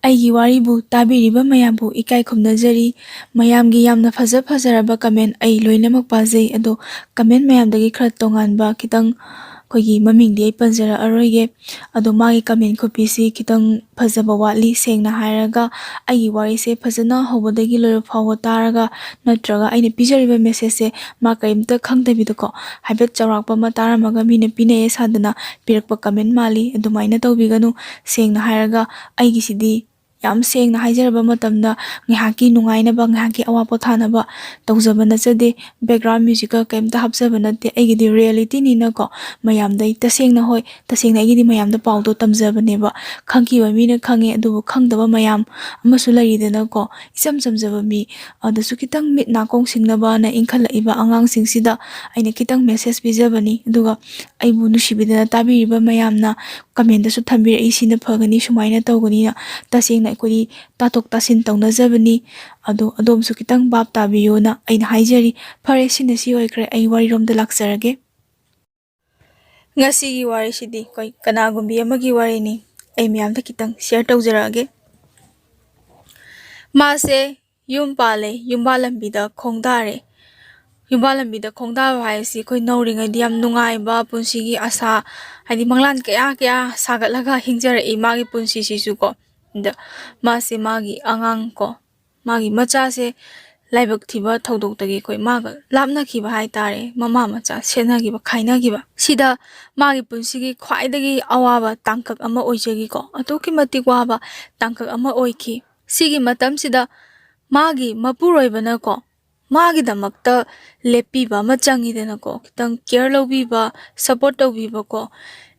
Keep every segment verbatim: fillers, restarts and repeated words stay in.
ꯑꯩꯒꯤ ꯋꯥꯔꯤꯕꯨ ꯇꯥꯕꯤꯔꯤꯕ ꯃꯌꯥꯝꯕꯨ ꯏꯀꯥꯏ ꯈꯨꯝꯅꯖꯔꯤ꯫ ꯃꯌꯥꯝꯒꯤ ꯌꯥꯝꯅ ꯐꯖ ꯐꯖꯔꯕ comment ꯑꯩ ꯂꯣꯏꯅꯃꯛ ꯄꯥꯖꯩ, ꯑꯗꯣ comment ꯃꯌꯥꯝꯗꯒꯤ ꯈꯔ ꯇꯣꯉꯥꯟꯕ, ꯈꯤꯇꯪ ꯑꯩꯈꯣꯏꯒꯤ ꯃꯃꯤꯡꯗꯤ ꯑꯩ ꯄꯟꯖꯔꯛꯑꯔꯣꯏꯒꯦ꯫ ꯑꯗꯣ ꯃꯥꯒꯤ comment ꯈꯨꯕꯤꯁꯤ ꯈꯤꯇꯪ ꯐꯖꯕ ꯋꯥꯠꯂꯤ꯫ ꯁꯦꯡꯅ ꯍꯥꯏꯔꯒ, ꯑꯩꯒꯤ ꯋꯥꯔꯤꯁꯦ ꯐꯖꯅ ꯍꯧꯕꯗꯒꯤ ꯂꯣꯏꯕ ꯐꯥꯎꯕ ꯇꯥꯔꯒ, ꯅꯠꯇ꯭ꯔꯒ ꯑꯩꯅ ꯄꯤꯖꯔꯤꯕ messageꯁꯦ ꯃꯥ ꯀꯔꯤꯝꯇ ꯈꯪꯗꯕꯤꯗꯀꯣ, ꯍꯥꯏꯐꯦꯠ ꯆꯥꯎꯔꯥꯛꯄ ꯑꯃ ꯇꯥꯔꯝꯃꯒ ꯃꯤꯅ ꯄꯤꯅꯩꯌꯦ ꯁꯥꯗꯅ ꯄꯤꯔꯛꯄ comment ꯃꯥꯜꯂꯤ꯫ ꯑꯗꯨꯃꯥꯏꯅ ꯇꯧꯕꯤꯒꯅꯨ꯫ ꯁꯦꯡꯅ ꯍꯥꯏꯔꯒ, ꯑꯩꯒꯤꯁꯤꯗꯤ ꯌꯥꯝ ꯁꯦꯡꯅ ꯍꯥꯏꯖꯔꯕ ꯃꯇꯝꯗ, ꯉꯥꯏꯍꯥꯛꯀꯤ ꯅꯨꯡꯉꯥꯏꯅꯕ, ꯉꯥꯏꯍꯥꯛꯀꯤ ꯑꯋꯥ ꯄꯣꯊꯥꯅꯕ ꯇꯧꯖꯕ ꯅꯠꯆꯗꯦ꯫ Background musicꯀ ꯀꯩꯝꯇ ꯍꯥꯞꯆꯕ ꯅꯠꯇꯦ꯫ ꯑꯩꯒꯤꯗꯤ realityꯅꯤꯅꯀꯣ, ꯃꯌꯥꯝꯗ ꯑꯩ ꯇꯁꯦꯡꯅ, ꯍꯣꯏ, ꯇꯁꯦꯡꯅ ꯑꯩꯒꯤꯗꯤ ꯃꯌꯥꯝꯗ ꯄꯥꯎꯗꯣ ꯇꯝꯖꯕꯅꯦꯕ꯫ ꯈꯪꯈꯤꯕ ꯃꯤꯅ ꯈꯪꯉꯦ, ꯑꯗꯨꯕꯨ ꯈꯪꯗꯕ ꯃꯌꯥꯝ ꯑꯃꯁꯨ ꯂꯩꯔꯤꯗꯅꯀꯣ, ꯏꯆꯝ ꯆꯝꯖꯕ ꯃꯤ꯫ ꯑꯗꯨꯁꯨ ꯈꯤꯇꯪ ꯃꯤꯠ ꯅꯥꯀꯣꯡ ꯁꯤꯡꯅꯕꯅ ꯏꯟꯈꯠꯂꯛꯏꯕ ꯑꯉꯥꯡꯁꯤꯡꯁꯤꯗ ꯑꯩꯅ ꯈꯤꯇꯪ message ꯄꯤꯖꯕꯅꯤ꯫ ꯑꯗꯨꯒ ꯑꯩꯕꯨ ꯅꯨꯡꯁꯤꯕꯤꯗꯅ ꯇꯥꯕꯤꯔꯤꯕ ꯃꯌꯥꯝꯅ commentꯇꯁꯨ ꯊꯝꯕꯤꯔꯛꯏ, "ꯁꯤꯅ ꯐꯒꯅꯤ, ꯁꯨꯃꯥꯏꯅ ꯇꯧꯒꯅꯤꯅ"꯫ ꯇꯁꯦꯡꯅ ꯑꯩꯈꯣꯏꯗꯤ ꯇꯥꯊꯣꯛ ꯇꯥꯁꯤꯟ ꯇꯧꯅꯖꯕꯅꯤ꯫ ꯑꯗꯣ ꯑꯗꯣꯝꯁꯨ ꯈꯤꯇꯪ ꯚꯥꯞ ꯇꯥꯕꯤꯌꯣꯅ ꯑꯩꯅ ꯍꯥꯏꯖꯔꯤ꯫ ꯐꯔꯦ, ꯁꯤꯅ ꯁꯤ ꯑꯣꯏꯈ꯭ꯔꯦ꯫ ꯑꯩ ꯋꯥꯔꯤꯔꯣꯝꯗ ꯂꯥꯛꯆꯔꯒꯦ꯫ ꯉꯁꯤꯒꯤ ꯋꯥꯔꯤꯁꯤꯗꯤ ꯑꯩꯈꯣꯏ ꯀꯅꯥꯒꯨꯝꯕꯤ ꯑꯃꯒꯤ ꯋꯥꯔꯤꯅꯤ꯫ ꯑꯩ ꯃꯌꯥꯝꯗ ꯈꯤꯇꯪ share ꯇꯧꯖꯔꯛꯑꯒꯦ꯫ ꯃꯥꯁꯦ ꯌꯨꯝ ꯄꯥꯜꯂꯦ, ꯌꯨꯝꯕꯥꯜ ꯂꯝꯕꯤꯗ ꯈꯣꯡꯗꯥꯔꯦ꯫ ꯌꯨꯝꯕꯥꯜ ꯂꯝꯕꯤꯗ ꯈꯣꯡꯗꯥꯕ ꯍꯥꯏꯁꯤ ꯑꯩꯈꯣꯏ ꯅꯧꯔꯤꯉꯩꯗꯤ ꯌꯥꯝ ꯅꯨꯡꯉꯥꯏꯕ ꯄꯨꯟꯁꯤꯒꯤ ꯑꯁꯥ, ꯍꯥꯏꯗꯤ ꯃꯪꯂꯥꯟ ꯀꯌꯥ ꯀꯌꯥ ꯁꯥꯒꯠꯂꯒ ꯍꯤꯡꯖꯔꯛꯏ ꯃꯥꯒꯤ ꯄꯨꯟꯁꯤꯁꯤꯁꯨꯀꯣ꯫ ꯑꯗ ꯃꯥꯁꯦ ꯃꯥꯒꯤ ꯑꯉꯥꯡ ꯀꯣ, ꯃꯥꯒꯤ ꯃꯆꯥꯁꯦ ꯂꯥꯏꯕꯛ ꯊꯤꯕ ꯊꯧꯗꯣꯛꯇꯒꯤ ꯑꯩꯈꯣꯏ ꯃꯥꯒ ꯂꯥꯞꯅꯈꯤꯕ ꯍꯥꯏꯇꯥꯔꯦ, ꯃꯃꯥ ꯃꯆꯥ ꯁꯦꯠꯅꯈꯤꯕ, ꯈꯥꯏꯅꯈꯤꯕ꯫ ꯁꯤꯗ ꯃꯥꯒꯤ ꯄꯨꯟꯁꯤꯒꯤ ꯈ꯭ꯋꯥꯏꯗꯒꯤ ꯑꯋꯥꯕ ꯇꯥꯡꯀꯛ ꯑꯃ ꯑꯣꯏꯖꯈꯤꯀꯣ, ꯑꯗꯨꯛꯀꯤ ꯃꯇꯤꯛ ꯋꯥꯕ ꯇꯥꯡꯀꯛ ꯑꯃ ꯑꯣꯏꯈꯤ꯫ ꯁꯤꯒꯤ ꯃꯇꯝꯁꯤꯗ ꯃꯥꯒꯤ ꯃꯄꯨꯔꯣꯏꯕꯅꯀꯣ, ꯃꯥꯒꯤꯗꯃꯛꯇ ꯂꯦꯞꯄꯤꯕ ꯑꯃ ꯆꯪꯉꯤꯗꯅꯀꯣ, ꯈꯤꯇꯪ care ꯂꯧꯕꯤꯕ, support ꯇꯧꯕꯤꯕꯀꯣ꯫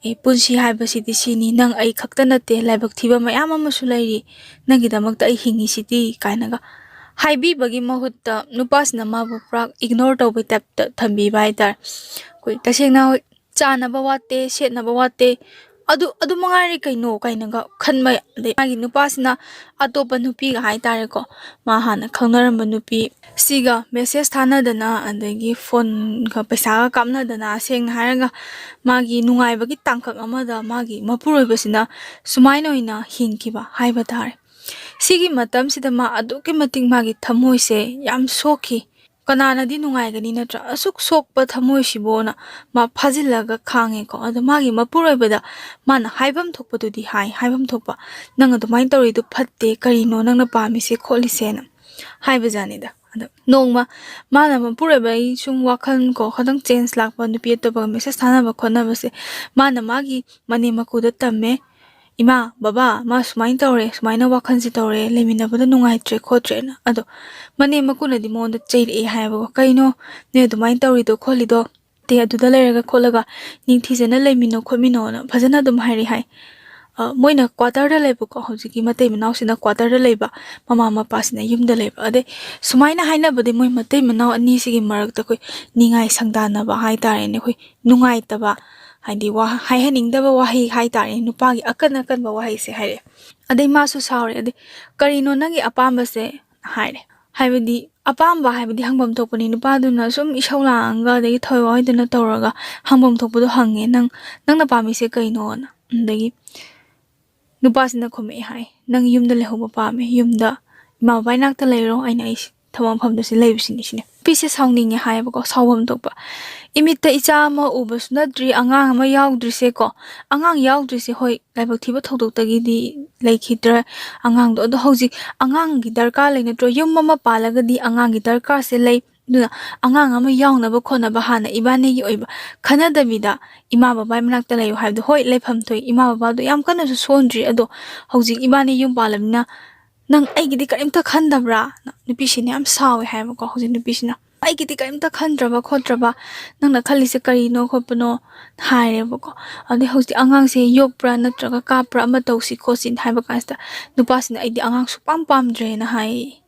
"ꯑꯦ, ꯄꯨꯟꯁꯤ ꯍꯥꯏꯕꯁꯤꯗꯤ ꯁꯤꯅꯤ, ꯅꯪ ꯑꯩ ꯈꯛꯇ ꯅꯠꯇꯦ, ꯂꯥꯏꯕꯛ ꯊꯤꯕ ꯃꯌꯥꯝ ꯑꯃꯁꯨ ꯂꯩꯔꯤ, ꯅꯪꯒꯤꯗꯃꯛꯇ ꯑꯩ ꯍꯤꯡꯉꯤꯁꯤꯗꯤ" ꯀꯥꯏꯅꯒ ꯍꯥꯏꯕꯤꯕꯒꯤ ꯃꯍꯨꯠꯇ ꯅꯨꯄꯥꯁꯤꯅ ꯃꯥꯕꯨ ꯄꯨꯔꯥ ignore ꯇꯧꯕꯩ typeꯇ ꯊꯝꯕꯤꯕ ꯍꯥꯏꯇꯥꯔꯦ꯫ ꯑꯩꯈꯣꯏ ꯇꯁꯦꯡꯅ ꯍꯣꯏ, ꯆꯥꯅꯕ ꯋꯥꯠꯇꯦ, ꯁꯦꯠꯅꯕ ꯋꯥꯠꯇꯦ, "ꯑꯗꯨ, ꯑꯗꯨ ꯃꯉꯥꯏꯔꯦ ꯀꯩꯅꯣ?" ꯀꯥꯏꯅꯒ ꯈꯟꯕ꯫ ꯑꯗꯩ ꯃꯥꯒꯤ ꯅꯨꯄꯥꯁꯤꯅ ꯑꯇꯣꯞꯄ ꯅꯨꯄꯤꯒ ꯍꯥꯏꯇꯥꯔꯦꯀꯣ, ꯃꯥ ꯍꯥꯟꯅ ꯈꯪꯅꯔꯝꯕ ꯅꯨꯄꯤ ꯁꯤꯒ ꯃꯦꯁꯦꯖ ꯊꯥꯅꯗꯅ, ꯑꯗꯒꯤ ꯐꯣꯟꯒ ꯄꯩꯁꯥꯒ ꯀꯥꯞꯅꯗꯅ, ꯁꯦꯡꯅ ꯍꯥꯏꯔꯒ ꯃꯥꯒꯤ ꯅꯨꯡꯉꯥꯏꯕꯒꯤ ꯇꯥꯡꯀꯛ ꯑꯃꯗ ꯃꯥꯒꯤ ꯃꯄꯨꯔꯣꯏꯕꯁꯤꯅ ꯁꯨꯃꯥꯏꯅ ꯑꯣꯏꯅ ꯍꯤꯡꯈꯤꯕ ꯍꯥꯏꯕ ꯇꯥꯔꯦ꯫ ꯁꯤꯒꯤ ꯃꯇꯝꯁꯤꯗ ꯃꯥ ꯑꯗꯨꯛꯀꯤ ꯃꯇꯤꯛ ꯃꯥꯒꯤ ꯊꯃꯣꯏꯁꯦ ꯌꯥꯝ ꯁꯣꯛꯈꯤ꯫ ꯀꯅꯥꯅꯗꯤ ꯅꯨꯡꯉꯥꯏꯒꯅꯤ ꯅꯠꯇ꯭ꯔꯥ? ꯑꯁꯨꯛ ꯁꯣꯛꯄ ꯊꯃꯣꯏꯁꯤꯕꯨꯅ ꯃꯥ ꯐꯥꯖꯤꯜꯂꯒ ꯈꯥꯡꯉꯦꯀꯣ꯫ ꯑꯗꯣ ꯃꯥꯒꯤ ꯃꯄꯨꯔꯣꯏꯕꯗ ꯃꯥꯅ ꯍꯥꯏꯐꯝ ꯊꯣꯛꯄꯗꯨꯗꯤ ꯍꯥꯏ, ꯍꯥꯏꯐꯝ ꯊꯣꯛꯄ, "ꯅꯪ ꯑꯗꯨꯃꯥꯏꯅ ꯇꯧꯔꯤꯗꯨ ꯐꯠꯇꯦ, ꯀꯔꯤꯅꯣ ꯅꯪꯅ ꯄꯥꯝꯃꯤꯁꯦ ꯈꯣꯠꯂꯤꯁꯦꯅ?" ꯍꯥꯏꯕꯖꯥꯠꯅꯤꯗ꯫ ꯑꯗꯣ ꯅꯣꯡꯃ ꯃꯥꯅ ꯃꯄꯨꯔꯣꯏꯕꯒꯤ ꯁꯨꯝ ꯋꯥꯈꯜ ꯀꯣ ꯈꯤꯇꯪ ꯆꯦꯟꯖ ꯂꯥꯛꯄ, ꯅꯨꯄꯤ ꯑꯇꯣꯞꯄꯒ ꯃꯦꯁꯦꯖ ꯊꯥꯅꯕ ꯈꯣꯠꯅꯕꯁꯦ ꯃꯥꯅ ꯃꯥꯒꯤ ꯃꯅꯦꯝ ꯃꯀꯨꯗ ꯇꯝꯃꯦ꯫ "ꯏꯃꯥ, ꯕꯕꯥ, ꯃꯥ ꯁꯨꯃꯥꯏꯅ ꯇꯧꯔꯦ, ꯁꯨꯃꯥꯏꯅ ꯋꯥꯈꯜꯁꯦ ꯇꯧꯔꯦ, ꯂꯩꯃꯤꯟꯅꯕꯗ ꯅꯨꯡꯉꯥꯏꯇ꯭ꯔꯦ ꯈꯣꯠꯇ꯭ꯔꯦꯅ"꯫ ꯑꯗꯣ ꯃꯅꯦꯝ ꯃꯀꯨꯅꯗꯤ ꯃꯉꯣꯟꯗ ꯆꯩꯔꯛꯑꯦ ꯍꯥꯏꯌꯦꯕꯀꯣ꯫ "ꯀꯩꯅꯣ ꯅꯣꯏ ꯑꯗꯨꯃꯥꯏꯅ ꯇꯧꯔꯤꯗꯣ ꯈꯣꯠꯂꯤꯗꯣ? ꯇꯦ, ꯑꯗꯨꯗ ꯂꯩꯔꯒ ꯈꯣꯠꯂꯒ ꯅꯤꯡꯊꯤꯖꯅ ꯂꯩꯃꯤꯟꯅꯧ ꯈꯣꯠꯃꯤꯟꯅꯧꯅ" ꯐꯖꯅ ꯑꯗꯨꯝ ꯍꯥꯏꯔꯛꯑꯦ ꯍꯥꯏ꯫ ꯑ, ꯃꯣꯏꯅ ꯀ꯭ꯋꯥꯇꯔꯗ ꯂꯩꯕꯀꯣ, ꯍꯧꯖꯤꯛꯀꯤ ꯃꯇꯩ ꯃꯅꯥꯎꯁꯤꯅ ꯀ꯭ꯋꯥꯇꯔꯗ ꯂꯩꯕ, ꯃꯃꯥ ꯃꯄꯥꯁꯤꯅ ꯌꯨꯝꯗ ꯂꯩꯕ꯫ ꯑꯗꯩ ꯁꯨꯃꯥꯏꯅ ꯍꯥꯏꯅꯕꯗꯤ ꯃꯣꯏ ꯃꯇꯩ ꯃꯅꯥꯎ ꯑꯅꯤꯁꯤꯒꯤ ꯃꯔꯛꯇ ꯑꯩꯈꯣꯏ ꯅꯤꯡꯉꯥꯏ ꯁꯪꯗꯥꯟꯅꯕ ꯍꯥꯏꯇꯥꯔꯦꯅꯦ, ꯑꯩꯈꯣꯏ ꯅꯨꯡꯉꯥꯏꯇꯕ, ꯍꯥꯏꯗꯤ ꯋꯥ-, ꯍꯥꯏꯍꯟꯅꯤꯡꯗꯕ ꯋꯥꯍꯩ ꯍꯥꯏꯇꯥꯔꯦ, ꯅꯨꯄꯥꯒꯤ ꯑꯀꯟ ꯑꯀꯟꯕ ꯋꯥꯍꯩꯁꯦ ꯍꯥꯏꯔꯛꯑꯦ꯫ ꯑꯗꯩ ꯃꯥꯁꯨ ꯁꯥꯎꯔꯦ꯫ ꯑꯗꯩ, "ꯀꯔꯤꯅꯣ ꯅꯪꯒꯤ ꯑꯄꯥꯝꯕꯁꯦ?" ꯍꯥꯏꯔꯦ꯫ ꯍꯥꯏꯕꯗꯤ ꯑꯄꯥꯝꯕ ꯍꯥꯏꯕꯗꯤ ꯍꯪꯐꯝ ꯊꯣꯛꯄꯅꯤ꯫ ꯅꯨꯄꯥꯗꯨꯅ ꯁꯨꯝ ꯏꯁꯧ ꯂꯥꯡꯉꯒ ꯑꯗꯒꯤ ꯊꯋꯥꯏ ꯋꯥꯍꯤꯗꯅ ꯇꯧꯔꯒ ꯍꯪꯐꯝ ꯊꯣꯛꯄꯗꯣ ꯍꯪꯉꯦ, "ꯅꯪ, ꯅꯪꯅ ꯄꯥꯝꯃꯤꯁꯦ ꯀꯩꯅꯣꯅ?" ꯑꯗꯒꯤ ꯅꯨꯄꯥꯁꯤꯅ ꯈꯨꯝꯃꯛꯑꯦ ꯍꯥꯏ, "ꯅꯪ ꯌꯨꯝꯗ ꯂꯩꯍꯧꯕ ꯄꯥꯝꯃꯦ, ꯌꯨꯝꯗ ꯏꯃꯥ ꯕꯕꯥ ꯏꯅꯥꯛꯇ ꯂꯩꯔꯣ, ꯑꯩꯅ ꯑꯩ ꯊꯕꯛ ꯃꯐꯝꯗ ꯁꯤ ꯂꯩꯕꯁꯤꯅꯤ", ꯁꯤꯅꯤ꯫ ꯅꯨꯄꯤꯁꯦ ꯁꯥꯎꯅꯤꯡꯉꯦ ꯍꯥꯏꯌꯦꯕꯀꯣ, ꯁꯥꯎꯐꯝ ꯊꯣꯛꯄ꯫ "ꯏꯃꯤꯠꯇ ꯏꯆꯥ ꯑꯃ ꯎꯕꯁꯨ ꯅꯠꯇ꯭ꯔꯤ, ꯑꯉꯥꯡ ꯑꯃ ꯌꯥꯎꯗ꯭ꯔꯤꯁꯦꯀꯣ, ꯑꯉꯥꯡ ꯌꯥꯎꯗ꯭ꯔꯤꯁꯦ, ꯍꯣꯏ, ꯂꯥꯏꯕꯛ ꯊꯤꯕ ꯊꯧꯗꯣꯛꯇꯒꯤꯗꯤ ꯂꯩꯈꯤꯗ꯭ꯔꯦ ꯑꯉꯥꯡꯗꯣ, ꯑꯗꯣ ꯍꯧꯖꯤꯛ ꯑꯉꯥꯡꯒꯤ ꯗꯔꯀꯥꯔ ꯂꯩ ꯅꯠꯇ꯭ꯔꯣ? ꯌꯨꯝ ꯑꯃ ꯄꯥꯜꯂꯒꯗꯤ ꯑꯉꯥꯡꯒꯤ ꯗꯔꯀꯥꯔꯁꯦ ꯂꯩ꯫ ꯑꯗꯨꯅ ꯑꯉꯥꯡ ꯑꯃ ꯌꯥꯎꯅꯕ ꯈꯣꯠꯅꯕ ꯍꯥꯟꯅ ꯏꯕꯥꯅꯤꯒꯤ ꯑꯣꯏꯕ ꯈꯟꯅꯗꯕꯤꯗ ꯏꯃꯥ ꯕꯕꯥꯒꯤ ꯃꯅꯥꯛꯇ ꯂꯩꯌꯨ ꯍꯥꯏꯕꯗꯣ, ꯍꯣꯏ, ꯂꯩꯐꯝ ꯊꯣꯛꯏ, ꯏꯃꯥ ꯕꯕꯥꯗꯣ ꯌꯥꯝ ꯀꯟꯅꯁꯨ ꯁꯣꯟꯗ꯭ꯔꯤ, ꯑꯗꯣ ꯍꯧꯖꯤꯛ ꯏꯕꯥꯅꯤ ꯌꯨꯝ ꯄꯥꯜꯂꯕꯅꯤꯅ ꯅꯪ ꯑꯩꯒꯤꯗꯤ ꯀꯔꯤꯝꯇ ꯈꯟꯗꯕ꯭ꯔꯥ?" ꯅꯨꯄꯤꯁꯤꯅ ꯌꯥꯝ ꯁꯥꯎꯋꯦ ꯍꯥꯏꯕꯀꯣ꯫ ꯍꯧꯖꯤꯛ ꯅꯨꯄꯤꯁꯤꯅ, "ꯑꯩꯒꯤꯗꯤ ꯀꯔꯤꯝꯇ ꯈꯟꯗ꯭ꯔꯕ ꯈꯣꯠꯇ꯭ꯔꯕ, ꯅꯪꯅ ꯈꯜꯂꯤꯁꯦ ꯀꯔꯤꯅꯣ ꯈꯣꯠꯄꯅꯣ?" ꯍꯥꯏꯔꯦꯕꯀꯣ꯫ ꯑꯗꯩ ꯍꯧꯖꯤꯛ ꯑꯉꯥꯡꯁꯦ ꯌꯣꯛꯄ꯭ꯔꯥ ꯅꯠꯇ꯭ꯔꯒ ꯀꯥꯞꯄ꯭ꯔꯥ ꯑꯃ ꯇꯧꯁꯤ ꯈꯣꯠꯁꯤꯅ ꯍꯥꯏꯕ ꯀꯥꯟꯁꯤꯗ ꯅꯨꯄꯥꯁꯤꯅ, "ꯑꯩꯗꯤ ꯑꯉꯥꯡ ꯁꯨꯛꯄꯥꯝ ꯄꯥꯝꯗ꯭ꯔꯦꯅ" ꯍꯥꯏꯌꯦ꯫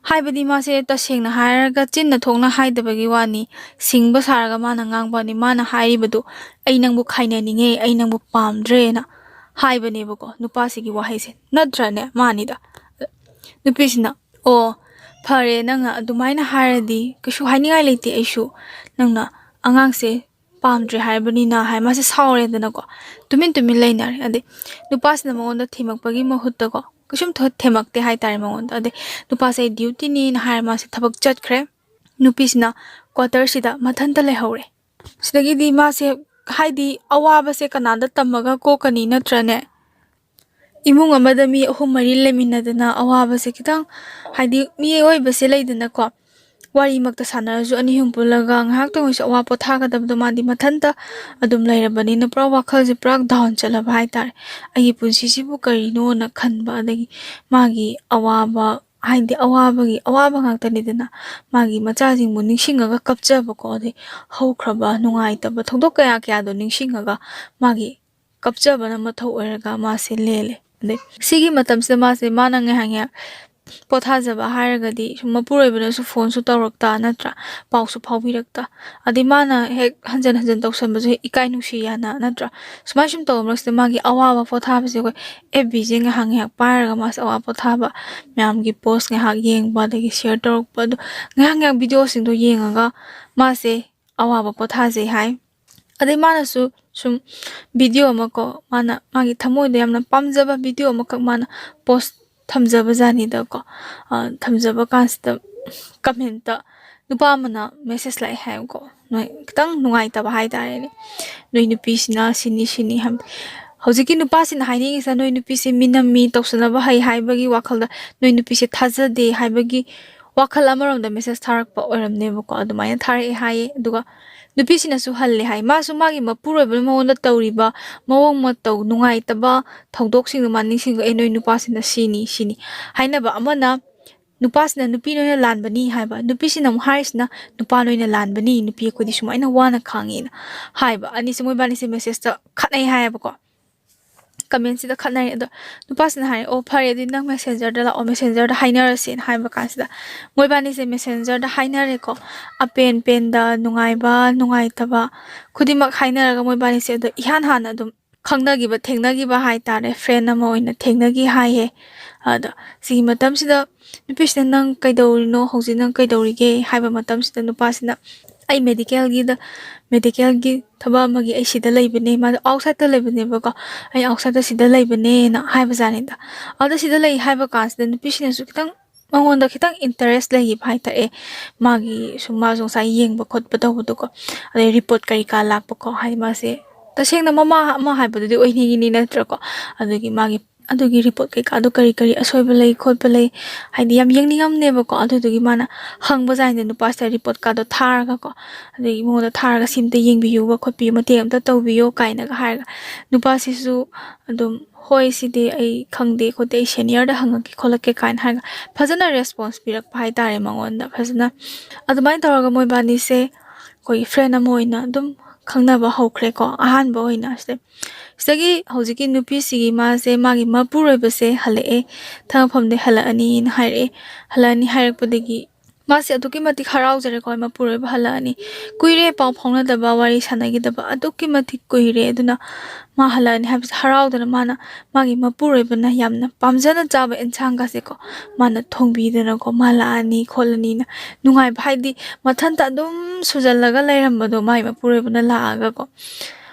ꯍꯥꯏꯕꯗꯤ ꯃꯥꯁꯦ ꯇꯁꯦꯡꯅ ꯍꯥꯏꯔꯒ ꯆꯤꯟꯅ ꯊꯣꯛꯅ ꯍꯥꯏꯗꯕꯒꯤ ꯋꯥꯅꯤ, ꯁꯤꯡꯕ ꯁꯥꯔꯒ ꯃꯥꯅ ꯉꯥꯡꯕꯅꯤ꯫ ꯃꯥꯅ ꯍꯥꯏꯔꯤꯕꯗꯨ, "ꯑꯩ ꯅꯪꯕꯨ ꯈꯥꯏꯅꯅꯤꯡꯉꯦ, ꯑꯩ ꯅꯪꯕꯨ ꯄꯥꯝꯗ꯭ꯔꯦꯅ" ꯍꯥꯏꯕꯅꯦꯕꯀꯣ, ꯅꯨꯄꯥꯁꯤꯒꯤ ꯋꯥꯍꯩꯁꯦ, ꯅꯠꯇ꯭ꯔꯅꯦ? ꯃꯥꯅꯤꯗ꯫ ꯅꯨꯄꯤꯁꯤꯅ, "ꯑꯣ, ꯐꯔꯦ, ꯅꯪꯅ ꯑꯗꯨꯃꯥꯏꯅ ꯍꯥꯏꯔꯗꯤ ꯀꯩꯁꯨ ꯍꯥꯏꯅꯤꯡꯉꯥꯏ ꯂꯩꯇꯦ꯫ ꯑꯩꯁꯨ ꯅꯪꯅ ꯑꯉꯥꯡꯁꯦ ꯄꯥꯝꯗ꯭ꯔꯦ ꯍꯥꯏꯔꯕꯅꯤꯅ" ꯍꯥꯏ꯫ ꯃꯥꯁꯦ ꯁꯥꯎꯔꯦꯗꯅꯀꯣ, ꯇꯨꯃꯤꯟ ꯇꯨꯃꯤꯟ ꯂꯩꯅꯔꯦ꯫ ꯑꯗꯩ ꯅꯨꯄꯥꯁꯤꯅ ꯃꯉꯣꯟꯗ ꯊꯦꯝꯃꯛꯄꯒꯤ ꯃꯍꯨꯠꯇꯀꯣ, ꯀꯩꯁꯨꯝ ꯊ-, ꯊꯦꯝꯃꯛꯇꯦ ꯍꯥꯏꯇꯥꯔꯦ ꯃꯉꯣꯟꯗ꯫ ꯑꯗꯩ, "ꯅꯨꯄꯥꯁꯦ ꯑꯩ ꯗ꯭ꯌꯨꯇꯤꯅꯤꯅ" ꯍꯥꯏꯔ ꯃꯥꯁꯦ ꯊꯕꯛ ꯆꯠꯈ꯭ꯔꯦ꯫ ꯅꯨꯄꯤꯁꯤꯅ ꯀ꯭ꯋꯥꯇꯔꯁꯤꯗ ꯃꯊꯟꯇ ꯂꯩꯍꯧꯔꯦ꯫ ꯁꯤꯗꯒꯤꯗꯤ ꯃꯥꯁꯦ, ꯍꯥꯏꯗꯤ, ꯑꯋꯥꯕꯁꯦ ꯀꯅꯥꯗ ꯇꯝꯃꯒ ꯀꯣꯛꯀꯅꯤ, ꯅꯠꯇ꯭ꯔꯅꯦ? ꯏꯃꯨꯡ ꯑꯃꯗ ꯃꯤ ꯑꯍꯨꯝ ꯃꯔꯤ ꯂꯩꯃꯤꯟꯅꯗꯅ ꯑꯋꯥꯕꯁꯦ ꯈꯤꯇꯪ, ꯍꯥꯏꯗꯤ, ꯃꯤꯑꯣꯏꯕꯁꯦ ꯂꯩꯗꯅꯀꯣ, ꯋꯥꯔꯤꯃꯛꯇ ꯁꯥꯟꯅꯔꯁꯨ ꯑꯅꯤ ꯑꯍꯨꯝ ꯄꯨꯜꯂꯒ ꯉꯥꯏꯍꯥꯛꯇꯪ ꯑꯣꯏꯔꯁꯨ ꯑꯋꯥ ꯄꯣꯊꯥꯒꯗꯕꯗꯣ ꯃꯥꯗꯤ ꯃꯊꯟꯇ ꯑꯗꯨꯝ ꯂꯩꯔꯕꯅꯤꯅ ꯄꯨꯔꯥ ꯋꯥꯈꯜꯁꯦ ꯄꯨꯔꯥ ꯗꯥꯎꯟ ꯆꯠꯂꯕ ꯍꯥꯏꯇꯥꯔꯦ꯫ "ꯑꯩꯒꯤ ꯄꯨꯟꯁꯤꯁꯤꯕꯨ ꯀꯔꯤꯅꯣꯅ" ꯈꯟꯕ, ꯑꯗꯒꯤ ꯃꯥꯒꯤ ꯑꯋꯥꯕ, ꯍꯥꯏꯗꯤ ꯑꯋꯥꯕꯒꯤ ꯑꯋꯥꯕ ꯉꯥꯛꯇꯅꯤꯗꯅ, ꯃꯥꯒꯤ ꯃꯆꯥꯁꯤꯡꯕꯨ ꯅꯤꯡꯁꯤꯡꯉꯒ ꯀꯞꯆꯕꯀꯣ, ꯑꯗꯩ ꯍꯧꯈ꯭ꯔꯕ ꯅꯨꯡꯉꯥꯏꯇꯕ ꯊꯧꯗꯣꯛ ꯀꯌꯥ ꯀꯌꯥꯗꯣ ꯅꯤꯡꯁꯤꯡꯉꯒ ꯃꯥꯒꯤ ꯀꯞꯆꯕꯅ ꯃꯊꯧ ꯑꯣꯏꯔꯒ ꯃꯥꯁꯦ ꯂꯦꯜꯂꯦ꯫ ꯑꯗꯩ ꯁꯤꯒꯤ ꯃꯇꯝꯁꯤꯗ ꯃꯥꯁꯦ, ꯃꯥꯅ ꯉꯥꯏꯍꯥꯛ ꯉꯥꯏꯍꯥꯛ ꯄꯣꯊꯥꯖꯕ ꯍꯥꯏꯔꯒꯗꯤ ꯁꯨꯝ ꯃꯄꯨꯔꯣꯏꯕꯅꯁꯨ ꯐꯣꯟꯁꯨ ꯇꯧꯔꯛꯇ, ꯅꯠꯇ꯭ꯔꯥ? ꯄꯥꯎꯁꯨ ꯐꯥꯎꯕꯤꯔꯛꯇ꯫ ꯑꯗꯩ ꯃꯥꯅ ꯍꯦꯛ ꯍꯟꯖꯟ ꯍꯟꯖꯟ ꯇꯧꯁꯟꯕꯁꯨ ꯍꯦꯛ ꯏꯀꯥꯏ ꯅꯨꯡꯁꯤ ꯌꯥꯅ, ꯅꯠꯇ꯭ꯔꯥ? ꯁꯨꯃꯥꯏꯅ ꯁꯨꯝ ꯇꯧꯕ ꯃꯔꯛꯁꯤꯗ ꯃꯥꯒꯤ ꯑꯋꯥꯕ ꯄꯣꯊꯥꯕꯁꯦ ꯑꯩꯈꯣꯏ ꯑꯦꯐ ꯕꯤꯁꯦ ꯉꯥꯏꯍꯥꯛ ꯉꯥꯏꯍꯥꯛ ꯄꯥꯏꯔꯒ ꯃꯥꯁꯦ ꯑꯋꯥ ꯄꯣꯊꯥꯕ, ꯃꯌꯥꯝꯒꯤ ꯄꯣꯁ ꯉꯥꯏꯍꯥꯛ ꯌꯦꯡꯕ, ꯑꯗꯒꯤ ꯁꯤꯌꯔ ꯇꯧꯔꯛꯄ, ꯑꯗꯣ ꯉꯥꯏꯍꯥꯛ ꯉꯥꯏꯍꯥꯛ ꯚꯤꯗꯤꯑꯣꯁꯤꯡꯗꯣ ꯌꯦꯡꯉꯒ ꯃꯥꯁꯦ ꯑꯋꯥꯕ ꯄꯣꯊꯥꯖꯩ ꯍꯥꯏ꯫ ꯑꯗꯩ ꯃꯥꯅꯁꯨ ꯁꯨꯝ ꯚꯤꯗꯤꯑꯣ ꯑꯃ ꯀꯣ, ꯃꯥꯅ ꯃꯥꯒꯤ ꯊꯃꯣꯏꯗ ꯌꯥꯝꯅ ꯄꯥꯝꯖꯕ ꯚꯤꯗꯤꯑꯣ ꯑꯃꯈꯛ ꯃꯥꯅ ꯄꯣꯁ ꯊꯝꯖꯕ ꯖꯥꯠꯅꯤꯗꯀꯣ꯫ ꯑ, ꯊꯝꯖꯕ ꯀꯥꯟꯁꯤꯗ ꯀꯃꯦꯟꯇ ꯅꯨꯄꯥ ꯑꯃꯅ ꯃꯦꯁꯦꯖ ꯂꯥꯛꯑꯦ ꯍꯥꯏꯕꯀꯣ, ꯅꯣꯏ ꯈꯤꯇꯪ ꯅꯨꯡꯉꯥꯏꯇꯕ ꯍꯥꯏꯇꯥꯔꯦꯅꯦ, "ꯅꯣꯏ ꯅꯨꯄꯤꯁꯤꯅ ꯁꯤꯅꯤ ꯁꯤꯅꯤ" ꯍꯥꯏꯕ꯫ ꯍꯧꯖꯤꯛꯀꯤ ꯅꯨꯄꯥꯁꯤꯅ ꯍꯥꯏꯅꯤꯡꯉꯤꯁꯤꯅ ꯅꯣꯏ ꯅꯨꯄꯤꯁꯦ ꯃꯤꯅꯝꯃꯤ, ꯇꯧꯁꯟꯅꯕ ꯍꯩ ꯍꯥꯏꯕꯒꯤ ꯋꯥꯈꯜꯗ, ꯅꯣꯏ ꯅꯨꯄꯤꯁꯦ ꯊꯥꯖꯗꯦ ꯍꯥꯏꯕꯒꯤ ꯋꯥꯈꯜ ꯑꯃꯔꯣꯝꯗ ꯃꯦꯁꯦꯖ ꯊꯥꯔꯛꯄ ꯑꯣꯏꯔꯝꯅꯦꯕꯀꯣ꯫ ꯑꯗꯨꯃꯥꯏꯅ ꯊꯥꯔꯛꯑꯦ ꯍꯥꯏꯌꯦ꯫ ꯑꯗꯨꯒ ꯅꯨꯄꯤꯁꯤꯅꯁꯨ ꯍꯜꯂꯦ ꯍꯥꯏ꯫ ꯃꯥꯁꯨ ꯃꯥꯒꯤ ꯃꯄꯨꯔꯣꯏꯕꯅ ꯃꯉꯣꯟꯗ ꯇꯧꯔꯤꯕ ꯃꯑꯣꯡ ꯃꯇꯧ, ꯅꯨꯡꯉꯥꯏꯇꯕ ꯊꯧꯗꯣꯛꯁꯤꯡꯗꯣ ꯃꯥ ꯅꯤꯡꯁꯤꯡꯉꯒ, "ꯑꯦ, ꯅꯣꯏ ꯅꯨꯄꯥꯁꯤꯅ ꯁꯤꯅꯤ, ꯁꯤꯅꯤ" ꯍꯥꯏꯅꯕ ꯑꯃꯅ, ꯅꯨꯄꯥꯁꯤꯅ ꯅꯨꯄꯤ ꯅꯣꯏꯅ ꯂꯥꯟꯕꯅꯤ ꯍꯥꯏꯕ, ꯅꯨꯄꯤꯁꯤꯅ ꯑꯃꯨꯛ ꯍꯥꯏꯔꯤꯁꯤꯅ, "ꯅꯨꯄꯥ ꯅꯣꯏꯅ ꯂꯥꯟꯕꯅꯤ, ꯅꯨꯄꯤ ꯑꯩꯈꯣꯏꯗꯤ ꯁꯨꯃꯥꯏꯅ ꯋꯥꯅ ꯈꯥꯡꯉꯦꯅ" ꯍꯥꯏꯕ꯫ ꯑꯅꯤꯁꯦ, ꯃꯣꯏꯕꯥꯅꯤꯁꯦ ꯃꯦꯁꯦꯖꯇ ꯈꯠꯅꯩ ꯍꯥꯏꯌꯦꯕꯀꯣ꯫ ꯀꯃꯦꯟꯁꯤꯗ ꯈꯠꯅꯔꯦ꯫ ꯑꯗꯣ ꯅꯨꯄꯥꯁꯤꯅ ꯍꯥꯏꯔꯦ, "ꯑꯣ, ꯐꯔꯦ, ꯑꯗꯨꯗꯤ ꯅꯪ ꯃꯦꯁꯦꯟꯖꯔꯗ ꯂꯥꯛꯑꯣ, ꯃꯦꯁꯦꯟꯖꯔꯗ ꯍꯥꯏꯅꯔꯁꯦꯅ" ꯍꯥꯏꯕ ꯀꯥꯟꯁꯤꯗ ꯃꯣꯏꯕꯥꯅꯤꯁꯦ ꯃꯦꯁꯦꯟꯖꯔꯗ ꯍꯥꯏꯅꯔꯦꯀꯣ꯫ ꯑꯄꯦꯟ ꯄꯦꯟꯗ, ꯅꯨꯡꯉꯥꯏꯕ ꯅꯨꯡꯉꯥꯏꯇꯕ ꯈꯨꯗꯤꯡꯃꯛ ꯍꯥꯏꯅꯔꯒ ꯃꯣꯏꯕꯥꯅꯤꯁꯦ ꯑꯗꯣ ꯏꯍꯥꯟ ꯍꯥꯟꯅ ꯑꯗꯨꯝ ꯈꯪꯅꯈꯤꯕ, ꯊꯦꯡꯅꯈꯤꯕ ꯍꯥꯏꯇꯥꯔꯦ, ꯐ꯭ꯔꯦꯟ ꯑꯃ ꯑꯣꯏꯅ ꯊꯦꯡꯅꯈꯤ ꯍꯥꯏꯌꯦ꯫ ꯑꯗꯣ ꯁꯤꯒꯤ ꯃꯇꯝꯁꯤꯗ ꯅꯨꯄꯤꯁꯤꯅ, "ꯅꯪ ꯀꯩꯗꯧꯔꯤꯅꯣ? ꯍꯧꯖꯤꯛ ꯅꯪ ꯀꯩꯗꯧꯔꯤꯒꯦ?" ꯍꯥꯏꯕ ꯃꯇꯝꯁꯤꯗ ꯅꯨꯄꯥꯁꯤꯅ, "ꯑꯩ ꯃꯦꯗꯤꯀꯦꯜꯒꯤꯗ, ꯃꯦꯗꯤꯀꯦꯜꯒꯤ ꯊꯕꯛ ꯑꯃꯒꯤ ꯑꯩ ꯁꯤꯗ ꯂꯩꯕꯅꯦ꯫" ꯃꯥꯗꯣ ꯑꯥꯎꯠꯁꯥꯏꯗꯠꯇ ꯂꯩꯕꯅꯦꯕꯀꯣ꯫ "ꯑꯩ ꯑꯥꯎꯠꯁꯥꯏꯗꯠꯇ ꯁꯤꯗ ꯂꯩꯕꯅꯦꯅ" ꯍꯥꯏꯕꯖꯥꯠꯅꯤꯗ꯫ ꯑꯗ ꯁꯤꯗ ꯂꯩ ꯍꯥꯏꯕ ꯀꯥꯟꯁꯤꯗ ꯅꯨꯄꯤꯁꯤꯅꯁꯨ ꯈꯤꯇꯪ ꯃꯉꯣꯟꯗ ꯈꯤꯇꯪ ꯏꯟꯇꯔꯦꯁ ꯂꯩꯈꯤꯕ ꯍꯥꯏꯇꯥꯔꯦ꯫ ꯃꯥꯒꯤ ꯁꯨꯝ, ꯃꯥꯁꯨ ꯉꯁꯥꯏ ꯌꯦꯡꯕ ꯈꯣꯠꯄ ꯇꯧꯕꯗꯣꯀꯣ, ꯑꯗꯩ ꯔꯤꯄꯣꯔꯠ ꯀꯔꯤ ꯀꯥ ꯂꯥꯛꯄꯀꯣ, ꯍꯥꯏꯗꯤ ꯃꯥꯁꯦ ꯇꯁꯦꯡꯅ ꯃꯃꯥ ꯑꯃ ꯍꯥꯏꯕꯗꯨꯗꯤ ꯑꯣꯏꯅꯤꯡꯉꯤꯅꯤ ꯅꯠꯇ꯭ꯔꯀꯣ? ꯑꯗꯨꯒꯤ ꯃꯥꯒꯤ ꯑꯗꯨꯒꯤ ꯔꯤꯄꯣꯔꯠ ꯀꯩꯀꯥꯗꯣ ꯀꯔꯤ ꯀꯔꯤ ꯑꯁꯣꯏꯕ ꯂꯩ ꯈꯣꯠꯄ ꯂꯩ, ꯍꯥꯏꯗꯤ ꯌꯥꯝ ꯌꯦꯡꯅꯤꯡꯉꯝꯅꯦꯕꯀꯣ꯫ ꯑꯗꯨꯗꯨꯒꯤ ꯃꯥꯅ ꯍꯪꯕꯖꯥꯠꯅꯤꯗ ꯅꯨꯄꯥꯁꯤꯗ ꯔꯤꯄꯣꯔꯠꯀꯥꯗꯣ ꯊꯥꯔꯒꯀꯣ, ꯑꯗꯒꯤ ꯃꯉꯣꯟꯗ ꯊꯥꯔꯒ, "ꯁꯤ ꯑꯝꯇ ꯌꯦꯡꯕꯤꯌꯨꯕ ꯈꯣꯠꯄꯤꯌꯨ, ꯃꯇꯦꯡ ꯑꯝꯇ ꯇꯧꯕꯤꯌꯣ" ꯀꯥꯏꯅꯒ ꯍꯥꯏꯔꯒ, ꯅꯨꯄꯥꯁꯤꯁꯨ ꯑꯗꯨꯝ, "ꯍꯣꯏ, ꯁꯤꯗꯤ ꯑꯩ ꯈꯪꯗꯦ ꯈꯣꯠꯇꯦ, ꯑꯩ ꯁꯦꯅꯤꯌꯔꯗ ꯍꯪꯉꯛꯀꯦ ꯈꯣꯠꯂꯛꯀꯦ" ꯀꯥꯏꯅ ꯍꯥꯏꯔꯒ ꯐꯖꯅ ꯔꯦꯁꯄꯣꯟꯁ ꯄꯤꯔꯛꯄ ꯍꯥꯏꯇꯥꯔꯦ ꯃꯉꯣꯟꯗ꯫ ꯐꯖꯅ ꯑꯗꯨꯃꯥꯏꯅ ꯇꯧꯔꯒ ꯃꯣꯏꯕꯥꯅꯤꯁꯦ ꯑꯩꯈꯣꯏꯒꯤ ꯐ꯭ꯔꯦꯟ ꯑꯃ ꯑꯣꯏꯅ ꯑꯗꯨꯝ ꯈꯪꯅꯕ ꯍꯧꯈ꯭ꯔꯦꯀꯣ, ꯑꯍꯥꯟꯕ ꯑꯣꯏꯅ꯫ ꯁꯤꯗ, ꯁꯤꯗꯒꯤ ꯍꯧꯖꯤꯛꯀꯤ ꯅꯨꯄꯤꯁꯤꯒꯤ ꯃꯥꯁꯦ, ꯃꯥꯒꯤ ꯃꯄꯨꯔꯣꯏꯕꯁꯦ ꯍꯜꯂꯛꯑꯦ, ꯊꯕꯛ ꯃꯐꯝꯗꯒꯤ ꯍꯜꯂꯛꯑꯅꯤꯅ ꯍꯥꯏꯔꯛꯑꯦ꯫ ꯍꯜꯂꯛꯑꯅꯤ ꯍꯥꯏꯔꯛꯄꯗꯒꯤ ꯃꯥꯁꯦ ꯑꯗꯨꯛꯀꯤ ꯃꯇꯤꯛ ꯍꯔꯥꯎꯖꯔꯦꯀꯣ, ꯃꯄꯨꯔꯣꯏꯕ ꯍꯜꯂꯛꯑꯅꯤ, ꯀꯨꯏꯔꯦ ꯄꯥꯎ ꯐꯥꯎꯅꯗꯕ, ꯋꯥꯔꯤ ꯁꯥꯟꯅꯈꯤꯗꯕ ꯑꯗꯨꯛꯀꯤ ꯃꯇꯤꯛ ꯀꯨꯏꯔꯦ, ꯑꯗꯨꯅ ꯃꯥ ꯍꯜꯂꯛꯑꯅꯤ ꯍꯥꯏꯕꯁꯦ ꯍꯔꯥꯎꯗꯅ ꯃꯥꯅ, ꯃꯥꯒꯤ ꯃꯄꯨꯔꯣꯏꯕꯅ ꯌꯥꯝꯅ ꯄꯥꯝꯖꯅ ꯆꯥꯕ ꯑꯦꯟꯁꯥꯡꯒꯁꯦꯀꯣ, ꯃꯥꯅ ꯊꯣꯡꯕꯤꯗꯅꯀꯣ, "ꯃꯥ ꯂꯥꯛꯑꯅꯤ ꯈꯣꯠꯂꯅꯤꯅ" ꯅꯨꯡꯉꯥꯏꯕ, ꯍꯥꯏꯗꯤ ꯃꯊꯟꯇ ꯑꯗꯨꯝ ꯁꯨꯖꯜꯂꯒ ꯂꯩꯔꯝꯕꯗꯣ, ꯃꯥꯒꯤ ꯃꯄꯨꯔꯣꯏꯕꯅ ꯂꯥꯛꯑꯒꯀꯣ,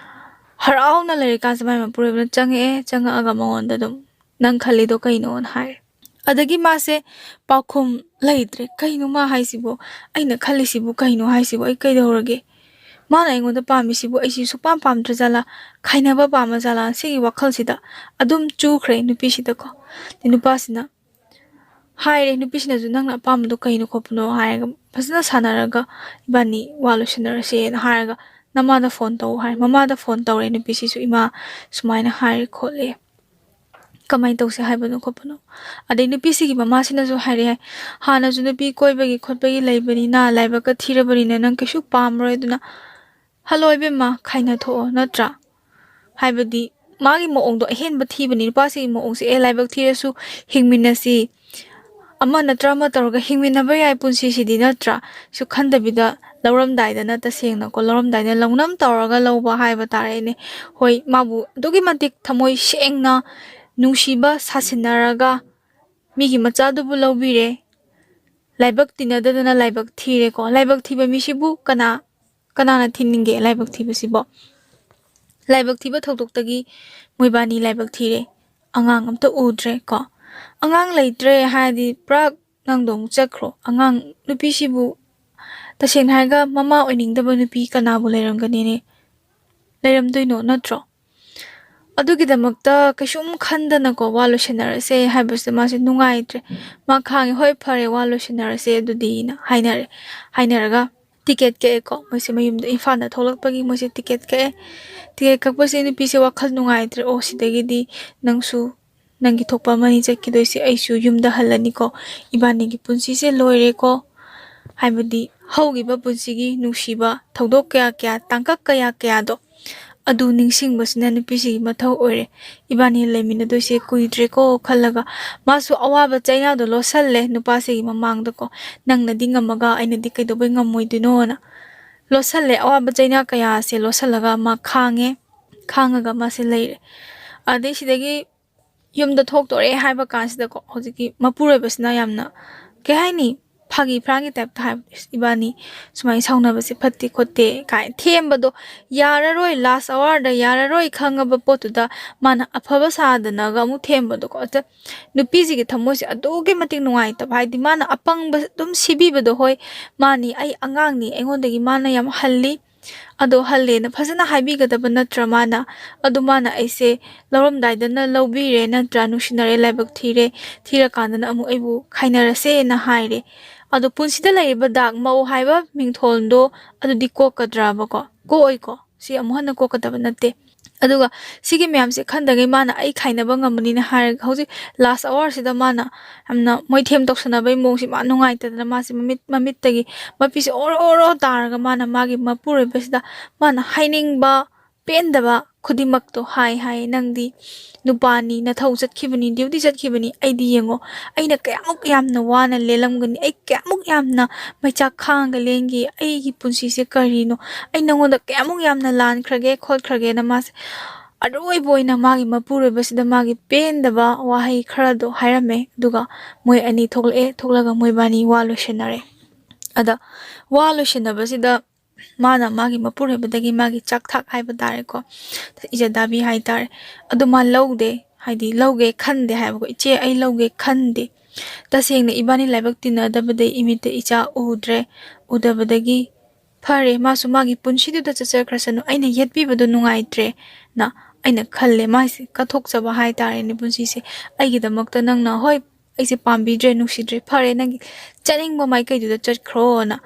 ꯍꯔꯥꯎꯅ ꯂꯩꯔꯤꯀꯥꯟꯁꯤꯗ ꯃꯥꯒꯤ ꯃꯄꯨꯔꯣꯏꯕꯅ ꯆꯪꯉꯛꯑꯦ꯫ ꯆꯪꯉꯛꯑꯒ ꯃꯉꯣꯟꯗ ꯑꯗꯨꯝ, "ꯅꯪ ꯈꯜꯂꯤꯗꯣ ꯀꯩꯅꯣꯅ?" ꯍꯥꯏꯔꯦ꯫ ꯑꯗꯒꯤ ꯃꯥꯁꯦ ꯄꯥꯎꯈꯨꯝ ꯂꯩꯇ꯭ꯔꯦ꯫ "ꯀꯩꯅꯣ ꯃꯥ ꯍꯥꯏꯁꯤꯕꯣ? ꯑꯩꯅ ꯈꯜꯂꯤꯁꯤꯕꯨ ꯀꯩꯅꯣ ꯍꯥꯏꯁꯤꯕꯨ? ꯑꯩ ꯀꯩꯗꯧꯔꯒꯦ? ꯃꯥꯅ ꯑꯩꯉꯣꯟꯗ ꯄꯥꯝꯃꯤꯁꯤꯕꯨ ꯑꯩꯁꯤ ꯁꯨꯛꯄꯥꯝ ꯄꯥꯝꯗ꯭ꯔꯖꯥꯠꯂꯥ? ꯈꯥꯏꯅꯕ ꯄꯥꯝꯃꯖꯥꯠꯂꯥ?" ꯁꯤꯒꯤ ꯋꯥꯈꯜꯁꯤꯗ ꯑꯗꯨꯝ ꯆꯨꯈ꯭ꯔꯦ ꯅꯨꯄꯤꯁꯤꯗꯀꯣ꯫ ꯑꯗꯩ ꯅꯨꯄꯥꯁꯤꯅ ꯍꯥꯏꯔꯦ, ꯅꯨꯄꯤꯁꯤꯅꯁꯨ, "ꯅꯪꯅ ꯑꯄꯥꯝꯕꯗꯣ ꯀꯩꯅꯣ ꯈꯣꯠꯄꯅꯣ?" ꯍꯥꯏꯔꯒ ꯐꯖꯅ ꯁꯥꯟꯅꯔꯒ, "ꯏꯕꯥꯅꯤ ꯋꯥ ꯂꯣꯏꯁꯤꯟꯅꯔꯁꯦꯅ" ꯍꯥꯏꯔꯒ, "ꯅꯃꯥꯗ ꯐꯣꯟ ꯇꯧ" ꯍꯥꯏ꯫ ꯃꯃꯥꯗ ꯐꯣꯟ ꯇꯧꯔꯦ ꯅꯨꯄꯤꯁꯤꯁꯨ, "ꯏꯃꯥ ꯁꯨꯃꯥꯏꯅ ꯍꯥꯏꯔꯦ ꯈꯣꯠꯂꯦ, ꯀꯃꯥꯏꯅ ꯇꯧꯁꯦ ꯍꯥꯏꯕꯅꯣ ꯈꯣꯠꯄꯅꯣ?" ꯑꯗꯩ ꯅꯨꯄꯤꯁꯤꯒꯤ ꯃꯃꯥꯁꯤꯅꯁꯨ ꯍꯥꯏꯔꯦ ꯍꯥꯏ, "ꯍꯥꯟꯅꯁꯨ ꯅꯨꯄꯤ ꯀꯣꯏꯕꯒꯤ ꯈꯣꯠꯄꯒꯤ ꯂꯩꯕꯅꯤꯅ, ꯂꯥꯏꯕꯛꯀ ꯊꯤꯔꯕꯅꯤꯅ ꯅꯪ ꯀꯩꯁꯨ ꯄꯥꯝꯃꯔꯣꯏ, ꯑꯗꯨꯅ ꯍꯜꯂꯣ ꯏꯕꯦꯝꯃ, ꯈꯥꯏꯅꯊꯣꯛꯑꯣ, ꯅꯠꯇ꯭ꯔꯥ? ꯍꯥꯏꯕꯗꯤ ꯃꯥꯒꯤ ꯃꯑꯣꯡꯗꯣ ꯑꯍꯦꯟꯕ ꯊꯤꯕꯅꯤ꯫ ꯅꯨꯄꯥꯁꯤꯒꯤ ꯃꯑꯣꯡꯁꯦ, "ꯑꯦ, ꯂꯥꯏꯕꯛ ꯊꯤꯔꯁꯨ ꯍꯤꯡꯃꯤꯟꯅꯁꯤ, ꯑꯃ ꯅꯠꯇ꯭ꯔ ꯑꯃ ꯇꯧꯔꯒ ꯍꯤꯡꯃꯤꯟꯅꯕ ꯌꯥꯏ ꯄꯨꯟꯁꯤꯁꯤꯗꯤ, ꯅꯠꯇ꯭ꯔꯥ?" ꯁꯨ ꯈꯟꯗꯕꯤꯗ ꯂꯧꯔꯝꯗꯥꯏꯗꯅ, ꯇꯁꯦꯡꯅꯀꯣ, ꯂꯧꯔꯝꯗꯥꯏꯗ ꯂꯧꯅꯝ ꯇꯧꯔꯒ ꯂꯧꯕ ꯍꯥꯏꯕ ꯇꯥꯔꯦꯅꯦ꯫ ꯍꯣꯏ, ꯃꯥꯕꯨ ꯑꯗꯨꯛꯀꯤ ꯃꯇꯤꯛ ꯊꯃꯣꯏ ꯁꯦꯡꯅ ꯅꯨꯡꯁꯤꯕ ꯁꯥꯁꯤꯟꯅꯔꯒ ꯃꯤꯒꯤ ꯃꯆꯥꯗꯨꯕꯨ ꯂꯧꯕꯤꯔꯦ, ꯂꯥꯏꯕꯛ ꯇꯤꯟꯅꯗꯗꯅ ꯂꯥꯏꯕꯛ ꯊꯤꯔꯦꯀꯣ꯫ ꯂꯥꯏꯕꯛ ꯊꯤꯕ ꯃꯤꯁꯤꯕꯨ ꯀꯅꯥ, ꯀꯅꯥꯅ ꯊꯤꯅꯤꯡꯒꯦ ꯂꯥꯏꯕꯛ ꯊꯤꯕꯁꯤꯕꯣ? ꯂꯥꯏꯕꯛ ꯊꯤꯕ ꯊꯧꯗꯣꯛꯇꯒꯤ ꯃꯣꯏꯕꯥꯅꯤ ꯂꯥꯏꯕꯛ ꯊꯤꯔꯦ꯫ ꯑꯉꯥꯡ ꯑꯝꯇ ꯎꯗ꯭ꯔꯦ ꯀꯣ꯫ ꯑꯉꯥꯡ ꯂꯩꯇ꯭ꯔꯦ ꯍꯥꯏꯔꯗꯤ ꯄꯨꯔꯥ ꯅꯪꯗꯣ ꯑꯃꯨꯛ ꯆꯠꯈ꯭ꯔꯣ꯫ ꯑꯉꯥꯡ ꯅꯨꯄꯤꯁꯤꯕꯨ ꯇꯁꯦꯡꯅ ꯍꯥꯏꯔꯒ ꯃꯃꯥ ꯑꯣꯏꯅꯤꯡꯗꯕ ꯅꯨꯄꯤ ꯀꯅꯥꯕꯨ ꯂꯩꯔꯝꯒꯅꯤꯅꯦ? ꯂꯩꯔꯝꯗꯣꯏꯅꯣ, ꯅꯠꯇ꯭ꯔꯣ? ꯑꯗꯨꯒꯤꯗꯃꯛꯇ ꯀꯩꯁꯨꯝ ꯈꯟꯗꯅꯀꯣ, ꯋꯥ ꯂꯣꯏꯁꯟꯅꯔꯁꯦ ꯍꯥꯏꯕꯁꯤꯗ ꯃꯥꯁꯦ ꯅꯨꯡꯉꯥꯏꯇ꯭ꯔꯦ꯫ ꯃꯥ ꯈꯥꯡꯉꯦ, "ꯍꯣꯏ, ꯐꯔꯦ, ꯋꯥ ꯂꯣꯏꯁꯟꯅꯔꯁꯦ ꯑꯗꯨꯗꯤꯅ" ꯍꯥꯏꯅꯔꯦ꯫ ꯍꯥꯏꯅꯔꯒ ꯇꯤꯀꯦꯠ ꯀꯛꯑꯦꯀꯣ꯫ ꯃꯣꯏꯁꯦ ꯃꯌꯨꯝꯗ, ꯏꯝꯐꯥꯜꯗ ꯊꯣꯛꯂꯛꯄꯒꯤ ꯃꯣꯏꯁꯦ ꯇꯤꯀꯦꯠ ꯀꯛꯑꯦ꯫ ꯇꯤꯀꯦꯠ ꯀꯛꯄꯁꯦ ꯅꯨꯄꯤꯁꯦ ꯋꯥꯈꯜ ꯅꯨꯡꯉꯥꯏꯇ꯭ꯔꯦ꯫ "ꯑꯣ, ꯁꯤꯗꯒꯤꯗꯤ ꯅꯪꯁꯨ ꯅꯪꯒꯤ ꯊꯣꯛꯄ ꯑꯃꯅꯤ ꯆꯠꯈꯤꯗꯣꯏꯁꯦ, ꯑꯩꯁꯨ ꯌꯨꯝꯗ ꯍꯜꯂꯅꯤꯀꯣ, ꯏꯕꯥꯅꯤꯒꯤ ꯄꯨꯟꯁꯤꯁꯦ ꯂꯣꯏꯔꯦꯀꯣ, ꯍꯥꯏꯕꯗꯤ ꯍꯧꯈꯤꯕ ꯄꯨꯟꯁꯤꯒꯤ ꯅꯨꯡꯁꯤꯕ ꯊꯧꯗꯣꯛ ꯀꯌꯥ ꯀꯌꯥ, ꯇꯥꯡꯀꯛ ꯀꯌꯥ ꯀꯌꯥꯗꯣ, ꯑꯗꯨ ꯅꯤꯡꯁꯤꯡꯕꯁꯤꯅ ꯅꯨꯄꯤꯁꯤꯒꯤ ꯃꯊꯧ ꯑꯣꯏꯔꯦ꯫ ꯏꯕꯥꯅꯤ ꯂꯩꯃꯤꯟꯅꯗꯣꯏꯁꯦ ꯀꯨꯏꯗ꯭ꯔꯦꯀꯣ" ꯈꯜꯂꯒ ꯃꯥꯁꯨ ꯑꯋꯥꯕ ꯆꯩꯅꯥꯗꯣ ꯂꯣꯠꯁꯜꯂꯦ ꯅꯨꯄꯥꯁꯤꯒꯤ ꯃꯃꯥꯡꯗꯀꯣ꯫ "ꯅꯪꯅꯗꯤ ꯉꯝꯃꯒ ꯑꯩꯅꯗꯤ ꯀꯩꯗꯧꯕꯩ ꯉꯝꯃꯣꯏꯗꯣꯏꯅꯣꯅ" ꯂꯣꯠꯁꯜꯂꯦ꯫ ꯑꯋꯥꯕ ꯆꯩꯅꯥ ꯀꯌꯥꯁꯦ ꯂꯣꯠꯁꯜꯂꯒ ꯃꯥ ꯈꯥꯡꯉꯦ꯫ ꯈꯥꯡꯉꯒ ꯃꯥꯁꯦ ꯂꯩꯔꯦ꯫ ꯑꯗꯩ ꯁꯤꯗꯒꯤ ꯌꯨꯝꯗ ꯊꯣꯛꯇꯣꯔꯦ ꯍꯥꯏꯕ ꯀꯥꯟꯁꯤꯗꯀꯣ, ꯍꯧꯖꯤꯛꯀꯤ ꯃꯄꯨꯔꯣꯏꯕꯁꯤꯅ ꯌꯥꯝꯅ, ꯀꯩ ꯍꯥꯏꯅꯤ, ꯐꯥꯒꯤ ꯐꯔꯥꯡꯒꯤ ꯇꯥꯏꯞꯇ ꯍꯥꯏꯕ, "ꯏꯕꯥꯅꯤ ꯁꯨꯃꯥꯏꯅ ꯁꯥꯎꯅꯕꯁꯦ ꯐꯠꯇꯦ ꯈꯣꯠꯇꯦ" ꯀꯥꯏꯅ ꯊꯦꯝꯕꯗꯣ, ꯌꯥꯔꯔꯣꯏ, ꯂꯥꯁ ꯑꯋꯥꯔꯗ ꯌꯥꯔꯔꯣꯏ ꯈꯪꯉꯕ ꯄꯣꯠꯇꯨꯗ ꯃꯥꯅ ꯑꯐꯕ ꯁꯥꯗꯅꯒ ꯑꯃꯨꯛ ꯊꯦꯝꯕꯗꯣꯀꯣ꯫ ꯑꯗ ꯅꯨꯄꯤꯁꯤꯒꯤ ꯊꯃꯣꯏꯁꯦ ꯑꯗꯨꯛꯀꯤ ꯃꯇꯤꯛ ꯅꯨꯡꯉꯥꯏꯇꯕ, ꯍꯥꯏꯗꯤ ꯃꯥꯅ ꯑꯄꯪꯕ ꯑꯗꯨꯝ ꯁꯤꯕꯤꯕꯗꯣ, "ꯍꯣꯏ, ꯃꯥꯅꯤ, ꯑꯩ ꯑꯉꯥꯡꯅꯤ, ꯑꯩꯉꯣꯟꯗꯒꯤ ꯃꯥꯅ ꯌꯥꯝ ꯍꯜꯂꯤ, ꯑꯗꯣ ꯍꯜꯂꯦꯅ ꯐꯖꯅ ꯍꯥꯏꯕꯤꯒꯗꯕ ꯅꯠꯇ꯭ꯔ ꯃꯥꯅ? ꯑꯗꯨ ꯃꯥꯅ ꯑꯩꯁꯦ ꯂꯧꯔꯝꯗꯥꯏꯗꯅ ꯂꯧꯕꯤꯔꯦ ꯅꯠꯇ꯭ꯔꯥ, ꯅꯨꯡꯁꯤꯅꯔꯦ, ꯂꯥꯏꯕꯛ ꯊꯤꯔꯦ, ꯊꯤꯔꯀꯥꯟꯗꯅ ꯑꯃꯨꯛ ꯑꯩꯕꯨ ꯈꯥꯏꯅꯔꯁꯦꯅ ꯍꯥꯏꯔꯦ꯫ ꯑꯗꯣ ꯄꯨꯟꯁꯤꯗ ꯂꯩꯔꯤꯕ ꯗꯥꯛ ꯃꯧ ꯍꯥꯏꯕ ꯃꯤꯡꯊꯣꯜꯗꯣ ꯑꯗꯨꯗꯤ ꯀꯣꯛꯀꯗ꯭ꯔꯕꯀꯣ? ꯀꯣꯛꯑꯣꯏꯀꯣ꯫ ꯁꯤ ꯑꯃꯨꯛ ꯍꯟꯅ ꯀꯣꯛꯀꯗꯕ ꯅꯠꯇꯦ꯫ ꯑꯗꯨꯒ ꯁꯤꯒꯤ ꯃꯌꯥꯝꯁꯦ ꯈꯟꯗꯒꯩ ꯃꯥꯅ ꯑꯩ ꯈꯥꯏꯅꯕ ꯉꯝꯃꯅꯤꯅ ꯍꯥꯏꯔꯒ ꯍꯧꯖꯤꯛ ꯂꯥꯁ ꯑꯋꯥꯔꯁꯤꯗ ꯃꯥꯅ ꯌꯥꯝꯅ ꯃꯣꯏꯊꯦꯝ ꯇꯧꯁꯟꯅꯕꯒꯤ ꯃꯑꯣꯡꯁꯦ ꯃꯥ ꯅꯨꯡꯉꯥꯏꯇꯗꯅ ꯃꯥꯁꯦ ꯃꯃꯤꯠ, ꯃꯃꯤꯠꯇꯒꯤ ꯃꯄꯤꯁꯦ ꯑꯣꯔꯣ ꯑꯣꯔꯣ ꯇꯥꯔꯒ ꯃꯥꯅ ꯃꯥꯒꯤ ꯃꯄꯨꯔꯣꯏꯕꯁꯤꯗ ꯃꯥꯅ ꯍꯥꯏꯅꯤꯡꯕ ꯄꯦꯟꯗꯕ ꯈꯨꯗꯤꯡꯃꯛꯇꯣ ꯍꯥꯏ ꯍꯥꯏ, "ꯅꯪꯗꯤ ꯅꯨꯄꯥꯅꯤ, ꯅꯊꯧ ꯆꯠꯈꯤꯕꯅꯤ, ꯗ꯭ꯌꯨꯇꯤ ꯆꯠꯈꯤꯕꯅꯤ, ꯑꯩꯗꯤ ꯌꯦꯡꯉꯣ, ꯑꯩꯅ ꯀꯌꯥꯃꯨꯛ ꯌꯥꯝꯅ ꯋꯥꯅ ꯂꯦꯜꯂꯝꯒꯅꯤ, ꯑꯩ ꯀꯌꯥꯃꯨꯛ ꯌꯥꯝꯅ ꯃꯩꯆꯥꯛ ꯈꯥꯡꯉꯒ ꯂꯦꯟꯒꯤ, ꯑꯩꯒꯤ ꯄꯨꯟꯁꯤꯁꯦ ꯀꯔꯤꯅꯣ, ꯑꯩ ꯅꯉꯣꯟꯗ ꯀꯌꯥꯃꯨꯛ ꯌꯥꯝꯅ ꯂꯥꯟꯈ꯭ꯔꯒꯦ ꯈꯣꯠꯈ꯭ꯔꯒꯦꯅ" ꯃꯥꯁꯦ ꯑꯔꯣꯏꯕ ꯑꯣꯏꯅ ꯃꯥꯒꯤ ꯃꯄꯨꯔꯣꯏꯕꯁꯤꯗ ꯃꯥꯒꯤ ꯄꯦꯟꯗꯕ ꯋꯥꯍꯩ ꯈꯔꯗꯣ ꯍꯥꯏꯔꯝꯃꯦ꯫ ꯑꯗꯨꯒ ꯃꯣꯏ ꯑꯅꯤ ꯊꯣꯛꯂꯛꯑꯦ, ꯊꯣꯛꯂꯒ ꯃꯣꯏꯕꯥꯅꯤ ꯋꯥ ꯂꯣꯏꯁꯟꯅꯔꯦ꯫ ꯑꯗ ꯋꯥ ꯂꯣꯏꯁꯟꯅꯕꯁꯤꯗ ꯃꯥꯅ ꯃꯥꯒꯤ ꯃꯄꯨꯔꯣꯏꯕꯗꯒꯤ ꯃꯥꯒꯤ ꯆꯥꯛꯊꯥꯛ ꯍꯥꯏꯕ ꯇꯥꯔꯦꯀꯣ, ꯏꯖꯠ ꯗꯥꯕꯤ ꯍꯥꯏ ꯇꯥꯔꯦ, ꯑꯗꯨ ꯃꯥ ꯂꯧꯗꯦ, ꯍꯥꯏꯗꯤ ꯂꯧꯒꯦ ꯈꯟꯗꯦ ꯍꯥꯏꯕꯀꯣ꯫ "ꯏꯆꯦ, ꯑꯩ ꯂꯧꯒꯦ ꯈꯟꯗꯦ, ꯇꯁꯦꯡꯅ ꯏꯕꯥꯅꯤ ꯂꯥꯏꯕꯛ ꯇꯤꯟꯅꯗꯕꯗꯩ ꯏꯃꯤꯠꯇ ꯏꯆꯥ ꯎꯗ꯭ꯔꯦ, ꯎꯗꯕꯗꯒꯤ ꯐꯔꯦ, ꯃꯥꯁꯨ ꯃꯥꯒꯤ ꯄꯨꯟꯁꯤꯗꯨꯗ ꯆꯠꯆꯈ꯭ꯔꯁꯅꯨ, ꯑꯩꯅ ꯌꯦꯠꯄꯤꯕꯗꯣ ꯅꯨꯡꯉꯥꯏꯇ꯭ꯔꯦꯅ ꯑꯩꯅ ꯈꯜꯂꯦ꯫ ꯃꯥꯁꯦ ꯀꯠꯊꯣꯛꯆꯕ ꯍꯥꯏ ꯇꯥꯔꯦꯅꯦ ꯄꯨꯟꯁꯤꯁꯦ꯫ ꯑꯩꯒꯤꯗꯃꯛꯇ ꯅꯪꯅ, ꯍꯣꯏ, ꯑꯩꯁꯦ ꯄꯥꯝꯕꯤꯗ꯭ꯔꯦ, ꯅꯨꯡꯁꯤꯗ꯭ꯔꯦ, ꯐꯔꯦ, ꯅꯪꯒꯤ ꯆꯠꯅꯤꯡꯕ ꯃꯥꯏꯀꯩꯗꯨꯗ ꯆꯠꯈ꯭ꯔꯣꯅ"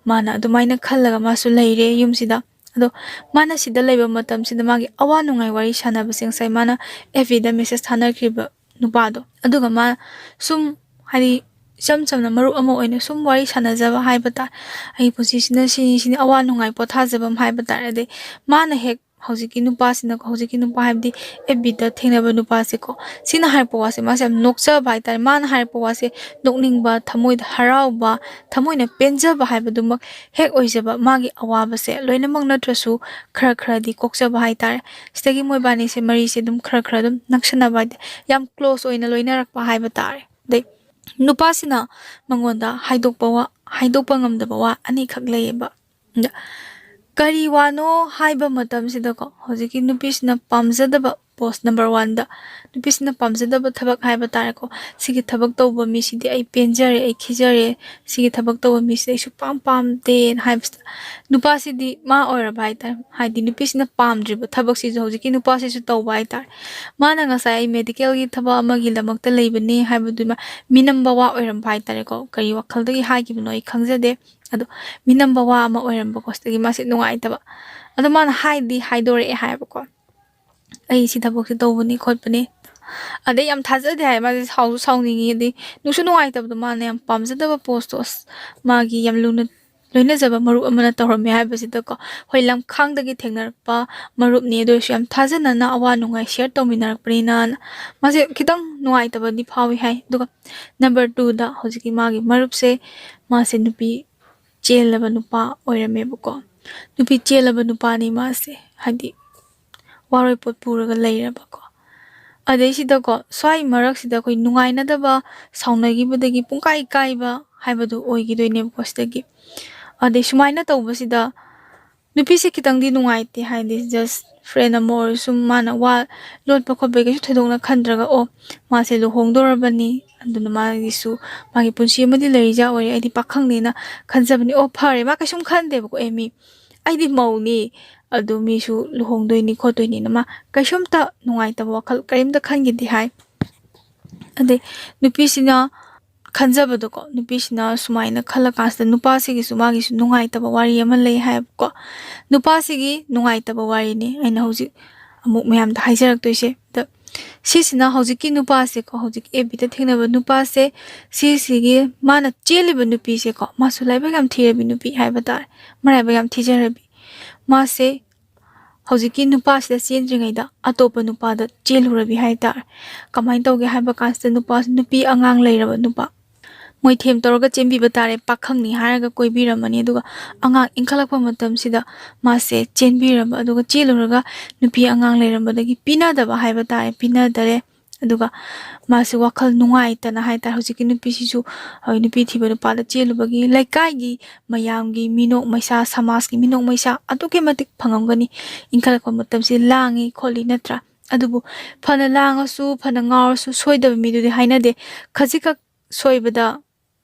ꯃꯥꯅ ꯑꯗꯨꯃꯥꯏꯅ ꯈꯜꯂꯒ ꯃꯥꯁꯨ ꯂꯩꯔꯦ ꯌꯨꯝꯁꯤꯗ꯫ ꯑꯗꯣ ꯃꯥꯅ ꯁꯤꯗ ꯂꯩꯕ ꯃꯇꯝꯁꯤꯗ ꯃꯥꯒꯤ ꯑꯋꯥ ꯅꯨꯡꯉꯥꯏ ꯋꯥꯔꯤ ꯁꯥꯟꯅꯕꯁꯦ, ꯉꯁꯥꯏ ꯃꯥꯅ ꯑꯦꯐ ꯕꯤꯗ ꯃꯦꯁꯦꯖ ꯊꯥꯅꯈꯤꯕ ꯅꯨꯄꯥꯗꯣ, ꯑꯗꯨꯒ ꯃꯥ ꯁꯨꯝ, ꯍꯥꯏꯗꯤ, ꯏꯆꯝ ꯆꯝꯅ ꯃꯔꯨꯞ ꯑꯃ ꯑꯣꯏꯅ ꯁꯨꯝ ꯋꯥꯔꯤ ꯁꯥꯟꯅꯖꯕ ꯍꯥꯏꯕ ꯇꯥꯔꯦ꯫ "ꯑꯩꯒꯤ ꯄꯨꯟꯁꯤꯁꯤꯅ ꯁꯤꯅꯤ, ꯁꯤꯅꯤ", ꯑꯋꯥ ꯅꯨꯡꯉꯥꯏ ꯄꯣꯊꯥꯖꯕ ꯍꯥꯏꯕ ꯇꯥꯔꯦ꯫ ꯑꯗꯩ ꯃꯥꯅ ꯍꯦꯛ ꯍꯧꯖꯤꯛꯀꯤ ꯅꯨꯄꯥꯁꯤꯅꯀꯣ, ꯍꯧꯖꯤꯛꯀꯤ ꯅꯨꯄꯥ ꯍꯥꯏꯕꯗꯤ ꯑꯦꯐ ꯕꯤꯗ ꯊꯦꯡꯅꯕ ꯅꯨꯄꯥꯁꯦꯀꯣ, ꯁꯤꯅ ꯍꯥꯏꯔꯛꯄ ꯋꯥꯁꯦ ꯃꯥꯁꯦ ꯌꯥꯝ ꯅꯣꯛꯆꯕ ꯍꯥꯏ ꯇꯥꯔꯦ꯫ ꯃꯥꯅ ꯍꯥꯏꯔꯛꯄ ꯋꯥꯁꯦ ꯅꯣꯛꯅꯤꯡꯕ, ꯊꯃꯣꯏꯗ ꯍꯔꯥꯎꯕ, ꯊꯃꯣꯏꯅ ꯄꯦꯟꯖꯕ ꯍꯥꯏꯕꯗꯨꯃꯛ ꯍꯦꯛ ꯑꯣꯏꯖꯕ, ꯃꯥꯒꯤ ꯑꯋꯥꯕꯁꯦ ꯂꯣꯏꯅꯃꯛ ꯅꯠꯇ꯭ꯔꯁꯨ ꯈꯔ ꯈꯔꯗꯤ ꯀꯣꯛꯆꯕ ꯍꯥꯏ ꯇꯥꯔꯦ꯫ ꯁꯤꯗꯒꯤ ꯃꯣꯏꯕꯥꯅꯤꯁꯦ, ꯃꯔꯤꯁꯦ ꯑꯗꯨꯝ ꯈꯔ ꯈꯔ ꯑꯗꯨꯝ ꯅꯛꯁꯟꯅꯕ ꯍꯥꯏꯗꯤ ꯌꯥꯝ ꯀ꯭ꯂꯣꯁ ꯑꯣꯏꯅ ꯂꯣꯏꯅꯔꯛꯄ ꯍꯥꯏꯕ ꯇꯥꯔꯦ꯫ ꯑꯗꯩ ꯅꯨꯄꯥꯁꯤꯅ ꯃꯉꯣꯟꯗ ꯍꯥꯏꯗꯣꯛꯄ ꯋꯥ, ꯍꯥꯏꯗꯣꯛꯄ ꯉꯝꯗꯕ ꯋꯥ ꯑꯅꯤꯈꯛ ꯂꯩꯌꯦꯕ꯫ ꯑꯗ ꯀꯔꯤ ꯋꯥꯅꯣ ꯍꯥꯏꯕ ꯃꯇꯝꯁꯤꯗꯀꯣ, ꯍꯧꯖꯤꯛꯀꯤ ꯅꯨꯄꯤꯁꯤꯅ ꯄꯥꯝꯖꯗꯕ ꯄꯣꯁ ꯅꯝꯕꯔ ꯋꯥꯟꯗ, ꯅꯨꯄꯤꯁꯤꯅ ꯄꯥꯝꯖꯗꯕ ꯊꯕꯛ ꯍꯥꯏꯕ ꯇꯥꯔꯦꯀꯣ, "ꯁꯤꯒꯤ ꯊꯕꯛ ꯇꯧꯕ ꯃꯤꯁꯤꯗꯤ ꯑꯩ ꯄꯦꯟꯖꯔꯦ, ꯑꯩ ꯈꯤꯖꯔꯦ, ꯁꯤꯒꯤ ꯊꯕꯛ ꯇꯧꯕ ꯃꯤꯁꯤꯗꯤ ꯑꯩ ꯁꯨꯛꯄꯥꯝ ꯄꯥꯝꯗꯦꯅ" ꯍꯥꯏꯕꯁꯤꯗ, ꯅꯨꯄꯥꯁꯤꯗꯤ ꯃꯥ ꯑꯣꯏꯔꯕ ꯍꯥꯏ ꯇꯥꯔꯦ, ꯍꯥꯏꯗꯤ ꯅꯨꯄꯤꯁꯤꯅ ꯄꯥꯝꯗ꯭ꯔꯤꯕ ꯊꯕꯛꯁꯤꯁꯨ ꯍꯧꯖꯤꯛꯀꯤ ꯅꯨꯄꯥꯁꯤꯁꯨ ꯇꯧꯕ ꯍꯥꯏ ꯇꯥꯔꯦ꯫ ꯃꯥꯅ ꯉꯁꯥꯏ "ꯑꯩ ꯃꯦꯗꯤꯀꯦꯜꯒꯤ ꯊꯕꯛ ꯑꯃꯒꯤꯗꯃꯛꯇ ꯂꯩꯕꯅꯤ" ꯍꯥꯏꯕꯗꯨꯃ ꯃꯤꯅꯝꯕ ꯋꯥ ꯑꯣꯏꯔꯝꯕ ꯍꯥꯏ ꯇꯥꯔꯦꯀꯣ꯫ ꯀꯔꯤ ꯋꯥꯈꯜꯗꯒꯤ ꯍꯥꯏꯈꯤꯕꯅꯣ ꯑꯩ ꯈꯪꯖꯗꯦ, ꯑꯗꯣ ꯃꯤꯅꯝꯕ ꯋꯥ ꯑꯃ ꯑꯣꯏꯔꯝꯕꯀꯣ꯫ ꯁꯤꯗꯒꯤ ꯃꯥꯁꯦ ꯅꯨꯡꯉꯥꯏꯇꯕ, ꯑꯗꯣ ꯃꯥꯅ ꯍꯥꯏꯗꯤ ꯍꯥꯏꯗꯣꯔꯛꯑꯦ ꯍꯥꯏꯕꯀꯣ, "ꯑꯩ ꯁꯤ ꯊꯕꯛꯁꯦ ꯇꯧꯕꯅꯤ ꯈꯣꯠꯄꯅꯤ", ꯑꯗꯩ ꯌꯥꯝ ꯊꯥꯖꯗꯦ ꯍꯥꯏ, ꯃꯥꯁꯦ ꯁꯥꯎꯁꯨ ꯁꯥꯎꯅꯤꯡꯉꯤ, ꯑꯗꯩ ꯅꯨꯡꯁꯨ ꯅꯨꯡꯉꯥꯏꯇꯕꯗꯣ, ꯃꯥꯅ ꯌꯥꯝ ꯄꯥꯝꯖꯗꯕ ꯄꯣꯁꯇꯣ, ꯑꯁ, ꯃꯥꯒꯤ ꯌꯥꯝ ꯂꯨꯅ ꯂꯣꯏꯅꯖꯕ ꯃꯔꯨꯞ ꯑꯃꯅ ꯇꯧꯔꯝꯃꯦ ꯍꯥꯏꯕꯁꯤꯗꯀꯣ, ꯍꯣꯏ, ꯂꯝꯈꯥꯡꯗꯒꯤ ꯊꯦꯡꯅꯔꯛꯄ ꯃꯔꯨꯞꯅꯤ, ꯑꯗꯨ ꯑꯣꯏꯔꯁꯨ ꯌꯥꯝ ꯊꯥꯖꯅꯅ ꯑꯋꯥ ꯅꯨꯡꯉꯥꯏ share ꯇꯧꯃꯤꯟꯅꯔꯛꯄꯅꯤꯅ ꯃꯥꯁꯦ ꯈꯤꯇꯪ ꯅꯨꯡꯉꯥꯏꯇꯕꯗꯤ ꯐꯥꯎꯏ ꯍꯥꯏ꯫ ꯑꯗꯨꯒ number twoꯗ ꯍꯧꯖꯤꯛꯀꯤ ꯃꯥꯒꯤ ꯃꯔꯨꯞꯁꯦ, ꯃꯥꯁꯦ ꯅꯨꯄꯤ ꯆꯦꯜꯂꯕ ꯅꯨꯄꯥ ꯑꯣꯏꯔꯝꯃꯦꯕꯀꯣ꯫ ꯅꯨꯄꯤ ꯆꯦꯜꯂꯕ ꯅꯨꯄꯥꯅꯤ ꯃꯥꯁꯦ, ꯍꯥꯏꯗꯤ ꯋꯥꯔꯣꯏꯄꯣꯠ ꯄꯨꯔꯒ ꯂꯩꯔꯕꯀꯣ꯫ ꯑꯗꯩꯁꯤꯗꯀꯣ, ꯁ꯭ꯋꯥꯏ ꯃꯔꯛꯁꯤꯗ ꯑꯩꯈꯣꯏ ꯅꯨꯡꯉꯥꯏꯅꯗꯕ, ꯁꯥꯎꯅꯈꯤꯕꯗꯒꯤ ꯄꯨꯡꯀꯥꯏ ꯀꯥꯏꯕ ꯍꯥꯏꯕꯗꯨ ꯑꯣꯏꯈꯤꯗꯣꯏꯅꯦꯕꯀꯣ ꯁꯤꯗꯒꯤ꯫ ꯑꯗꯩ ꯁꯨꯃꯥꯏꯅ ꯇꯧꯕꯁꯤꯗ ꯅꯨꯄꯤꯁꯦ ꯈꯤꯇꯪꯗꯤ ꯅꯨꯡꯉꯥꯏꯇꯦ, ꯍꯥꯏꯗꯤ just friend ꯑꯃ ꯑꯣꯏꯔꯁꯨ ꯃꯥꯅ ꯋꯥ ꯂꯣꯠꯄ ꯈꯣꯠꯄ ꯀꯩꯁꯨ ꯊꯣꯏꯗꯣꯛꯅ ꯈꯟꯗ꯭ꯔꯒ, ꯑꯣ, ꯃꯥꯁꯦ ꯂꯨꯍꯣꯡꯗꯧꯔꯕꯅꯤ, ꯑꯗꯨꯅ ꯃꯥꯒꯤꯁꯨ ꯃꯥꯒꯤ ꯄꯨꯟꯁꯤ ꯑꯃꯗꯤ ꯂꯩꯔꯤꯖꯥ ꯑꯣꯏꯔꯦ, ꯑꯩꯗꯤ ꯄꯥꯈꯪꯅꯦꯅ ꯈꯟꯖꯕꯅꯤ꯫ ꯑꯣ, ꯐꯔꯦ, ꯃꯥ ꯀꯩꯁꯨꯝ ꯈꯟꯗꯦꯕꯀꯣ, ꯑꯦ, ꯃꯤ ꯑꯩꯗꯤ ꯃꯧꯅꯤ, ꯑꯗꯨ ꯃꯤꯁꯨ ꯂꯨꯍꯣꯡꯗꯣꯏꯅꯤ ꯈꯣꯠꯇꯣꯏꯅꯤꯅ ꯃꯥ ꯀꯩꯁꯨꯝꯇ ꯅꯨꯡꯉꯥꯏꯇꯕ ꯋꯥꯈꯜ ꯀꯔꯤꯝꯇ ꯈꯟꯈꯤꯗꯦ ꯍꯥꯏ꯫ ꯑꯗꯩ ꯅꯨꯄꯤꯁꯤꯅ ꯈꯟꯖꯕꯗꯣꯀꯣ, ꯅꯨꯄꯤꯁꯤꯅ ꯁꯨꯃꯥꯏꯅ ꯈꯜꯂꯀꯥꯟꯁꯤꯗ ꯅꯨꯄꯥꯁꯤꯒꯤꯁꯨ ꯃꯥꯒꯤꯁꯨ ꯅꯨꯡꯉꯥꯏꯇꯕ ꯋꯥꯔꯤ ꯑꯃ ꯂꯩ ꯍꯥꯏꯕꯀꯣ꯫ ꯅꯨꯄꯥꯁꯤꯒꯤ ꯅꯨꯡꯉꯥꯏꯇꯕ ꯋꯥꯔꯤꯅꯤ ꯑꯩꯅ ꯍꯧꯖꯤꯛ ꯑꯃꯨꯛ ꯃꯌꯥꯝꯗ ꯍꯥꯏꯖꯔꯛꯇꯣꯏꯁꯦ꯫ ꯑꯗ ꯁꯤꯁꯤꯅ ꯍꯧꯖꯤꯛꯀꯤ ꯅꯨꯄꯥꯁꯦꯀꯣ, ꯍꯧꯖꯤꯛ FBꯗ ꯊꯦꯡꯅꯕ ꯅꯨꯄꯥꯁꯦ, ꯁꯤꯁꯤꯒꯤ ꯃꯥꯅ ꯆꯦꯜꯂꯤꯕ ꯅꯨꯄꯤꯁꯦꯀꯣ, ꯃꯥꯁꯨ ꯂꯥꯏꯕꯛ ꯌꯥꯝ ꯊꯤꯔꯕꯤ ꯅꯨꯄꯤ ꯍꯥꯏꯕ ꯇꯥꯔꯦ, ꯃꯔꯥꯏꯕꯛ ꯌꯥꯝ ꯊꯤꯖꯔꯕꯤ꯫ ꯃꯥꯁꯦ ꯍꯧꯖꯤꯛꯀꯤ ꯅꯨꯄꯥꯁꯤꯗ ꯆꯦꯟꯗ꯭ꯔꯤꯉꯩꯗ ꯑꯇꯣꯞꯄ ꯅꯨꯄꯥꯗ ꯆꯦꯜꯂꯨꯔꯕꯤ ꯍꯥꯏ ꯇꯥꯔꯦ꯫ ꯀꯃꯥꯏꯅ ꯇꯧꯒꯦ ꯍꯥꯏꯕ ꯀꯥꯟꯁꯤꯗ, ꯅꯨꯄꯥ, ꯅꯨꯄꯤ ꯑꯉꯥꯡ ꯂꯩꯔꯕ ꯅꯨꯄꯥ, ꯃꯣꯏꯊꯦꯝ ꯇꯧꯔꯒ ꯆꯦꯟꯕꯤꯕ ꯇꯥꯔꯦ, ꯄꯥꯈꯪꯅꯤ ꯍꯥꯏꯔꯒ ꯀꯣꯏꯕꯤꯔꯝꯃꯅꯤ꯫ ꯑꯗꯨꯒ ꯑꯉꯥꯡ ꯏꯟꯈꯠꯂꯛꯄ ꯃꯇꯝꯁꯤꯗ ꯃꯥꯁꯦ ꯆꯦꯟꯕꯤꯔꯕ, ꯑꯗꯨꯒ ꯆꯦꯜꯂꯨꯔꯒ ꯅꯨꯄꯤ ꯑꯉꯥꯡ ꯂꯩꯔꯝꯕꯗꯒꯤ ꯄꯤꯅꯗꯕ ꯍꯥꯏꯕ ꯇꯥꯔꯦ, ꯄꯤꯅꯗꯔꯦ꯫ ꯑꯗꯨꯒ ꯃꯥꯁꯦ ꯋꯥꯈꯜ ꯅꯨꯡꯉꯥꯏꯇꯅ ꯍꯥꯏ ꯇꯥꯔꯦ, ꯍꯧꯖꯤꯛꯀꯤ ꯅꯨꯄꯤꯁꯤꯁꯨ, ꯍꯣꯏ, ꯅꯨꯄꯤ ꯊꯤꯕ ꯅꯨꯄꯥꯗ ꯆꯦꯜꯂꯨꯕꯒꯤ ꯂꯩꯀꯥꯏꯒꯤ ꯃꯌꯥꯝꯒꯤ ꯃꯤꯅꯣꯛ ꯃꯩꯁꯥ, ꯁꯃꯥꯖꯀꯤ ꯃꯤꯅꯣꯛ ꯃꯩꯁꯥ ꯑꯗꯨꯛꯀꯤ ꯃꯇꯤꯛ ꯐꯪꯉꯝꯒꯅꯤ꯫ ꯏꯟꯈꯠꯂꯛꯄ ꯃꯇꯝꯁꯤ ꯂꯥꯡꯉꯤ ꯈꯣꯠꯂꯤ, ꯅꯠꯇ꯭ꯔꯥ? ꯑꯗꯨꯕꯨ ꯐꯅ ꯂꯥꯡꯉꯁꯨ, ꯐꯅ ꯉꯥꯎꯔꯁꯨ, ꯁꯣꯏꯗꯕ ꯃꯤꯗꯨꯗꯤ ꯍꯥꯏꯅꯗꯦ꯫ ꯈꯖꯤꯛꯈꯛ ꯁꯣꯏꯕꯗ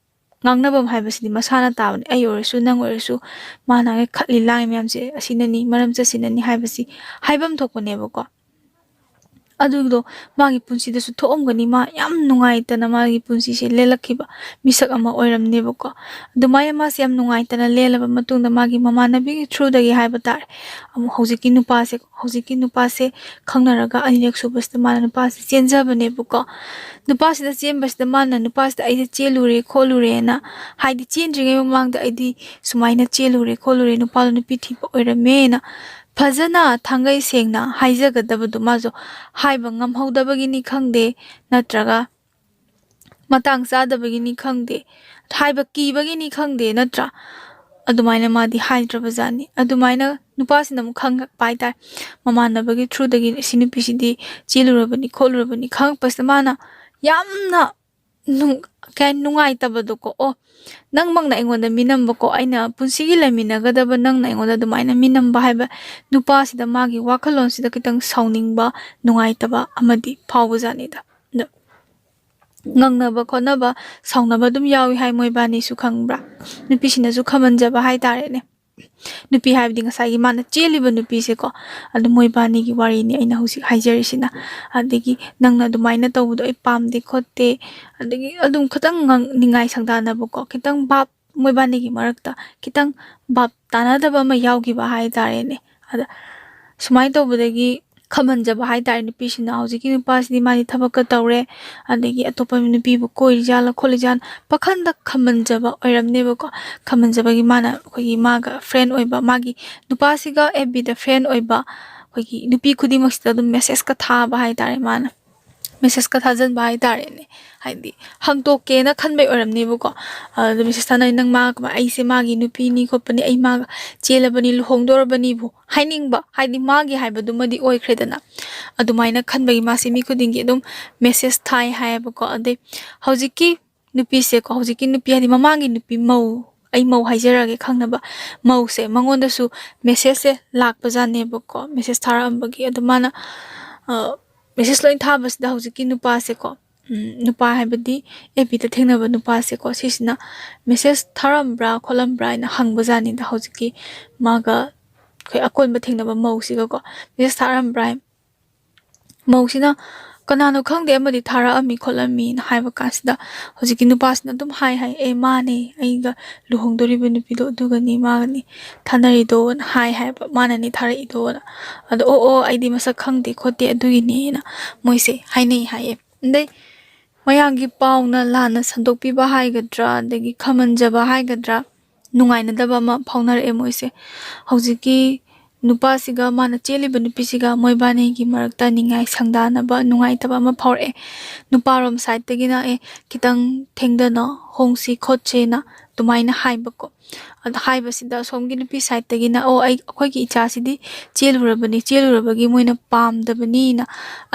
ꯉꯥꯡꯅꯐꯝ ꯍꯥꯏꯕꯁꯤꯗꯤ ꯃꯁꯥꯅ ꯇꯥꯕꯅꯤ꯫ ꯑꯩ ꯑꯣꯏꯔꯁꯨ, ꯅꯪ ꯑꯣꯏꯔꯁꯨ, ꯃꯥꯅ ꯈꯠꯂꯤ ꯂꯥꯡꯉꯤ ꯃꯌꯥꯝꯁꯦ ꯑꯁꯤꯅꯅꯤ, ꯃꯔꯝ ꯆꯠꯁꯤꯅꯅꯤ ꯍꯥꯏꯕꯁꯤ ꯍꯥꯏꯐꯝ ꯊꯣꯛꯄꯅꯦꯕꯀꯣ꯫ ꯑꯗꯨꯗꯣ ꯃꯥꯒꯤ ꯄꯨꯟꯁꯤꯗꯁꯨ ꯊꯣꯛꯑꯝꯒꯅꯤ꯫ ꯃꯥ ꯌꯥꯝ ꯅꯨꯡꯉꯥꯏꯇꯅ ꯃꯥꯒꯤ ꯄꯨꯟꯁꯤꯁꯦ ꯂꯦꯜꯂꯛꯈꯤꯕ ꯃꯤꯁꯛ ꯑꯃ ꯑꯣꯏꯔꯝꯅꯦꯕꯀꯣ꯫ ꯑꯗꯨꯃꯥꯏꯅ ꯃꯥꯁꯦ ꯌꯥꯝ ꯅꯨꯡꯉꯥꯏꯇꯅ ꯂꯦꯜꯂꯕ ꯃꯇꯨꯡꯗ, ꯃꯥꯒꯤ ꯃꯃꯥꯟꯅꯕꯤꯒꯤ through ꯗꯒꯤ ꯍꯥꯏꯕ ꯇꯥꯔꯦ, ꯑꯃꯨꯛ ꯍꯧꯖꯤꯛꯀꯤ ꯅꯨꯄꯥꯁꯦ, ꯍꯧꯖꯤꯛꯀꯤ ꯅꯨꯄꯥꯁꯦ ꯈꯪꯅꯔꯒ ꯑꯅꯤꯔꯛ ꯁꯨꯕꯁꯤꯗ ꯃꯥꯅ ꯅꯨꯄꯥꯁꯦ ꯆꯦꯟꯖꯕꯅꯦꯕꯀꯣ꯫ ꯅꯨꯄꯥꯁꯤꯗ ꯆꯦꯟꯕꯁꯤꯗ ꯃꯥꯅ ꯅꯨꯄꯥꯁꯤꯗ "ꯑꯩꯁꯦ ꯆꯦꯜꯂꯨꯔꯦ ꯈꯣꯠꯂꯨꯔꯦꯅ", ꯍꯥꯏꯗꯤ ꯆꯦꯟꯗ꯭ꯔꯤꯉꯩ ꯃꯃꯥꯡꯗ "ꯑꯩꯗꯤ ꯁꯨꯃꯥꯏꯅ ꯆꯦꯜꯂꯨꯔꯦ ꯈꯣꯠꯂꯨꯔꯦ, ꯅꯨꯄꯥꯗꯣ ꯅꯨꯄꯤ ꯊꯤꯕ ꯑꯣꯏꯔꯝꯃꯦꯅ" ꯐꯖꯅ ꯊꯥꯡꯒꯩ ꯁꯦꯡꯅ ꯍꯥꯏꯖꯒꯗꯕꯗꯣ ꯃꯥꯁꯨ ꯍꯥꯏꯕ ꯉꯝꯍꯧꯗꯕꯒꯤꯅꯤ ꯈꯪꯗꯦ, ꯅꯠꯇ꯭ꯔꯒ ꯃꯇꯥꯡ ꯆꯥꯗꯕꯒꯤꯅꯤ ꯈꯪꯗꯦ, ꯍꯥꯏꯕ ꯀꯤꯕꯒꯤꯅꯤ ꯈꯪꯗꯦ, ꯅꯠꯇ꯭ꯔꯥ? ꯑꯗꯨꯃꯥꯏꯅ ꯃꯥꯗꯤ ꯍꯥꯏꯗ꯭ꯔꯕꯖꯥꯠꯅꯤ꯫ ꯑꯗꯨꯃꯥꯏꯅ ꯅꯨꯄꯥꯁꯤꯅ ꯑꯃꯨꯛ ꯈꯪꯉꯛꯄ ꯍꯥꯏꯇꯥꯔꯦ, ꯃꯃꯥꯟꯅꯕꯒꯤ through ꯗꯒꯤ ꯁꯤ ꯅꯨꯄꯤꯁꯤꯗꯤ ꯆꯦꯜꯂꯨꯔꯕꯅꯤ ꯈꯣꯠꯂꯨꯔꯕꯅꯤ ꯈꯪꯉꯛꯄꯁꯤꯗ ꯃꯥꯅ ꯌꯥꯝꯅ ꯅꯨꯡ-, ꯀꯩ ꯍꯥꯏ, ꯅꯨꯡꯉꯥꯏꯇꯕꯗꯣꯀꯣ꯫ "ꯑꯣ, ꯅꯪꯃꯛꯅ ꯑꯩꯉꯣꯟꯗ ꯃꯤꯅꯝꯕꯀꯣ, ꯑꯩꯅ ꯄꯨꯟꯁꯤꯒꯤ ꯂꯩꯃꯤꯟꯅꯒꯗꯕ ꯅꯪꯅ ꯑꯩꯉꯣꯟꯗ ꯑꯗꯨꯃꯥꯏꯅ ꯃꯤꯅꯝꯕ" ꯍꯥꯏꯕ ꯅꯨꯄꯥꯁꯤꯗ ꯃꯥꯒꯤ ꯋꯥꯈꯜꯂꯣꯟꯁꯤꯗ ꯈꯤꯇꯪ ꯁꯥꯎꯅꯤꯡꯕ, ꯅꯨꯡꯉꯥꯏꯇꯕ ꯑꯃꯗꯤ ꯐꯥꯎꯕꯖꯥꯠꯅꯤꯗ꯫ ꯑꯗꯣ ꯉꯪꯅꯕ ꯈꯣꯠꯅꯕ, ꯁꯥꯎꯅꯕ ꯑꯗꯨꯝ ꯌꯥꯎꯏ ꯍꯥꯏ ꯃꯣꯏꯕꯥꯅꯤꯁꯨ, ꯈꯪꯕ꯭ꯔꯥ? ꯅꯨꯄꯤꯁꯤꯅꯁꯨ ꯈꯝꯍꯟꯖꯕ ꯍꯥꯏꯇꯥꯔꯦꯅꯦ꯫ ꯅꯨꯄꯤ ꯍꯥꯏꯕꯗꯤ ꯉꯁꯥꯏꯒꯤ ꯃꯥꯅ ꯆꯦꯜꯂꯤꯕ ꯅꯨꯄꯤꯁꯦꯀꯣ꯫ ꯑꯗꯨ ꯃꯣꯏꯕꯥꯅꯤꯒꯤ ꯋꯥꯔꯤꯅꯤ ꯑꯩꯅ ꯍꯧꯖꯤꯛ ꯍꯥꯏꯖꯔꯤꯁꯤꯅ꯫ ꯑꯗꯒꯤ "ꯅꯪꯅ ꯑꯗꯨꯃꯥꯏꯅ ꯇꯧꯕꯗꯣ ꯑꯩ ꯄꯥꯝꯗꯦ ꯈꯣꯠꯇꯦ", ꯑꯗꯒꯤ ꯑꯗꯨꯝ ꯈꯤꯇꯪ ꯉꯥꯡ-, ꯅꯤꯡꯉꯥꯏ ꯁꯪꯗꯥꯅꯕꯀꯣ, ꯈꯤꯇꯪ ꯚꯥꯞ, ꯃꯣꯏꯕꯥꯅꯤꯒꯤ ꯃꯔꯛꯇ ꯈꯤꯇꯪ ꯚꯥꯞ ꯇꯥꯅꯗꯕ ꯑꯃ ꯌꯥꯎꯈꯤꯕ ꯍꯥꯏꯇꯥꯔꯦꯅꯦ꯫ ꯑꯗ ꯁꯨꯃꯥꯏꯅ ꯇꯧꯕꯗꯒꯤ ꯈꯝꯍꯟꯖꯕ ꯍꯥꯏꯇꯥꯔꯦ ꯅꯨꯄꯤꯁꯤꯅ꯫ ꯍꯧꯖꯤꯛꯀꯤ ꯅꯨꯄꯥꯁꯤꯗꯤ ꯃꯥꯗꯤ ꯊꯕꯛꯀ ꯇꯧꯔꯦ, ꯑꯗꯒꯤ ꯑꯇꯣꯞꯄ ꯅꯨꯄꯤꯕꯨ ꯀꯣꯏꯔꯤꯖꯥꯠꯂ ꯈꯣꯠꯂꯤꯖꯥꯠꯂ, ꯄꯥꯈꯟꯗ ꯈꯝꯍꯟꯖꯕ ꯑꯣꯏꯔꯝꯅꯦꯕꯀꯣ꯫ ꯈꯝꯍꯟꯖꯕꯒꯤ ꯃꯥꯅ ꯑꯩꯈꯣꯏꯒꯤ ꯃꯥꯒ friend ꯑꯣꯏꯕ, ꯃꯥꯒꯤ ꯅꯨꯄꯥꯁꯤꯒ F B ꯗ friend ꯑꯣꯏꯕ ꯑꯩꯈꯣꯏꯒꯤ ꯅꯨꯄꯤ ꯈꯨꯗꯤꯡꯃꯛꯁꯤꯗ ꯑꯗꯨꯝ message ꯀ ꯊꯥꯕ ꯍꯥꯏꯇꯥꯔꯦ ꯃꯥꯅ꯫ Message ꯀ ꯊꯥꯖꯟꯕ ꯍꯥꯏꯇꯥꯔꯦꯅꯦ꯫ ꯍꯥꯏꯗꯤ ꯍꯪꯇꯣꯛꯀꯦꯅ ꯈꯟꯕꯩ ꯑꯣꯏꯔꯝꯅꯦꯕꯀꯣ꯫ ꯑꯗꯨ message ꯊꯥꯅꯔꯤ, "ꯅꯪ ꯃꯥ ꯀꯃꯥꯏ-, ꯑꯩꯁꯦ ꯃꯥꯒꯤ ꯅꯨꯄꯤꯅꯤ ꯈꯣꯠꯄꯅꯤ, ꯑꯩ ꯃꯥꯒ ꯆꯦꯜꯂꯕꯅꯤ, ꯂꯨꯍꯣꯡꯗꯣꯔꯕꯅꯤꯕꯨ" ꯍꯥꯏꯅꯤꯡꯕ, ꯍꯥꯏꯗꯤ ꯃꯥꯒꯤ ꯍꯥꯏꯕꯗꯨꯃꯗꯤ ꯑꯣꯏꯈ꯭ꯔꯦꯗꯅ꯫ ꯑꯗꯨꯃꯥꯏꯅ ꯈꯟꯕꯒꯤ ꯃꯥꯁꯦ ꯃꯤ ꯈꯨꯗꯤꯡꯒꯤ ꯑꯗꯨꯝ message ꯊꯥꯏ ꯍꯥꯏꯌꯦꯕꯀꯣ꯫ ꯑꯗꯩ ꯍꯧꯖꯤꯛꯀꯤ ꯅꯨꯄꯤꯁꯦꯀꯣ, ꯍꯧꯖꯤꯛꯀꯤ ꯅꯨꯄꯤ ꯍꯥꯏꯗꯤ ꯃꯃꯥꯡꯒꯤ ꯅꯨꯄꯤ, ꯃꯧ, ꯑꯩ ꯃꯧ ꯍꯥꯏꯖꯔꯒꯦ ꯈꯪꯅꯕ, ꯃꯧꯁꯦ ꯃꯉꯣꯟꯗꯁꯨ message ꯁꯦ ꯂꯥꯛꯄꯖꯥꯠꯅꯦꯕꯀꯣ, message ꯊꯥꯔꯛꯑꯝꯕꯒꯤ꯫ ꯑꯗꯣ ꯃꯥꯅ, ꯑ, message ꯂꯣꯏ ꯊꯥꯕꯁꯤꯗ ꯍꯧꯖꯤꯛꯀꯤ ꯅꯨꯄꯥꯁꯦꯀꯣ, ꯎꯝ, ꯅꯨꯄꯥ ꯍꯥꯏꯕꯗꯤ F B ꯗ ꯊꯦꯡꯅꯕ ꯅꯨꯄꯥꯁꯦꯀꯣ, ꯁꯤꯁꯤꯅ message ꯊꯥꯔꯝꯕ꯭ꯔꯥ ꯈꯣꯠꯂꯝꯕ꯭ꯔꯥ ꯍꯥꯏꯅ ꯍꯪꯕꯖꯥꯠꯅꯤꯗ ꯍꯧꯖꯤꯛꯀꯤ ꯃꯥꯒ ꯑꯩꯈꯣꯏ ꯑꯀꯣꯟꯕ ꯊꯦꯡꯅꯕ ꯃꯧꯁꯤꯒꯀꯣ꯫ Message ꯊꯥꯔꯝꯕ꯭ꯔꯥ ꯍꯥꯏ-, ꯃꯧꯁꯤꯅ, "ꯀꯅꯥꯅꯣ ꯈꯪꯗꯦ, ꯑꯃꯗꯤ ꯊꯥꯔꯛꯑꯝꯃꯤ ꯈꯣꯠꯂꯝꯃꯤꯅ" ꯍꯥꯏꯕ ꯀꯥꯟꯁꯤꯗ, ꯍꯧꯖꯤꯛꯀꯤ ꯅꯨꯄꯥꯁꯤꯅ ꯑꯗꯨꯝ ꯍꯥꯏ ꯍꯥꯏ, "ꯑꯦ, ꯃꯥꯅꯦ, ꯑꯩꯒ ꯂꯨꯍꯣꯡꯗꯣꯔꯤꯕ ꯅꯨꯄꯤꯗꯣ ꯑꯗꯨꯒꯅꯤ, ꯃꯥꯒꯅꯤ ꯊꯥꯅꯔꯤꯗꯣꯅ" ꯍꯥꯏ ꯍꯥꯏꯕ, "ꯃꯥꯅꯅꯤ ꯊꯥꯔꯛꯏꯗꯣꯅ"꯫ ꯑꯗꯣ, "ꯑꯣ, ꯑꯣ, ꯑꯩꯗꯤ ꯃꯁꯛ ꯈꯪꯗꯦ ꯈꯣꯠꯇꯦ ꯑꯗꯨꯒꯤꯅꯦꯅ" ꯃꯣꯏꯁꯦ ꯍꯥꯏꯅꯩ ꯍꯥꯏꯌꯦ꯫ ꯑꯗꯩ ꯃꯌꯥꯝꯒꯤ ꯄꯥꯎꯅ ꯂꯥꯟꯅ ꯁꯟꯗꯣꯛꯄꯤꯕ ꯍꯥꯏꯒꯗ꯭ꯔꯥ, ꯑꯗꯒꯤ ꯈꯝꯍꯟꯖꯕ ꯍꯥꯏꯒꯗ꯭ꯔꯥ, ꯅꯨꯡꯉꯥꯏꯅꯗꯕ ꯑꯃ ꯐꯥꯎꯅꯔꯛꯑꯦ ꯃꯣꯏꯁꯦ꯫ ꯍꯧꯖꯤꯛꯀꯤ ꯅꯨꯄꯥꯁꯤꯒ ꯃꯥꯅ ꯆꯦꯜꯂꯤꯕ ꯅꯨꯄꯤꯁꯤꯒ ꯃꯣꯏꯕꯥꯅꯤꯒꯤ ꯃꯔꯛꯇ ꯅꯤꯡꯉꯥꯏ ꯁꯪꯗꯥꯅꯕ ꯅꯨꯡꯉꯥꯏꯇꯕ ꯑꯃ ꯐꯥꯎꯔꯛꯑꯦ꯫ ꯅꯨꯄꯥꯔꯣꯝ ꯁꯥꯏꯠꯇꯒꯤꯅ, "ꯑꯦ, ꯈꯤꯇꯪ ꯊꯦꯡꯗꯅ ꯍꯣꯡꯁꯤ ꯈꯣꯠꯁꯦꯅ" ꯑꯗꯨꯃꯥꯏꯅ ꯍꯥꯏꯕꯀꯣ꯫ ꯑꯗ ꯍꯥꯏꯕꯁꯤꯗ ꯑꯁꯣꯝꯒꯤ ꯅꯨꯄꯤ ꯁꯥꯏꯠꯇꯒꯤꯅ, "ꯑꯣ, ꯑꯩ, ꯑꯩꯈꯣꯏꯒꯤ ꯏꯆꯥꯁꯤꯗꯤ ꯆꯦꯜꯂꯨꯔꯕꯅꯤ, ꯆꯦꯜꯂꯨꯔꯕꯒꯤ ꯃꯣꯏꯅ ꯄꯥꯝꯗꯕꯅꯤꯅ"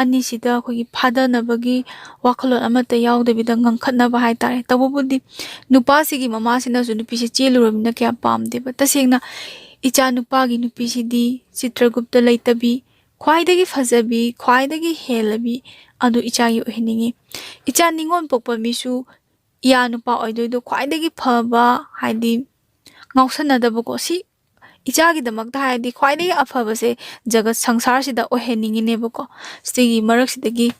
ꯑꯅꯤꯁꯤꯗ ꯑꯩꯈꯣꯏꯒꯤ ꯐꯥꯗꯅꯕꯒꯤ ꯋꯥꯈꯜꯂꯣꯟ ꯑꯃꯠꯇ ꯌꯥꯎꯗꯕꯤꯗ ꯉꯪꯈꯠꯅꯕ ꯍꯥꯏꯇꯥꯔꯦ꯫ ꯇꯧꯕꯕꯨꯗꯤ ꯅꯨꯄꯥꯁꯤꯒꯤ ꯃꯃꯥꯁꯤꯅꯁꯨ ꯅꯨꯄꯤꯁꯦ ꯆꯦꯜꯂꯨꯔꯕꯅꯤꯅ ꯀꯌꯥ ꯄꯥꯝꯗꯦꯕ꯫ ꯇꯁꯦꯡꯅ ꯏꯆꯥ ꯅꯨꯄꯥꯒꯤ ꯅꯨꯄꯤꯁꯤꯗꯤ ꯆꯤꯇ꯭ꯔꯒꯨꯞꯇ ꯂꯩꯇꯕꯤ, ꯈ꯭ꯋꯥꯏꯗꯒꯤ ꯐꯖꯕꯤ, ꯈ꯭ꯋꯥꯏꯗꯒꯤ ꯍꯦꯜꯂꯕꯤ ꯑꯗꯨ ꯏꯆꯥꯒꯤ ꯑꯣꯏꯍꯟꯅꯤꯡꯉꯤ꯫ ꯏꯆꯥ ꯅꯤꯉꯣꯜ ꯄꯣꯛꯄ ꯃꯤꯁꯨ ꯏꯌꯥ ꯅꯨꯄꯥ ꯑꯣꯏꯗꯣꯏꯗꯣ ꯈ꯭ꯋꯥꯏꯗꯒꯤ ꯐꯕ, ꯍꯥꯏꯗꯤ ꯉꯥꯎꯁꯟꯅꯗꯕꯀꯣ꯫ ꯁꯤ ꯏꯆꯥꯒꯤꯗꯃꯛꯇ ꯍꯥꯏꯔꯗꯤ ꯈ꯭ꯋꯥꯏꯗꯒꯤ ꯑꯐꯕꯁꯦ ꯖꯒꯠ ꯁꯪꯁꯥꯔꯁꯤꯗ ꯑꯣꯏꯍꯟꯅꯤꯡꯉꯤꯅꯦꯕꯀꯣ꯫ ꯁꯤꯒꯤ ꯃꯔꯛꯁꯤꯗꯒꯤ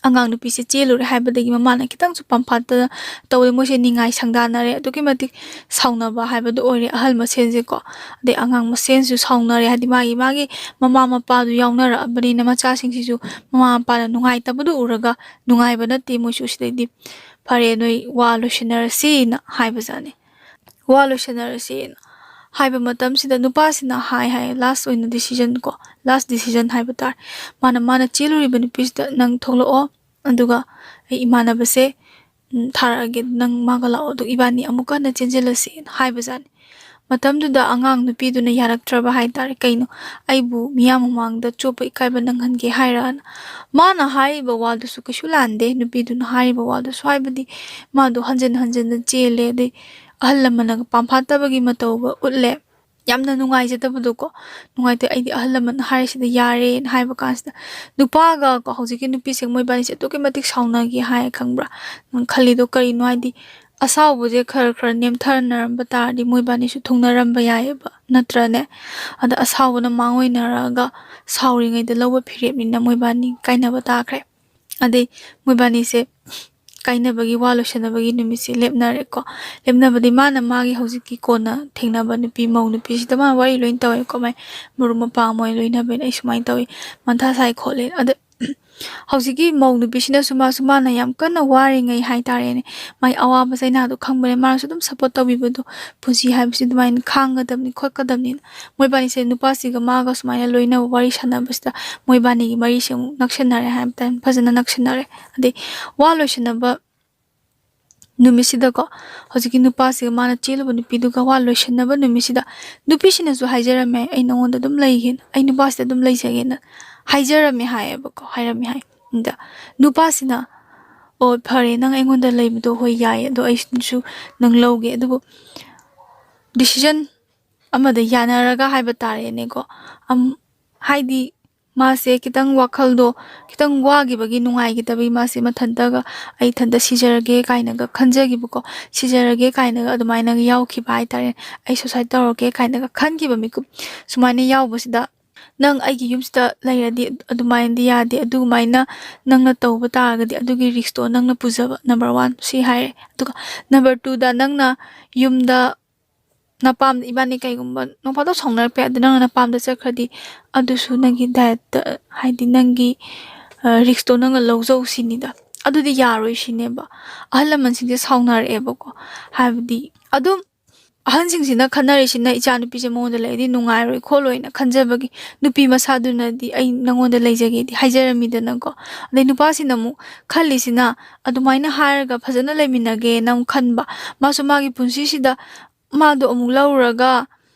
ꯑꯉꯥꯡ ꯅꯨꯄꯤꯁꯦ ꯆꯦꯜꯂꯨꯔꯦ ꯍꯥꯏꯕꯗꯒꯤ ꯃꯃꯥꯅ ꯈꯤꯇꯪꯁꯨ ꯄꯥꯝꯐꯥꯠꯇꯅ ꯇꯧꯋꯦ꯫ ꯃꯣꯏꯁꯦ ꯅꯤꯡꯉꯥꯏ ꯁꯪꯗꯥꯅꯔꯦ꯫ ꯑꯗꯨꯛꯀꯤ ꯃꯇꯤꯛ ꯁꯥꯎꯅꯕ ꯍꯥꯏꯕꯗꯨ ꯑꯣꯏꯔꯦ꯫ ꯑꯍꯜ ꯃꯁꯦꯟꯁꯦꯀꯣ, ꯑꯗꯩ ꯑꯉꯥꯡ ꯃꯁꯦꯟꯁꯨ ꯁꯥꯎꯅꯔꯦ꯫ ꯍꯥꯏꯗꯤ ꯃꯥꯒꯤ, ꯃꯥꯒꯤ ꯃꯃꯥ ꯃꯄꯥꯗꯨ ꯌꯥꯎꯅꯔꯛꯑꯕꯅꯤꯅ ꯃꯆꯥꯁꯤꯡꯁꯤꯁꯨ ꯃꯃꯥ ꯃꯄꯥꯅ ꯅꯨꯡꯉꯥꯏꯇꯕꯗꯨ ꯎꯔꯒ ꯅꯨꯡꯉꯥꯏꯕ ꯅꯠꯇꯦ ꯃꯣꯏꯁꯨ꯫ ꯁꯤꯗꯩꯗꯤ "ꯐꯔꯦ, ꯅꯣꯏ ꯋꯥ ꯂꯣꯏꯁꯤꯟꯅꯔꯁꯤꯅ" ꯍꯥꯏꯕꯖꯥꯠꯅꯤ꯫ "ꯋꯥ ꯂꯣꯏꯁꯤꯟꯅꯔꯁꯤꯅ" ꯍꯥꯏꯕ ꯃꯇꯝꯁꯤꯗ ꯅꯨꯄꯥꯁꯤꯅ ꯍꯥꯏ ꯍꯥꯏ, ꯂꯥꯁ ꯑꯣꯏꯅ ꯗꯤꯁꯤꯖꯟ ꯀꯣ, ꯂꯥꯁ ꯗꯤꯁꯤꯖꯟ ꯍꯥꯏꯕ ꯇꯥꯔꯦ꯫ ꯃꯥꯅ, ꯃꯥꯅ ꯆꯦꯜꯂꯨꯔꯤꯕ ꯅꯨꯄꯤꯁꯤꯗ, "ꯅꯪ ꯊꯣꯛꯂꯛꯑꯣ, ꯑꯗꯨꯒ ꯑꯩ ꯏꯃꯥꯟꯅꯕꯁꯦ, ꯎꯝ, ꯊꯥꯔꯛꯑꯒꯦ, ꯅꯪ ꯃꯥꯒ ꯂꯥꯛꯑꯣ, ꯑꯗꯨꯒ ꯏꯕꯥꯅꯤ ꯑꯃꯨꯛꯀ ꯍꯟꯅ ꯆꯦꯟꯁꯤꯜꯂꯁꯤ" ꯍꯥꯏꯕꯖꯥꯠꯅꯤ꯫ ꯃꯇꯝꯗꯨꯗ ꯑꯉꯥꯡ ꯅꯨꯄꯤꯗꯨꯅ ꯌꯥꯔꯛꯇ꯭ꯔꯕ ꯍꯥꯏꯇꯥꯔꯦ꯫ "ꯀꯩꯅꯣ, ꯑꯩꯕꯨ ꯃꯤꯌꯥꯝ ꯃꯃꯥꯡꯗ ꯆꯣꯞꯄ ꯏꯀꯥꯏꯕ ꯅꯪꯍꯟꯒꯦ ꯍꯥꯏꯔꯅ?" ꯃꯥꯅ ꯍꯥꯏꯔꯤꯕ ꯋꯥꯗꯨꯁꯨ ꯀꯩꯁꯨ ꯂꯥꯟꯗꯦ, ꯅꯨꯄꯤꯗꯨꯅ ꯍꯥꯏꯔꯤꯕ ꯋꯥꯗꯨꯁꯨ, ꯍꯥꯏꯕꯗꯤ ꯃꯥꯗꯣ ꯍꯟꯖꯤꯟ ꯍꯟꯖꯤꯟꯅ ꯆꯦꯜꯂꯦ, ꯑꯗꯩ ꯑꯍꯜ ꯂꯃꯟꯅꯒ ꯄꯥꯝꯐꯥꯠꯇꯕꯒꯤ ꯃꯇꯧꯒ ꯎꯠꯂꯦ꯫ ꯌꯥꯝꯅ ꯅꯨꯡꯉꯥꯏꯖꯗꯕꯗꯣꯀꯣ, ꯅꯨꯡꯉꯥꯏꯇꯦ, "ꯑꯩꯗꯤ ꯑꯍꯜ ꯂꯃꯟꯅ ꯍꯥꯏꯔꯤꯁꯤꯗ ꯌꯥꯔꯦꯅ" ꯍꯥꯏꯕ ꯀꯥꯟꯁꯤꯗ, ꯅꯨꯄꯥꯒ ꯀꯣ, ꯍꯧꯖꯤꯛꯀꯤ ꯅꯨꯄꯤꯁꯦ, ꯃꯣꯏꯕꯥꯅꯤꯁꯦ ꯑꯗꯨꯛꯀꯤ ꯃꯇꯤꯛ ꯁꯥꯎꯅꯒꯦ ꯍꯥꯏ, ꯈꯪꯕ꯭ꯔꯥ? ꯅꯪ ꯈꯜꯂꯤꯗꯣ ꯀꯔꯤꯅꯣ? ꯍꯥꯏꯗꯤ ꯑꯁꯥꯎꯕꯁꯦ ꯈꯔ ꯈꯔ ꯅꯦꯝꯊꯅꯔꯝꯕ ꯇꯥꯔꯗꯤ ꯃꯣꯏꯕꯥꯅꯤꯁꯨ ꯊꯨꯡꯅꯔꯝꯕ ꯌꯥꯏꯑꯕ, ꯅꯠꯇ꯭ꯔꯅꯦ? ꯑꯗ ꯑꯁꯥꯎꯕꯅ ꯃꯥꯡ ꯑꯣꯏꯅꯔꯛꯑꯒ ꯁꯥꯎꯔꯤꯉꯩꯗ ꯂꯧꯕ ꯐꯤꯔꯦꯞꯅꯤꯅ ꯃꯣꯏꯕꯥꯅꯤ ꯀꯥꯏꯅꯕ ꯇꯥꯈ꯭ꯔꯦ꯫ ꯑꯗꯩ ꯃꯣꯏꯕꯥꯅꯤꯁꯦ ꯀꯥꯏꯅꯕꯒꯤ, ꯋꯥ ꯂꯣꯏꯁꯟꯅꯕꯒꯤ ꯅꯨꯃꯤꯠꯁꯦ ꯂꯦꯞꯅꯔꯦꯀꯣ꯫ ꯂꯦꯞꯅꯕꯗꯤ ꯃꯥꯅ ꯃꯥꯒꯤ ꯍꯧꯖꯤꯛꯀꯤ ꯀꯣꯟꯅ ꯊꯦꯡꯅꯕ ꯅꯨꯄꯤ, ꯃꯧ ꯅꯨꯄꯤꯁꯤꯗ ꯃꯥ ꯋꯥꯔꯤ ꯂꯣꯏ ꯇꯧꯋꯦꯀꯣ, ꯃꯥꯏ ꯃꯔꯨꯞ ꯃꯄꯥꯡ ꯃꯣꯏ ꯂꯣꯏꯅꯕꯅ ꯑꯩ ꯁꯨꯃꯥꯏꯅ ꯇꯧꯋꯤ, ꯃꯊꯥ ꯁꯥꯏ ꯈꯣꯠꯂꯦ꯫ ꯑꯗ ꯍꯧꯖꯤꯛꯀꯤ ꯃꯧ ꯅꯨꯄꯤꯁꯤꯅꯁꯨ ꯃꯥꯁꯨ, ꯃꯥꯅ ꯌꯥꯝ ꯀꯟꯅ ꯋꯥꯔꯤꯉꯩ ꯍꯥꯏꯇꯥꯔꯦꯅꯦ, ꯃꯥꯏ ꯑꯋꯥꯕ ꯆꯩꯅꯥꯗꯣ ꯈꯪꯕꯅꯦ, ꯃꯥꯅꯁꯨ ꯑꯗꯨꯝ ꯁꯞꯄꯣꯔꯠ ꯇꯧꯕꯤꯕꯗꯣ, ꯄꯨꯟꯁꯤ ꯍꯥꯏꯕꯁꯤ ꯑꯗꯨꯃꯥꯏꯅ ꯈꯥꯡꯒꯗꯕꯅꯤ ꯈꯣꯠꯀꯗꯕꯅꯤꯅ꯫ ꯃꯣꯏꯕꯥꯅꯤꯁꯦ ꯅꯨꯄꯥꯁꯤꯒ ꯃꯥꯒ ꯁꯨꯃꯥꯏꯅ ꯂꯣꯏꯅꯕ ꯋꯥꯔꯤ ꯁꯥꯟꯅꯕꯁꯤꯗ ꯃꯣꯏꯕꯥꯅꯤꯒꯤ ꯃꯔꯤꯁꯦ ꯑꯃꯨꯛ ꯅꯛꯁꯟꯅꯔꯦ ꯍꯥꯏꯕ ꯇꯥꯏ, ꯐꯖꯅ ꯅꯛꯁꯟꯅꯔꯦ꯫ ꯑꯗꯩ ꯋꯥ ꯂꯣꯏꯁꯟꯅꯕ ꯅꯨꯃꯤꯠꯁꯤꯗꯀꯣ, ꯍꯧꯖꯤꯛꯀꯤ ꯅꯨꯄꯥꯁꯤꯒ ꯃꯥꯅ ꯆꯦꯜꯂꯨꯕ ꯅꯨꯄꯤꯗꯨꯒ ꯋꯥ ꯂꯣꯏꯁꯟꯅꯕ ꯅꯨꯃꯤꯠꯁꯤꯗ ꯅꯨꯄꯤꯁꯤꯅꯁꯨ ꯍꯥꯏꯖꯔꯝꯃꯦ, "ꯑꯩ ꯅꯉꯣꯟꯗ ꯑꯗꯨꯝ ꯂꯩꯒꯦꯅ, ꯑꯩ ꯅꯨꯄꯥꯁꯤꯗ ꯑꯗꯨꯝ ꯂꯩꯖꯒꯦꯅ" ꯍꯥꯏꯖꯔꯝꯃꯦ ꯍꯥꯏꯌꯦꯕꯀꯣ, ꯍꯥꯏꯔꯝꯃꯦ ꯍꯥꯏ꯫ ꯑꯗ ꯅꯨꯄꯥꯁꯤꯅ, "ꯑꯣ, ꯐꯔꯦ, ꯅꯪ ꯑꯩꯉꯣꯟꯗ ꯂꯩꯕꯗꯣ ꯍꯣꯏ ꯌꯥꯏꯌꯦ, ꯑꯗꯣ ꯑꯩꯁꯨ ꯅꯪ ꯂꯧꯒꯦ, ꯑꯗꯨꯕꯨ ꯗꯤꯁꯤꯖꯟ ꯑꯃꯗ ꯌꯥꯅꯔꯒ" ꯍꯥꯏꯕ ꯇꯥꯔꯦꯅꯦꯀꯣ꯫ ꯑꯝ, ꯍꯥꯏꯗꯤ ꯃꯥꯁꯦ ꯈꯤꯇꯪ ꯋꯥꯈꯜꯗꯣ ꯈꯤꯇꯪ ꯋꯥꯈꯤꯕꯒꯤ, ꯅꯨꯡꯉꯥꯏꯈꯤꯗꯕꯒꯤ ꯃꯥꯁꯦ ꯃꯊꯟꯇꯒ "ꯑꯩ ꯏꯊꯟꯇ ꯁꯤꯖꯔꯒꯦ" ꯀꯥꯏꯅꯒ ꯈꯟꯖꯈꯤꯕꯀꯣ, "ꯁꯤꯖꯔꯒꯦ" ꯀꯥꯏꯅꯒ ꯑꯗꯨꯃꯥꯏꯅꯒ ꯌꯥꯎꯈꯤꯕ ꯍꯥꯏꯇꯥꯔꯦ, "ꯑꯩ ꯁꯨꯁꯥꯏꯠ ꯇꯧꯔꯒꯦ" ꯀꯥꯏꯅꯒ ꯈꯟꯈꯤꯕ ꯃꯤꯀꯨꯞ ꯁꯨꯃꯥꯏꯅ ꯌꯥꯎꯕꯁꯤꯗ, "ꯅꯪ ꯑꯩꯒꯤ ꯌꯨꯝꯁꯤꯗ ꯂꯩꯔꯗꯤ ꯑꯗꯨꯃꯥꯏꯅꯗꯤ ꯌꯥꯗꯦ, ꯑꯗꯨꯃꯥꯏꯅ ꯅꯪꯅ ꯇꯧꯕ ꯇꯥꯔꯒꯗꯤ ꯑꯗꯨꯒꯤ ꯔꯤꯛꯁꯇꯣ ꯅꯪꯅ ꯄꯨꯖꯕ, ꯅꯝꯕꯔ ꯋꯥꯟ ꯁꯤ ꯍꯥꯏꯔꯦ꯫ ꯑꯗꯨꯒ ꯅꯝꯕꯔ ꯇꯨꯗ, ꯅꯪꯅ ꯌꯨꯝꯗ ꯅꯄꯥꯝꯗ ꯏꯕꯥꯅꯤ ꯀꯩꯒꯨꯝꯕ ꯅꯣꯡ ꯐꯥꯗꯣꯛ ꯁꯥꯎꯅꯔꯛꯄ ꯌꯥꯏ, ꯑꯗꯨ ꯅꯪꯅ ꯅꯄꯥꯝꯗ ꯆꯠꯈ꯭ꯔꯗꯤ ꯑꯗꯨꯁꯨ ꯅꯪꯒꯤ ꯗꯥꯏꯠꯇ, ꯍꯥꯏꯗꯤ ꯅꯪꯒꯤ, ꯑ, ꯔꯤꯛꯁꯇꯣ ꯅꯪꯅ ꯂꯧꯖꯧ ꯁꯤꯅꯤꯗ꯫ ꯑꯗꯨꯗꯤ ꯌꯥꯔꯣꯏ ꯁꯤꯅꯦꯕ꯫ ꯑꯍꯜ ꯂꯃꯟꯁꯤꯡꯁꯦ ꯁꯥꯎꯅꯔꯛꯑꯦꯕꯀꯣ꯫ ꯍꯥꯏꯕꯗꯤ ꯑꯗꯨꯝ ꯑꯍꯟꯁꯤꯡꯁꯤꯅ ꯈꯟꯅꯔꯤꯁꯤꯅ ꯏꯆꯥ ꯅꯨꯄꯤꯁꯦ ꯃꯉꯣꯟꯗ ꯂꯩꯔꯗꯤ ꯅꯨꯡꯉꯥꯏꯔꯣꯏ ꯈꯣꯠꯂꯣꯏꯅ ꯈꯟꯖꯕꯒꯤ ꯅꯨꯄꯤ ꯃꯁꯥꯗꯨꯅꯗꯤ "ꯑꯩ ꯅꯉꯣꯟꯗ ꯂꯩꯖꯒꯦꯗꯤ" ꯍꯥꯏꯖꯔꯝꯃꯤꯗꯅꯀꯣ꯫ ꯑꯗꯩ ꯅꯨꯄꯥꯁꯤꯅ ꯑꯃꯨꯛ ꯈꯜꯂꯤꯁꯤꯅ ꯑꯗꯨꯃꯥꯏꯅ ꯍꯥꯏꯔꯒ ꯐꯖꯅ ꯂꯩꯃꯤꯟꯅꯒꯦꯅ ꯑꯃꯨꯛ ꯈꯟꯕ꯫ ꯃꯥꯁꯨ ꯃꯥꯒꯤ ꯄꯨꯟꯁꯤꯁꯤꯗ ꯃꯥꯗꯣ ꯑꯃꯨꯛ ꯂꯧꯔꯒ,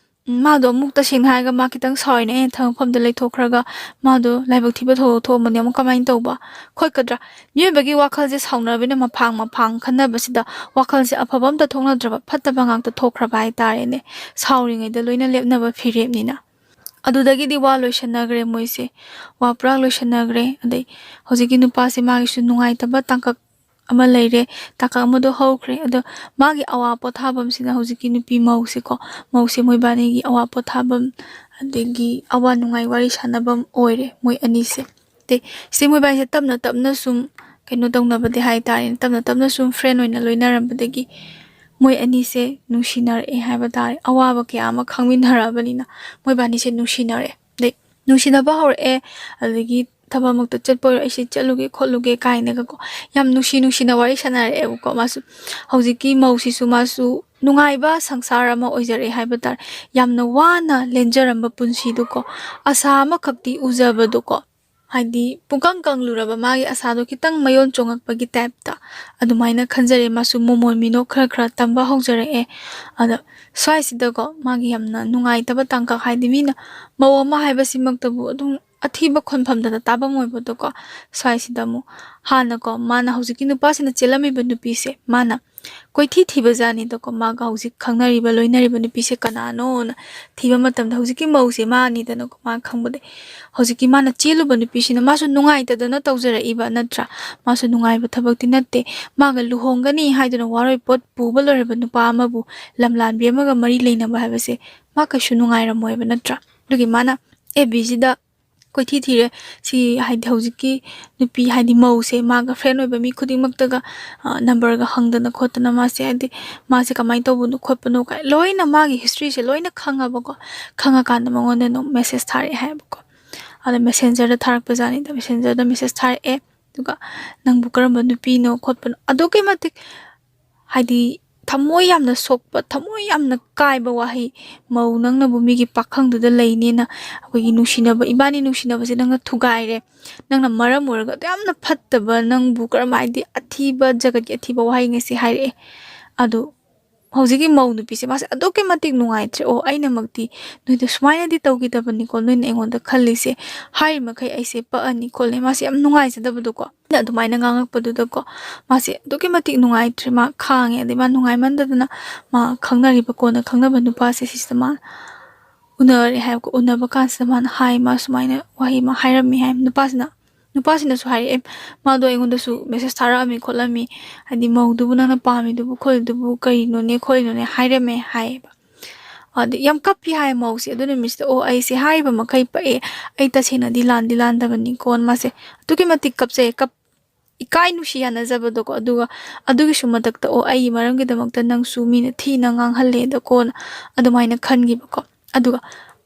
ꯎꯝ, ꯃꯥꯗꯣ ꯑꯃꯨꯛ ꯇꯁꯦꯡꯅ ꯍꯥꯏꯔꯒ ꯃꯥ ꯈꯤꯇꯪ ꯁꯥꯎꯔꯤꯅꯦ, ꯑꯩꯅ ꯊꯕꯛ ꯃꯐꯝꯗ ꯂꯩꯊꯣꯛꯈ꯭ꯔꯒ ꯃꯥꯗꯣ ꯂꯥꯏꯕꯛ ꯊꯤꯕ ꯊꯧꯗꯣꯛ ꯊꯣꯛꯑꯝꯃꯗꯤ ꯑꯃꯨꯛ ꯀꯃꯥꯏꯅ ꯇꯧꯕ ꯈꯣꯠꯀꯗ꯭ꯔꯥ? ꯃꯤꯑꯣꯏꯕꯒꯤ ꯋꯥꯈꯜꯁꯦ ꯁꯥꯎꯅꯔꯕꯅꯤꯅ ꯃꯐꯥꯡ ꯃꯐꯥꯡ ꯈꯟꯅꯕꯁꯤꯗ ꯋꯥꯈꯜꯁꯦ ꯑꯐꯕ ꯑꯝꯇ ꯊꯣꯛꯅꯗ꯭ꯔꯕ, ꯐꯠꯇꯕ ꯉꯥꯛꯇ ꯊꯣꯛꯈ꯭ꯔꯕ ꯍꯥꯏꯇꯥꯔꯦꯅꯦ꯫ ꯁꯥꯎꯔꯤꯉꯩꯗ ꯂꯣꯏꯅ ꯂꯦꯞꯅꯕ ꯐꯤꯔꯦꯞꯅꯤꯅ꯫ ꯑꯗꯨꯗꯒꯤꯗꯤ ꯋꯥ ꯂꯣꯏꯁꯟꯅꯈ꯭ꯔꯦ ꯃꯣꯏꯁꯦ꯫ ꯋꯥ ꯄꯨꯔꯥ ꯂꯣꯏꯁꯟꯅꯈ꯭ꯔꯦ꯫ ꯑꯗꯩ ꯍꯧꯖꯤꯛꯀꯤ ꯅꯨꯄꯥꯁꯦ ꯃꯥꯒꯤꯁꯨ ꯅꯨꯡꯉꯥꯏꯇꯕ ꯇꯥꯡꯀꯛ ꯑꯃ ꯂꯩꯔꯦ, ꯇꯥꯡꯀꯛ ꯑꯃꯗꯣ ꯍꯧꯈ꯭ꯔꯦ꯫ ꯑꯗꯣ ꯃꯥꯒꯤ ꯑꯋꯥ ꯄꯣꯊꯥꯐꯝꯁꯤꯅ ꯍꯧꯖꯤꯛꯀꯤ ꯅꯨꯄꯤ ꯃꯧꯁꯦꯀꯣ, ꯃꯧꯁꯦ ꯃꯣꯏꯕꯥꯅꯤꯒꯤ ꯑꯋꯥ ꯄꯣꯊꯥꯐꯝ, ꯑꯗꯒꯤ ꯑꯋꯥ ꯅꯨꯡꯉꯥꯏ ꯋꯥꯔꯤ ꯁꯥꯟꯅꯐꯝ ꯑꯣꯏꯔꯦ ꯃꯣꯏ ꯑꯅꯤꯁꯦ꯫ ꯑꯗꯩ ꯁꯤ ꯃꯣꯏꯕꯥꯅꯤꯁꯦ ꯇꯞꯅ ꯇꯞꯅ ꯁꯨꯝ ꯀꯩꯅꯣ ꯇꯧꯅꯕꯗꯤ ꯍꯥꯏꯇꯥꯔꯦꯅꯦ, ꯇꯞꯅ ꯇꯞꯅ ꯁꯨꯝ friend ꯑꯣꯏꯅ ꯂꯣꯏꯅꯔꯝꯕꯗꯒꯤ ꯃꯣꯏ ꯑꯅꯤꯁꯦ ꯅꯨꯡꯁꯤꯅꯔꯛꯑꯦ ꯍꯥꯏꯕ ꯇꯥꯔꯦ꯫ ꯑꯋꯥꯕ ꯀꯌꯥ ꯑꯃ ꯈꯪꯃꯤꯟꯅꯔꯛꯑꯕꯅꯤꯅ ꯃꯣꯏꯕꯥꯅꯤꯁꯦ ꯅꯨꯡꯁꯤꯅꯔꯛꯑꯦ꯫ ꯑꯗꯩ ꯅꯨꯡꯁꯤꯅꯕ ꯍꯧꯔꯛꯑꯦ, ꯑꯗꯒꯤ ꯊꯕꯛꯃꯛꯇ ꯆꯠꯄ ꯑꯣꯏꯔꯣ, "ꯑꯩꯁꯦ ꯆꯠꯂꯨꯒꯦ ꯈꯣꯠꯂꯨꯒꯦ" ꯀꯥꯏꯅꯒꯀꯣ, ꯌꯥꯝ ꯅꯨꯡꯁꯤ ꯅꯨꯡꯁꯤꯅ ꯋꯥꯔꯤ ꯁꯥꯟꯅꯔꯛꯑꯦꯕꯀꯣ꯫ ꯃꯥꯁꯨ, ꯍꯧꯖꯤꯛꯀꯤ ꯃꯧꯁꯤꯁꯨ ꯃꯥꯁꯨ ꯅꯨꯡꯉꯥꯏꯕ ꯁꯪꯁꯥꯔ ꯑꯃ ꯑꯣꯏꯖꯔꯛꯑꯦ ꯍꯥꯏꯕ ꯇꯥꯔꯦ꯫ ꯌꯥꯝꯅ ꯋꯥꯅ ꯂꯦꯟꯖꯔꯝꯕ ꯄꯨꯟꯁꯤꯗꯨꯀꯣ, ꯑꯁꯥ ꯑꯃꯈꯛꯇꯤ ꯎꯖꯕꯗꯣꯀꯣ, ꯍꯥꯏꯗꯤ ꯄꯨꯡꯀꯪ ꯀꯪꯂꯨꯔꯕ ꯃꯥꯒꯤ ꯑꯁꯥꯗꯣ ꯈꯤꯇꯪ ꯃꯌꯣꯟ ꯆꯣꯡꯉꯛꯄꯒꯤ typeꯇ ꯑꯗꯨꯃꯥꯏꯅ ꯈꯟꯖꯔꯦ꯫ ꯃꯥꯁꯨ ꯃꯣꯃꯣꯟ ꯃꯤꯅꯣꯛ ꯈꯔ ꯈꯔ ꯇꯝꯕ ꯍꯧꯖꯔꯛꯑꯦ꯫ ꯑꯗ ꯁ꯭ꯋꯥꯏꯁꯤꯗꯀꯣ, ꯃꯥꯒꯤ ꯌꯥꯝꯅ ꯅꯨꯡꯉꯥꯏꯇꯕ ꯇꯥꯡꯀꯛ, ꯍꯥꯏꯗꯤ ꯃꯤꯅ ꯃꯧ ꯑꯃ ꯍꯥꯏꯕꯁꯤꯃꯛꯇꯕꯨ ꯑꯗꯨꯝ ꯑꯊꯤꯕ ꯈꯣꯟꯐꯝꯗꯇ ꯇꯥꯐꯝ ꯑꯣꯏꯕꯗꯣꯀꯣ, ꯁ꯭ꯋꯥꯏꯁꯤꯗ ꯑꯃꯨꯛ ꯍꯥꯟꯅꯀꯣ, ꯃꯥꯅ ꯍꯧꯖꯤꯛꯀꯤ ꯅꯨꯄꯥꯁꯤꯅ ꯆꯦꯜꯂꯝꯃꯤꯕ ꯅꯨꯄꯤꯁꯦ ꯃꯥꯅ ꯀꯣꯏꯊꯤ ꯊꯤꯕ ꯖꯥꯠꯅꯤꯗꯀꯣ꯫ ꯃꯥꯒ ꯍꯧꯖꯤꯛ ꯈꯪꯅꯔꯤꯕ, ꯂꯣꯏꯅꯔꯤꯕ ꯅꯨꯄꯤꯁꯦ ꯀꯅꯥꯅꯣꯅ ꯊꯤꯕ ꯃꯇꯝꯗ ꯍꯧꯖꯤꯛꯀꯤ ꯃꯧꯁꯦ ꯃꯥꯅꯤꯗꯅꯀꯣ꯫ ꯃꯥ ꯈꯪꯕꯗꯩ ꯍꯧꯖꯤꯛꯀꯤ ꯃꯥꯅ ꯆꯦꯜꯂꯨꯕ ꯅꯨꯄꯤꯁꯤꯅ, ꯃꯥꯁꯨ ꯅꯨꯡꯉꯥꯏꯇꯗꯅ ꯇꯧꯖꯔꯛꯏꯕ ꯅꯠꯇ꯭ꯔꯥ? ꯃꯥꯁꯨ ꯅꯨꯡꯉꯥꯏꯕ ꯊꯕꯛꯇꯤ ꯅꯠꯇꯦ꯫ ꯃꯥꯒ ꯂꯨꯍꯣꯡꯒꯅꯤ ꯍꯥꯏꯗꯨꯅ ꯋꯥꯔꯣꯏ ꯄꯣꯠ ꯄꯨꯕ ꯂꯣꯏꯔꯕ ꯅꯨꯄꯥ ꯑꯃꯕꯨ, ꯂꯝꯂꯥꯟꯕꯤ ꯑꯃꯒ ꯃꯔꯤ ꯂꯩꯅꯕ ꯍꯥꯏꯕꯁꯦ ꯃꯥ ꯀꯩꯁꯨ ꯅꯨꯡꯉꯥꯏꯔꯝꯃꯣꯏꯕ ꯅꯠꯇ꯭ꯔꯥ? ꯑꯗꯨꯒꯤ ꯃꯥꯅ FBꯁꯤꯗ ꯀꯣꯏꯊꯤ ꯊꯤꯔꯦ꯫ ꯁꯤ ꯍꯥꯏꯗꯤ ꯍꯧꯖꯤꯛꯀꯤ ꯅꯨꯄꯤ, ꯍꯥꯏꯗꯤ ꯃꯧꯁꯦ, ꯃꯥꯒ friend ꯑꯣꯏꯕ ꯃꯤ ꯈꯨꯗꯤꯡꯃꯛꯇꯒ, ꯑ, numberꯒ ꯍꯪꯗꯅ ꯈꯣꯠꯇꯅ, ꯃꯥꯁꯦ ꯍꯥꯏꯗꯤ ꯃꯥꯁꯦ ꯀꯃꯥꯏꯅ ꯇꯧꯕꯅꯣ ꯈꯣꯠꯄꯅꯣ ꯀꯥꯏ ꯂꯣꯏꯅ ꯃꯥꯒꯤ historyꯁꯦ ꯂꯣꯏꯅ ꯈꯪꯉꯕꯀꯣ꯫ ꯈꯪꯉꯀꯥꯟꯗ ꯃꯉꯣꯟꯗ ꯑꯗꯨꯝ message ꯊꯥꯔꯛꯑꯦ ꯍꯥꯏꯌꯦꯕꯀꯣ꯫ ꯑꯗ Messengerꯗ ꯊꯥꯔꯛꯄ ꯖꯥꯠꯅꯤꯗ, Messengerꯗ message ꯊꯥꯔꯛꯑꯦ꯫ ꯑꯗꯨꯒ "ꯅꯪꯕꯨ ꯀꯔꯝꯕ ꯅꯨꯄꯤꯅꯣ ꯈꯣꯠꯄꯅꯣ?" ꯑꯗꯨꯛꯀꯤ ꯃꯇꯤꯛ ꯍꯥꯏꯗꯤ ꯊꯃꯣꯏ ꯌꯥꯝꯅ ꯁꯣꯛꯄ, ꯊꯃꯣꯏ ꯌꯥꯝꯅ ꯀꯥꯏꯕ ꯋꯥꯍꯩ, "ꯃꯧ, ꯅꯪꯅꯕꯨ ꯃꯤꯒꯤ ꯄꯥꯈꯪꯗꯨꯗ ꯂꯩꯅꯦꯅ ꯑꯩꯈꯣꯏꯒꯤ ꯅꯨꯡꯁꯤꯅꯕ, ꯏꯕꯥꯅꯤ ꯅꯨꯡꯁꯤꯅꯕꯁꯦ ꯅꯪꯅ ꯊꯨꯒꯥꯏꯔꯦ, ꯅꯪꯅ ꯃꯔꯝ ꯑꯣꯏꯔꯒ ꯑꯗꯨ ꯌꯥꯝꯅ ꯐꯠꯇꯕ, ꯅꯪꯕꯨ ꯀꯔꯝ ꯍꯥꯏꯗꯤ ꯑꯊꯤꯕ, ꯖꯒꯠꯀꯤ ꯑꯊꯤꯕ ꯋꯥꯍꯩ ꯉꯁꯤ ꯍꯥꯏꯔꯛꯑꯦ"꯫ ꯑꯗꯨ ꯍꯧꯖꯤꯛꯀꯤ ꯃꯧ ꯅꯨꯄꯤꯁꯦ ꯃꯥꯁꯦ ꯑꯗꯨꯛꯀꯤ ꯃꯇꯤꯛ ꯅꯨꯡꯉꯥꯏꯇ꯭ꯔꯦ꯫ "ꯑꯣ, ꯑꯩꯅꯃꯛꯇꯤ ꯅꯣꯏꯗ ꯁꯨꯃꯥꯏꯅꯗꯤ ꯇꯧꯈꯤꯗꯕꯅꯤꯀꯣ, ꯅꯣꯏꯅ ꯑꯩꯉꯣꯟꯗ ꯈꯜꯂꯤꯁꯦ, ꯍꯥꯏꯔꯤꯃꯈꯩ ꯑꯩꯁꯦ ꯄꯛꯑꯅꯤ ꯈꯣꯠꯂꯦ"꯫ ꯃꯥꯁꯦ ꯌꯥꯝ ꯅꯨꯡꯉꯥꯏꯖꯗꯕꯗꯣꯀꯣ꯫ ꯑꯩꯅ ꯑꯗꯨꯃꯥꯏꯅ ꯉꯥꯡꯉꯛꯄꯗꯨꯗꯀꯣ, ꯃꯥꯁꯦ ꯑꯗꯨꯛꯀꯤ ꯃꯇꯤꯛ ꯅꯨꯡꯉꯥꯏꯇ꯭ꯔꯦ꯫ ꯃꯥ ꯈꯥꯡꯉꯦ꯫ ꯑꯗꯩ ꯃꯥ ꯅꯨꯡꯉꯥꯏꯃꯟꯗꯗꯅ ꯃꯥ ꯈꯪꯅꯔꯤꯕ, ꯀꯣꯟꯅ ꯈꯪꯅꯕ ꯅꯨꯄꯥꯁꯦ ꯁꯤꯁꯤꯗ ꯃꯥ ꯎꯅꯔꯦ ꯍꯥꯏꯕꯀꯣ꯫ ꯎꯅꯕ ꯀꯥꯟꯁꯤꯗ ꯃꯥꯅ ꯍꯥꯏ, ꯃꯥ ꯁꯨꯃꯥꯏꯅ ꯋꯥꯍꯩ ꯑꯃ ꯍꯥꯏꯔꯝꯃꯤ ꯍꯥꯏ꯫ ꯅꯨꯄꯥꯁꯤꯅ ꯅꯨꯄꯥꯁꯤꯅꯁꯨ ꯍꯥꯏꯔꯛꯑꯦ, ꯃꯥꯗꯣ ꯑꯩꯉꯣꯟꯗꯁꯨ ꯃꯦꯁꯦꯁ ꯊꯥꯔꯛꯑꯝꯃꯤ ꯈꯣꯠꯂꯝꯃꯤ, ꯍꯥꯏꯗꯤ ꯃꯧꯗꯨꯕꯨ ꯅꯪꯅ ꯄꯥꯝꯃꯤꯗꯨꯕꯨ ꯈꯣꯠꯂꯤꯗꯨꯕꯨ ꯀꯔꯤꯅꯣꯅꯦ ꯈꯣꯠꯂꯤꯅꯣꯅꯦ ꯍꯥꯏꯔꯝꯃꯦ ꯍꯥꯏꯌꯦꯕ꯫ ꯑꯗ ꯌꯥꯝ ꯀꯞꯄꯤ ꯍꯥꯏ ꯃꯧꯁꯦ ꯑꯗꯨ ꯅꯨꯃꯤꯠꯁꯤꯗ꯫ "ꯑꯣ, ꯑꯩꯁꯦ ꯍꯥꯏꯔꯤꯕ ꯃꯈꯩ ꯄꯛꯑꯦ, ꯑꯩ ꯇꯁꯦꯡꯅꯗꯤ ꯂꯥꯟꯗꯤ ꯂꯥꯟꯗꯕꯅꯤꯀꯣ", ꯃꯥꯁꯦ ꯑꯗꯨꯛꯀꯤ ꯃꯇꯤꯛ ꯀꯞꯆꯩ, ꯀꯞ ꯏꯀꯥꯏ ꯅꯨꯡꯁꯤ ꯌꯥꯅꯖꯕꯗꯣꯀꯣ꯫ ꯑꯗꯨꯒ ꯑꯗꯨꯒꯤꯁꯨ ꯃꯊꯛꯇ, "ꯑꯣ, ꯑꯩꯒꯤ ꯃꯔꯝꯒꯤꯗꯃꯛꯇ ꯅꯪꯁꯨ ꯃꯤꯅ ꯊꯤꯅ ꯉꯥꯡꯍꯜꯂꯦꯗꯀꯣꯅ" ꯑꯗꯨꯃꯥꯏꯅ ꯈꯟꯈꯤꯕꯀꯣ꯫ ꯑꯗꯨꯒ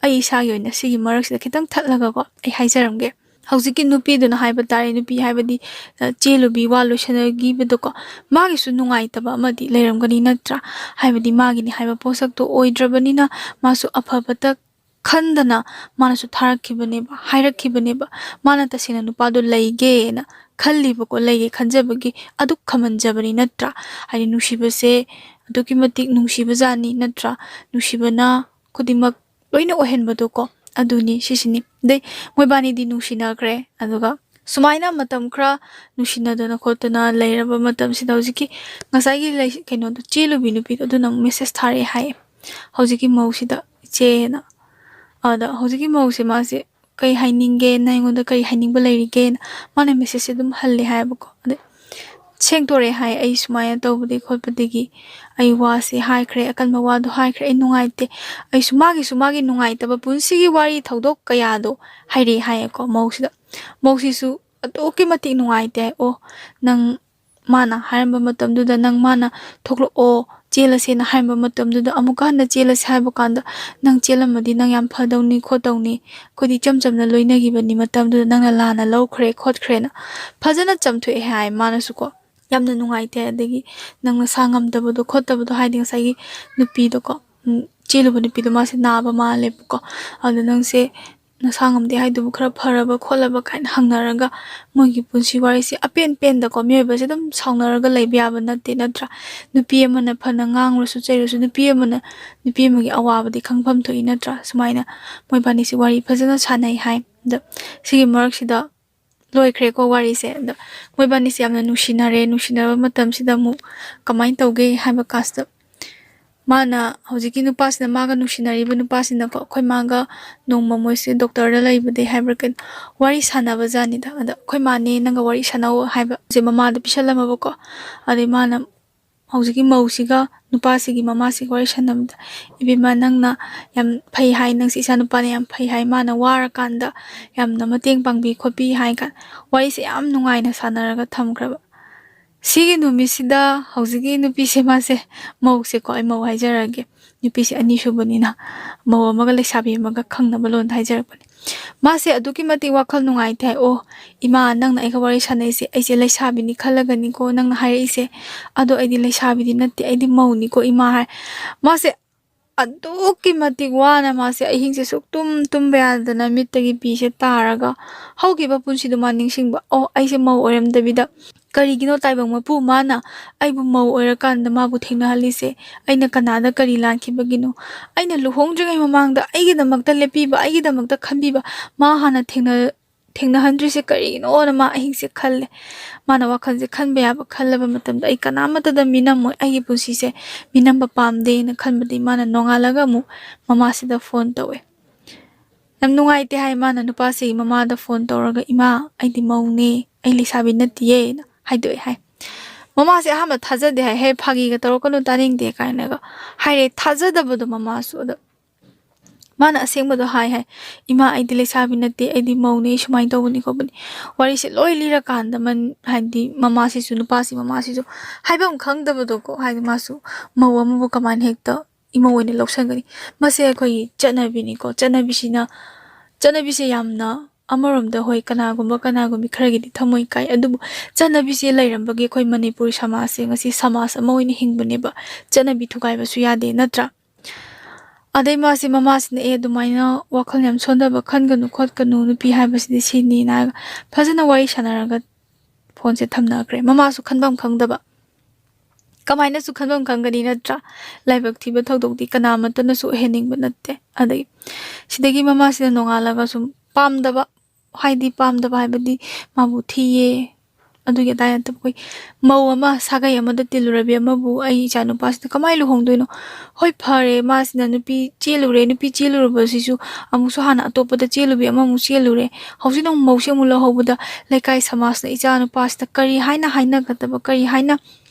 ꯑꯩ ꯏꯁꯥꯒꯤ ꯑꯣꯏꯅ ꯁꯤꯒꯤ ꯃꯔꯛꯁꯤꯗ ꯈꯤꯇꯪ ꯊꯠꯂꯒꯀꯣ ꯑꯩ ꯍꯥꯏꯖꯔꯝꯒꯦ꯫ ꯍꯧꯖꯤꯛꯀꯤ ꯅꯨꯄꯤꯗꯨꯅ ꯍꯥꯏꯕ ꯇꯥꯔꯦ, ꯅꯨꯄꯤ ꯍꯥꯏꯕꯗꯤ, ꯑ, ꯆꯦꯜꯂꯨꯕꯤ ꯋꯥ ꯂꯣꯏꯁꯤꯟꯅꯈꯤꯕꯗꯣꯀꯣ, ꯃꯥꯒꯤꯁꯨ ꯅꯨꯡꯉꯥꯏꯇꯕ ꯑꯃꯗꯤ ꯂꯩꯔꯝꯒꯅꯤ ꯅꯠꯇ꯭ꯔꯥ? ꯍꯥꯏꯕꯗꯤ ꯃꯥꯒꯤꯅꯤ ꯍꯥꯏꯕ ꯄꯣꯠꯁꯛꯇꯣ ꯑꯣꯏꯗ꯭ꯔꯕꯅꯤꯅ ꯃꯥꯁꯨ ꯑꯐꯕꯇ ꯈꯟꯗꯅ ꯃꯥꯅꯁꯨ ꯊꯥꯔꯛꯈꯤꯕꯅꯦꯕ, ꯍꯥꯏꯔꯛꯈꯤꯕꯅꯦꯕ꯫ ꯃꯥꯅ ꯇꯁꯦꯡꯅ ꯅꯨꯄꯥꯗꯣ ꯂꯩꯒꯦꯅ ꯈꯜꯂꯤꯕꯀꯣ, ꯂꯩꯒꯦ ꯈꯟꯖꯕꯒꯤ ꯑꯗꯨꯛ ꯈꯝꯍꯟꯖꯕꯅꯤ ꯅꯠꯇ꯭ꯔꯥ? ꯍꯥꯏꯗꯤ ꯅꯨꯡꯁꯤꯕꯁꯦ ꯑꯗꯨꯛꯀꯤ ꯃꯇꯤꯛ ꯅꯨꯡꯁꯤꯕꯖꯥꯠꯅꯤ ꯅꯠꯇ꯭ꯔꯥ? ꯅꯨꯡꯁꯤꯕꯅ ꯈꯨꯗꯤꯡꯃꯛ ꯂꯣꯏꯅ ꯑꯣꯏꯍꯟꯕꯗꯣꯀꯣ꯫ ꯑꯗꯨꯅꯤ, ꯁꯤꯁꯤꯅꯤ꯫ ꯑꯗꯩ ꯃꯣꯏꯕꯥꯅꯤꯗꯤ ꯅꯨꯡꯁꯤꯅꯈ꯭ꯔꯦ꯫ ꯑꯗꯨꯒ ꯁꯨꯃꯥꯏꯅ ꯃꯇꯝ ꯈꯔ ꯅꯨꯡꯁꯤꯅꯗꯅ ꯈꯣꯠꯇꯅ ꯂꯩꯔꯕ ꯃꯇꯝꯁꯤꯗ ꯍꯧꯖꯤꯛꯀꯤ ꯉꯁꯥꯏꯒꯤ ꯂꯩ-, ꯀꯩꯅꯣꯗꯣ, ꯆꯦꯜꯂꯨꯕꯤ ꯅꯨꯄꯤꯗꯣ, ꯑꯗꯨꯅ ꯑꯃꯨꯛ ꯃꯦꯁꯦꯁ ꯊꯥꯔꯛꯑꯦ ꯍꯥꯏꯌꯦ ꯍꯧꯖꯤꯛꯀꯤ ꯃꯧꯁꯤꯗ, "ꯏꯆꯦꯅ"꯫ ꯑꯗ ꯍꯧꯖꯤꯛꯀꯤ ꯃꯧꯁꯦ, ꯃꯥꯁꯦ "ꯀꯩ ꯍꯥꯏꯅꯤꯡꯒꯦ? ꯅꯪ ꯑꯩꯉꯣꯟꯗ ꯀꯔꯤ ꯍꯥꯏꯅꯤꯡꯕ ꯂꯩꯔꯤꯒꯦꯅ?" ꯃꯥꯅ ꯃꯦꯁꯦꯁꯁꯦ ꯑꯗꯨꯝ ꯍꯜꯂꯦ ꯍꯥꯏꯌꯦꯕꯀꯣ꯫ ꯑꯗꯩ ꯁꯦꯡꯗꯣꯔꯛꯑꯦ ꯍꯥꯏ, "ꯑꯩ ꯁꯨꯃꯥꯏꯅ ꯇꯧꯕꯗꯒꯤ ꯈꯣꯠꯄꯗꯒꯤ ꯑꯩ ꯋꯥꯁꯦ ꯍꯥꯏꯈ꯭ꯔꯦ, ꯑꯀꯟꯕ ꯋꯥꯗꯣ ꯍꯥꯏꯈ꯭ꯔꯦ, ꯑꯩ ꯅꯨꯡꯉꯥꯏꯇꯦ"꯫ ꯑꯩꯁꯨ ꯃꯥꯒꯤꯁꯨ ꯃꯥꯒꯤ ꯅꯨꯡꯉꯥꯏꯇꯕ ꯄꯨꯟꯁꯤꯒꯤ ꯋꯥꯔꯤ ꯊꯧꯗꯣꯛ ꯀꯌꯥꯗꯣ ꯍꯥꯏꯔꯛꯑꯦ ꯍꯥꯏꯌꯦꯀꯣ ꯃꯧꯁꯤꯗ꯫ ꯃꯧꯁꯤꯁꯨ ꯑꯗꯨꯛꯀꯤ ꯃꯇꯤꯛ ꯅꯨꯡꯉꯥꯏꯇꯦ ꯍꯥꯏ꯫ "ꯑꯣ, ꯅꯪ", ꯃꯥꯅ ꯍꯥꯏꯔꯝꯕ ꯃꯇꯝꯗꯨꯗ, "ꯅꯪ", ꯃꯥꯅ "ꯊꯣꯛꯂꯛꯑꯣ, ꯆꯦꯜꯂꯁꯦꯅ" ꯍꯥꯏꯔꯝꯕ ꯃꯇꯝꯗꯨꯗ, "ꯑꯃꯨꯛꯀ ꯍꯟꯅ ꯆꯦꯜꯂꯁꯦ" ꯍꯥꯏꯕ ꯀꯥꯟꯗ, "ꯅꯪ ꯆꯦꯜꯂꯝꯃꯗꯤ ꯅꯪ ꯌꯥꯝ ꯐꯗꯧꯅꯤ ꯈꯣꯠꯇꯧꯅꯤ, ꯑꯩꯈꯣꯏꯗꯤ ꯏꯆꯝ ꯆꯝꯅ ꯂꯣꯏꯅꯈꯤꯕꯅꯤ, ꯃꯇꯝꯗꯨꯗ ꯅꯪꯅ ꯂꯥꯟꯅ ꯂꯧꯈ꯭ꯔꯦ ꯈꯣꯠꯈ꯭ꯔꯦꯅ" ꯐꯖꯅ ꯆꯝꯊꯣꯛꯑꯦ ꯍꯥꯏ ꯃꯥꯅꯁꯨꯀꯣ꯫ ꯌꯥꯝꯅ ꯅꯨꯡꯉꯥꯏꯇꯦ꯫ ꯑꯗꯒꯤ ꯅꯪ ꯅꯁꯥ ꯉꯝꯗꯕꯗꯣ ꯈꯣꯠꯇꯕꯗꯣ, ꯍꯥꯏꯗꯤ ꯉꯁꯥꯏꯒꯤ ꯅꯨꯄꯤꯗꯣꯀꯣ, ꯎꯝ, ꯆꯦꯜꯂꯨꯕ ꯅꯨꯄꯤꯗꯣ ꯃꯥꯁꯦ ꯅꯥꯕ ꯃꯥꯜꯂꯦꯕꯀꯣ꯫ ꯑꯗꯨ ꯅꯪꯁꯦ ꯅꯁꯥ ꯉꯝꯗꯦ ꯍꯥꯏꯗꯨꯕꯨ ꯈꯔ ꯐꯔꯕ ꯈꯣꯠꯂꯕ ꯀꯥꯏꯅ ꯍꯪꯅꯔꯒ ꯃꯣꯏꯒꯤ ꯄꯨꯟꯁꯤ ꯋꯥꯔꯤꯁꯦ ꯑꯄꯦꯟ ꯄꯦꯟꯗꯀꯣ, ꯃꯤꯑꯣꯏꯕꯁꯦ ꯑꯗꯨꯝ ꯁꯥꯎꯅꯔꯒ ꯂꯩꯕ ꯌꯥꯕ ꯅꯠꯇꯦ ꯅꯠꯇ꯭ꯔꯥ? ꯅꯨꯄꯤ ꯑꯃꯅ ꯐꯅ ꯉꯥꯡꯂꯁꯨ ꯆꯩꯔꯁꯨ ꯅꯨꯄꯤ ꯑꯃꯅ ꯅꯨꯄꯤ ꯑꯃꯒꯤ ꯑꯋꯥꯕꯗꯤ ꯈꯪꯐꯝ ꯊꯣꯛꯏ ꯅꯠꯇ꯭ꯔꯥ? ꯁꯨꯃꯥꯏꯅ ꯃꯣꯏꯕꯥꯅꯤꯁꯦ ꯋꯥꯔꯤ ꯐꯖꯅ ꯁꯥꯟꯅꯩ ꯍꯥꯏ꯫ ꯑꯗ ꯁꯤꯒꯤ ꯃꯔꯛꯁꯤꯗ ꯂꯣꯏꯈ꯭ꯔꯦꯀꯣ ꯋꯥꯔꯤꯁꯦ꯫ ꯑꯗ ꯃꯣꯏꯕꯥꯅꯤꯁꯦ ꯌꯥꯝꯅ ꯅꯨꯡꯁꯤꯅꯔꯦ꯫ ꯅꯨꯡꯁꯤꯅꯔꯕ ꯃꯇꯝꯁꯤꯗ ꯑꯃꯨꯛ ꯀꯃꯥꯏꯅ ꯇꯧꯒꯦ ꯍꯥꯏꯕ ꯀꯥꯟꯁꯤꯗ, ꯃꯥꯅ, ꯍꯧꯖꯤꯛꯀꯤ ꯅꯨꯄꯥꯁꯤꯅ, ꯃꯥꯒ ꯅꯨꯡꯁꯤꯅꯔꯤꯕ ꯅꯨꯄꯥꯁꯤꯅꯀꯣ, ꯑꯩꯈꯣꯏ ꯃꯥꯒ ꯅꯣꯡꯃ ꯃꯣꯏꯁꯦ ꯗꯣꯛꯇꯔꯗ ꯂꯩꯕꯗꯩ ꯍꯥꯏꯕ꯭ꯔꯥ ꯀꯩꯅꯣ, ꯋꯥꯔꯤ ꯁꯥꯟꯅꯕ ꯖꯥꯠꯅꯤꯗ꯫ ꯑꯗ ꯑꯩꯈꯣꯏ ꯃꯥꯅꯦ, ꯅꯪꯒ ꯋꯥꯔꯤ ꯁꯥꯟꯅꯧ ꯍꯥꯏꯕꯁꯦ ꯃꯃꯥꯗ ꯄꯤꯁꯜꯂꯝꯃꯕꯀꯣ꯫ ꯑꯗꯩ ꯃꯥꯅ ꯍꯧꯖꯤꯛꯀꯤ ꯃꯧꯁꯤꯒ ꯅꯨꯄꯥꯁꯤꯒꯤ ꯃꯃꯥꯁꯤꯒ ꯋꯥꯔꯤ ꯁꯥꯟꯅꯕꯗ, "ꯏꯕꯦꯝꯃ, ꯅꯪꯅ ꯌꯥꯝ ꯐꯩ ꯍꯥꯏ, ꯅꯪꯁꯤ ꯏꯆꯥ ꯅꯨꯄꯥꯅ ꯌꯥꯝ ꯐꯩ ꯍꯥꯏ, ꯃꯥꯅ ꯋꯥꯔꯀꯥꯟꯗ ꯌꯥꯝꯅ ꯃꯇꯦꯡ ꯄꯥꯡꯕꯤ ꯈꯣꯠꯄꯤ" ꯍꯥꯏ ꯀꯥꯟ, ꯋꯥꯔꯤꯁꯦ ꯌꯥꯝ ꯅꯨꯡꯉꯥꯏꯅ ꯁꯥꯟꯅꯔꯒ ꯊꯝꯈ꯭ꯔꯕ꯫ ꯁꯤꯒꯤ ꯅꯨꯃꯤꯠꯁꯤꯗ ꯍꯧꯖꯤꯛꯀꯤ ꯅꯨꯄꯤꯁꯦ, ꯃꯥꯁꯦ, ꯃꯧꯁꯦꯀꯣ, ꯑꯩ ꯃꯧ ꯍꯥꯏꯖꯔꯒꯦ, ꯅꯨꯄꯤꯁꯦ ꯑꯅꯤꯁꯨꯕꯅꯤꯅ, ꯃꯧ ꯑꯃꯒ ꯂꯩꯁꯥꯕꯤ ꯑꯃꯒ ꯈꯪꯅꯕ ꯂꯣꯟꯗ ꯍꯥꯏꯖꯔꯛꯄꯅꯦ꯫ ꯃꯥꯁꯦ ꯑꯗꯨꯛꯀꯤ ꯃꯇꯤꯛ ꯋꯥꯈꯜ ꯅꯨꯡꯉꯥꯏꯇꯦ ꯍꯥꯏ꯫ "ꯑꯣ, ꯏꯃꯥ, ꯅꯪꯅ ꯑꯩꯒ ꯋꯥꯔꯤ ꯁꯥꯟꯅꯩꯁꯦ, ꯑꯩꯁꯦ ꯂꯩꯁꯥꯕꯤꯅꯤ ꯈꯜꯂꯒꯅꯤꯀꯣ ꯅꯪꯅ ꯍꯥꯏꯔꯛꯏꯁꯦ꯫ ꯑꯗꯣ ꯑꯩꯗꯤ ꯂꯩꯁꯥꯕꯤꯗꯤ ꯅꯠꯇꯦ, ꯑꯩꯗꯤ ꯃꯧꯅꯤꯀꯣ, ꯏꯃꯥ" ꯍꯥꯏ꯫ ꯃꯥꯁꯦ ꯑꯗꯨꯛꯀꯤ ꯃꯇꯤꯛ ꯋꯥꯅ, ꯃꯥꯁꯦ ꯑꯍꯤꯡꯁꯦ ꯁꯨꯛꯇꯨꯝ ꯇꯨꯝꯕ ꯌꯥꯗꯅ ꯃꯤꯠꯇꯒꯤ ꯄꯤꯁꯦ ꯇꯥꯔꯒ, ꯍꯧꯈꯤꯕ ꯄꯨꯟꯁꯤꯗꯣ ꯃꯥ ꯅꯤꯡꯁꯤꯡꯕ꯫ "ꯑꯣ, ꯑꯩꯁꯦ ꯃꯧ ꯑꯣꯏꯔꯝꯗꯕꯤꯗ, ꯀꯔꯤꯒꯤꯅꯣ ꯇꯥꯏꯕꯪ ꯃꯄꯨ ꯃꯥꯅ ꯑꯩꯕꯨ ꯃꯧ ꯑꯣꯏꯔꯀꯥꯟꯗ ꯃꯥꯕꯨ ꯊꯦꯡꯅꯍꯜꯂꯤꯁꯦ? ꯑꯩꯅ ꯀꯅꯥꯗ ꯀꯔꯤ ꯂꯥꯟꯈꯤꯕꯒꯤꯅꯣ? ꯑꯩꯅ ꯂꯨꯍꯣꯡꯗ꯭ꯔꯤꯉꯩ ꯃꯃꯥꯡꯗ ꯑꯩꯒꯤꯗꯃꯛꯇ ꯂꯦꯞꯄꯤꯕ, ꯑꯩꯒꯤꯗꯃꯛꯇ ꯈꯟꯕꯤꯕ ꯃꯥ ꯍꯥꯟꯅ ꯊꯦꯡꯅ-, ꯊꯦꯡꯅꯍꯟꯗ꯭ꯔꯤꯁꯦ ꯀꯔꯤꯒꯤꯅꯣꯅ" ꯃꯥ ꯑꯍꯤꯡꯁꯦ ꯈꯜꯂꯦ꯫ ꯃꯥꯅ ꯋꯥꯈꯜꯁꯦ ꯈꯟꯕ ꯌꯥꯕ ꯈꯜꯂꯕ ꯃꯇꯝꯗ, "ꯑꯩ ꯀꯅꯥꯃꯠꯇꯗ ꯃꯤꯅꯝꯃꯣꯏ, ꯑꯩꯒꯤ ꯄꯨꯟꯁꯤꯁꯦ ꯃꯤꯅꯝꯕ ꯄꯥꯝꯗꯦꯅ" ꯈꯟꯕꯗꯒꯤ ꯃꯥꯅ ꯅꯣꯡꯉꯥꯜꯂꯒ ꯑꯃꯨꯛ ꯃꯃꯥꯁꯤꯗ ꯐꯣꯟ ꯇꯧꯋꯦ꯫ "ꯌꯥꯝ ꯅꯨꯡꯉꯥꯏꯇꯦ" ꯍꯥꯏ ꯃꯥꯅ ꯅꯨꯄꯥꯁꯤꯒꯤ ꯃꯃꯥꯗ ꯐꯣꯟ ꯇꯧꯔꯒ, "ꯏꯃꯥ, ꯑꯩꯗꯤ ꯃꯧꯅꯦ, ꯑꯩ ꯂꯩꯁꯥꯕꯤ ꯅꯠꯇꯤꯌꯦꯅ" ꯍꯥꯏꯗꯣꯛꯑꯦ ꯍꯥꯏ꯫ ꯃꯃꯥꯁꯦ ꯑꯍꯥꯟꯕ ꯊꯥꯖꯗꯦ ꯍꯥꯏ, "ꯍꯦ, ꯐꯥꯒꯤꯒ ꯇꯧꯔꯛꯀꯅꯨ, ꯇꯥꯅꯤꯡꯗꯦ" ꯀꯥꯏꯅꯒ ꯍꯥꯏꯔꯦ, ꯊꯥꯖꯗꯕꯗꯣ ꯃꯃꯥꯁꯨ꯫ ꯑꯗꯣ ꯃꯥꯅ ꯑꯁꯦꯡꯕꯗꯣ ꯍꯥꯏ ꯍꯥꯏ, "ꯏꯃꯥ, ꯑꯩꯗꯤ ꯂꯩꯁꯥꯕꯤ ꯅꯠꯇꯦ, ꯑꯩꯗꯤ ꯃꯧꯅꯦ, ꯁꯨꯃꯥꯏꯅ ꯇꯧꯕꯅꯤ ꯈꯣꯠꯄꯅꯤ"꯫ ꯋꯥꯔꯤꯁꯦ ꯂꯣꯏ ꯂꯤꯔꯀꯥꯟꯗ ꯃꯟ-, ꯍꯥꯏꯗꯤ ꯃꯃꯥꯁꯤꯁꯨ, ꯅꯨꯄꯥꯁꯤ ꯃꯃꯥꯁꯤꯁꯨ ꯍꯥꯏꯐꯝ ꯈꯪꯗꯕꯗꯣꯀꯣ, ꯍꯥꯏꯗꯤ ꯃꯥꯁꯨ ꯃꯧ ꯑꯃꯕꯨ ꯀꯃꯥꯏꯅ ꯍꯦꯛꯇ ꯏꯃꯧ ꯑꯣꯏꯅ ꯂꯧꯁꯟꯒꯅꯤ? ꯃꯁꯦ ꯑꯩꯈꯣꯏꯒꯤ ꯆꯠꯅꯕꯤꯅꯤꯀꯣ, ꯆꯠꯅꯕꯤꯁꯤꯅ, ꯆꯠꯅꯕꯤꯁꯦ ꯌꯥꯝꯅ ꯑꯃꯔꯣꯝꯗ, ꯍꯣꯏ, ꯀꯅꯥꯒꯨꯝꯕ ꯀꯅꯥꯒꯨꯝꯕꯤ ꯈꯔꯒꯤꯗꯤ ꯊꯃꯣꯏ ꯀꯥꯏ, ꯑꯗꯨꯕꯨ ꯆꯠꯅꯕꯤꯁꯦ ꯂꯩꯔꯝꯕꯒꯤ ꯑꯩꯈꯣꯏ ꯃꯅꯤꯄꯨꯔꯤ ꯁꯃꯥꯖꯁꯦ ꯉꯁꯤ ꯁꯃꯥꯖ ꯑꯃ ꯑꯣꯏꯅ ꯍꯤꯡꯕꯅꯦꯕ꯫ ꯆꯠꯅꯕꯤ ꯊꯨꯒꯥꯏꯕꯁꯨ ꯌꯥꯗꯦ, ꯅꯠꯇ꯭ꯔꯥ? ꯑꯗꯩ ꯃꯥꯁꯦ, ꯃꯃꯥꯁꯤꯅ, "ꯑꯦ, ꯑꯗꯨꯃꯥꯏꯅ ꯋꯥꯈꯜ ꯌꯥꯝ ꯁꯣꯟꯊꯕ ꯈꯟꯒꯅꯨ ꯈꯣꯠꯀꯅꯨ, ꯅꯨꯄꯤ ꯍꯥꯏꯕꯁꯤꯗꯤ ꯁꯤꯅꯤꯅ" ꯍꯥꯏꯔꯒ ꯐꯖꯅ ꯋꯥꯔꯤ ꯁꯥꯟꯅꯔꯒ ꯐꯣꯟꯁꯦ ꯊꯝꯅꯈ꯭ꯔꯦ꯫ ꯃꯃꯥꯁꯨ ꯈꯟꯐꯝ ꯈꯪꯗꯕ, ꯀꯃꯥꯏꯅꯁꯨ ꯈꯟꯐꯝ ꯈꯪꯒꯅꯤ, ꯅꯠꯇ꯭ꯔꯥ? ꯂꯥꯏꯕꯛ ꯊꯤꯕ ꯊꯧꯗꯣꯛꯇꯤ ꯀꯅꯥꯃꯠꯇꯅꯁꯨ ꯑꯣꯏꯍꯟꯅꯤꯡꯕ ꯅꯠꯇꯦ꯫ ꯑꯗꯒꯤ ꯁꯤꯗꯒꯤ ꯃꯃꯥꯁꯤꯅ ꯅꯣꯡꯉꯥꯜꯂꯒ ꯁꯨꯝ ꯄꯥꯝꯗꯕ, ꯍꯥꯏꯗꯤ ꯄꯥꯝꯗꯕ ꯍꯥꯏꯕꯗꯤ ꯃꯥꯕꯨ ꯊꯤꯌꯦ, ꯑꯗꯨꯒꯤ ꯑꯗꯥꯏ ꯅꯠꯇꯕ ꯑꯩꯈꯣꯏ ꯃꯧ ꯑꯃ ꯁꯥꯒꯩ ꯑꯃꯗ ꯇꯤꯜꯂꯨꯔꯕꯤ ꯑꯃꯕꯨ ꯑꯩ ꯏꯆꯥ ꯅꯨꯄꯥꯁꯤꯗ ꯀꯃꯥꯏꯅ ꯂꯨꯍꯣꯡꯗꯣꯏꯅꯣ? ꯍꯣꯏ, ꯐꯔꯦ, ꯃꯥꯁꯤꯅ ꯅꯨꯄꯤ ꯆꯦꯜꯂꯨꯔꯦ, ꯅꯨꯄꯤ ꯆꯦꯜꯂꯨꯔꯕꯁꯤꯁꯨ ꯑꯃꯨꯛꯁꯨ ꯍꯥꯟꯅ ꯑꯇꯣꯞꯄꯗ ꯆꯦꯜꯂꯨꯕꯤ ꯑꯃꯃꯨꯛ ꯆꯦꯜꯂꯨꯔꯦ꯫ ꯍꯧꯖꯤꯛꯅ ꯑꯃꯨꯛ ꯃꯧꯁꯦ ꯑꯃꯨꯛ ꯂꯧꯍꯧꯕꯗ ꯂꯩꯀꯥꯏ ꯁꯃꯥꯖꯅ ꯏꯆꯥ ꯅꯨꯄꯥꯁꯤꯗ ꯀꯔꯤ ꯍꯥꯏꯅ ꯍꯥꯏꯅꯒꯗꯕ, ꯀꯔꯤ ꯍꯥꯏꯅ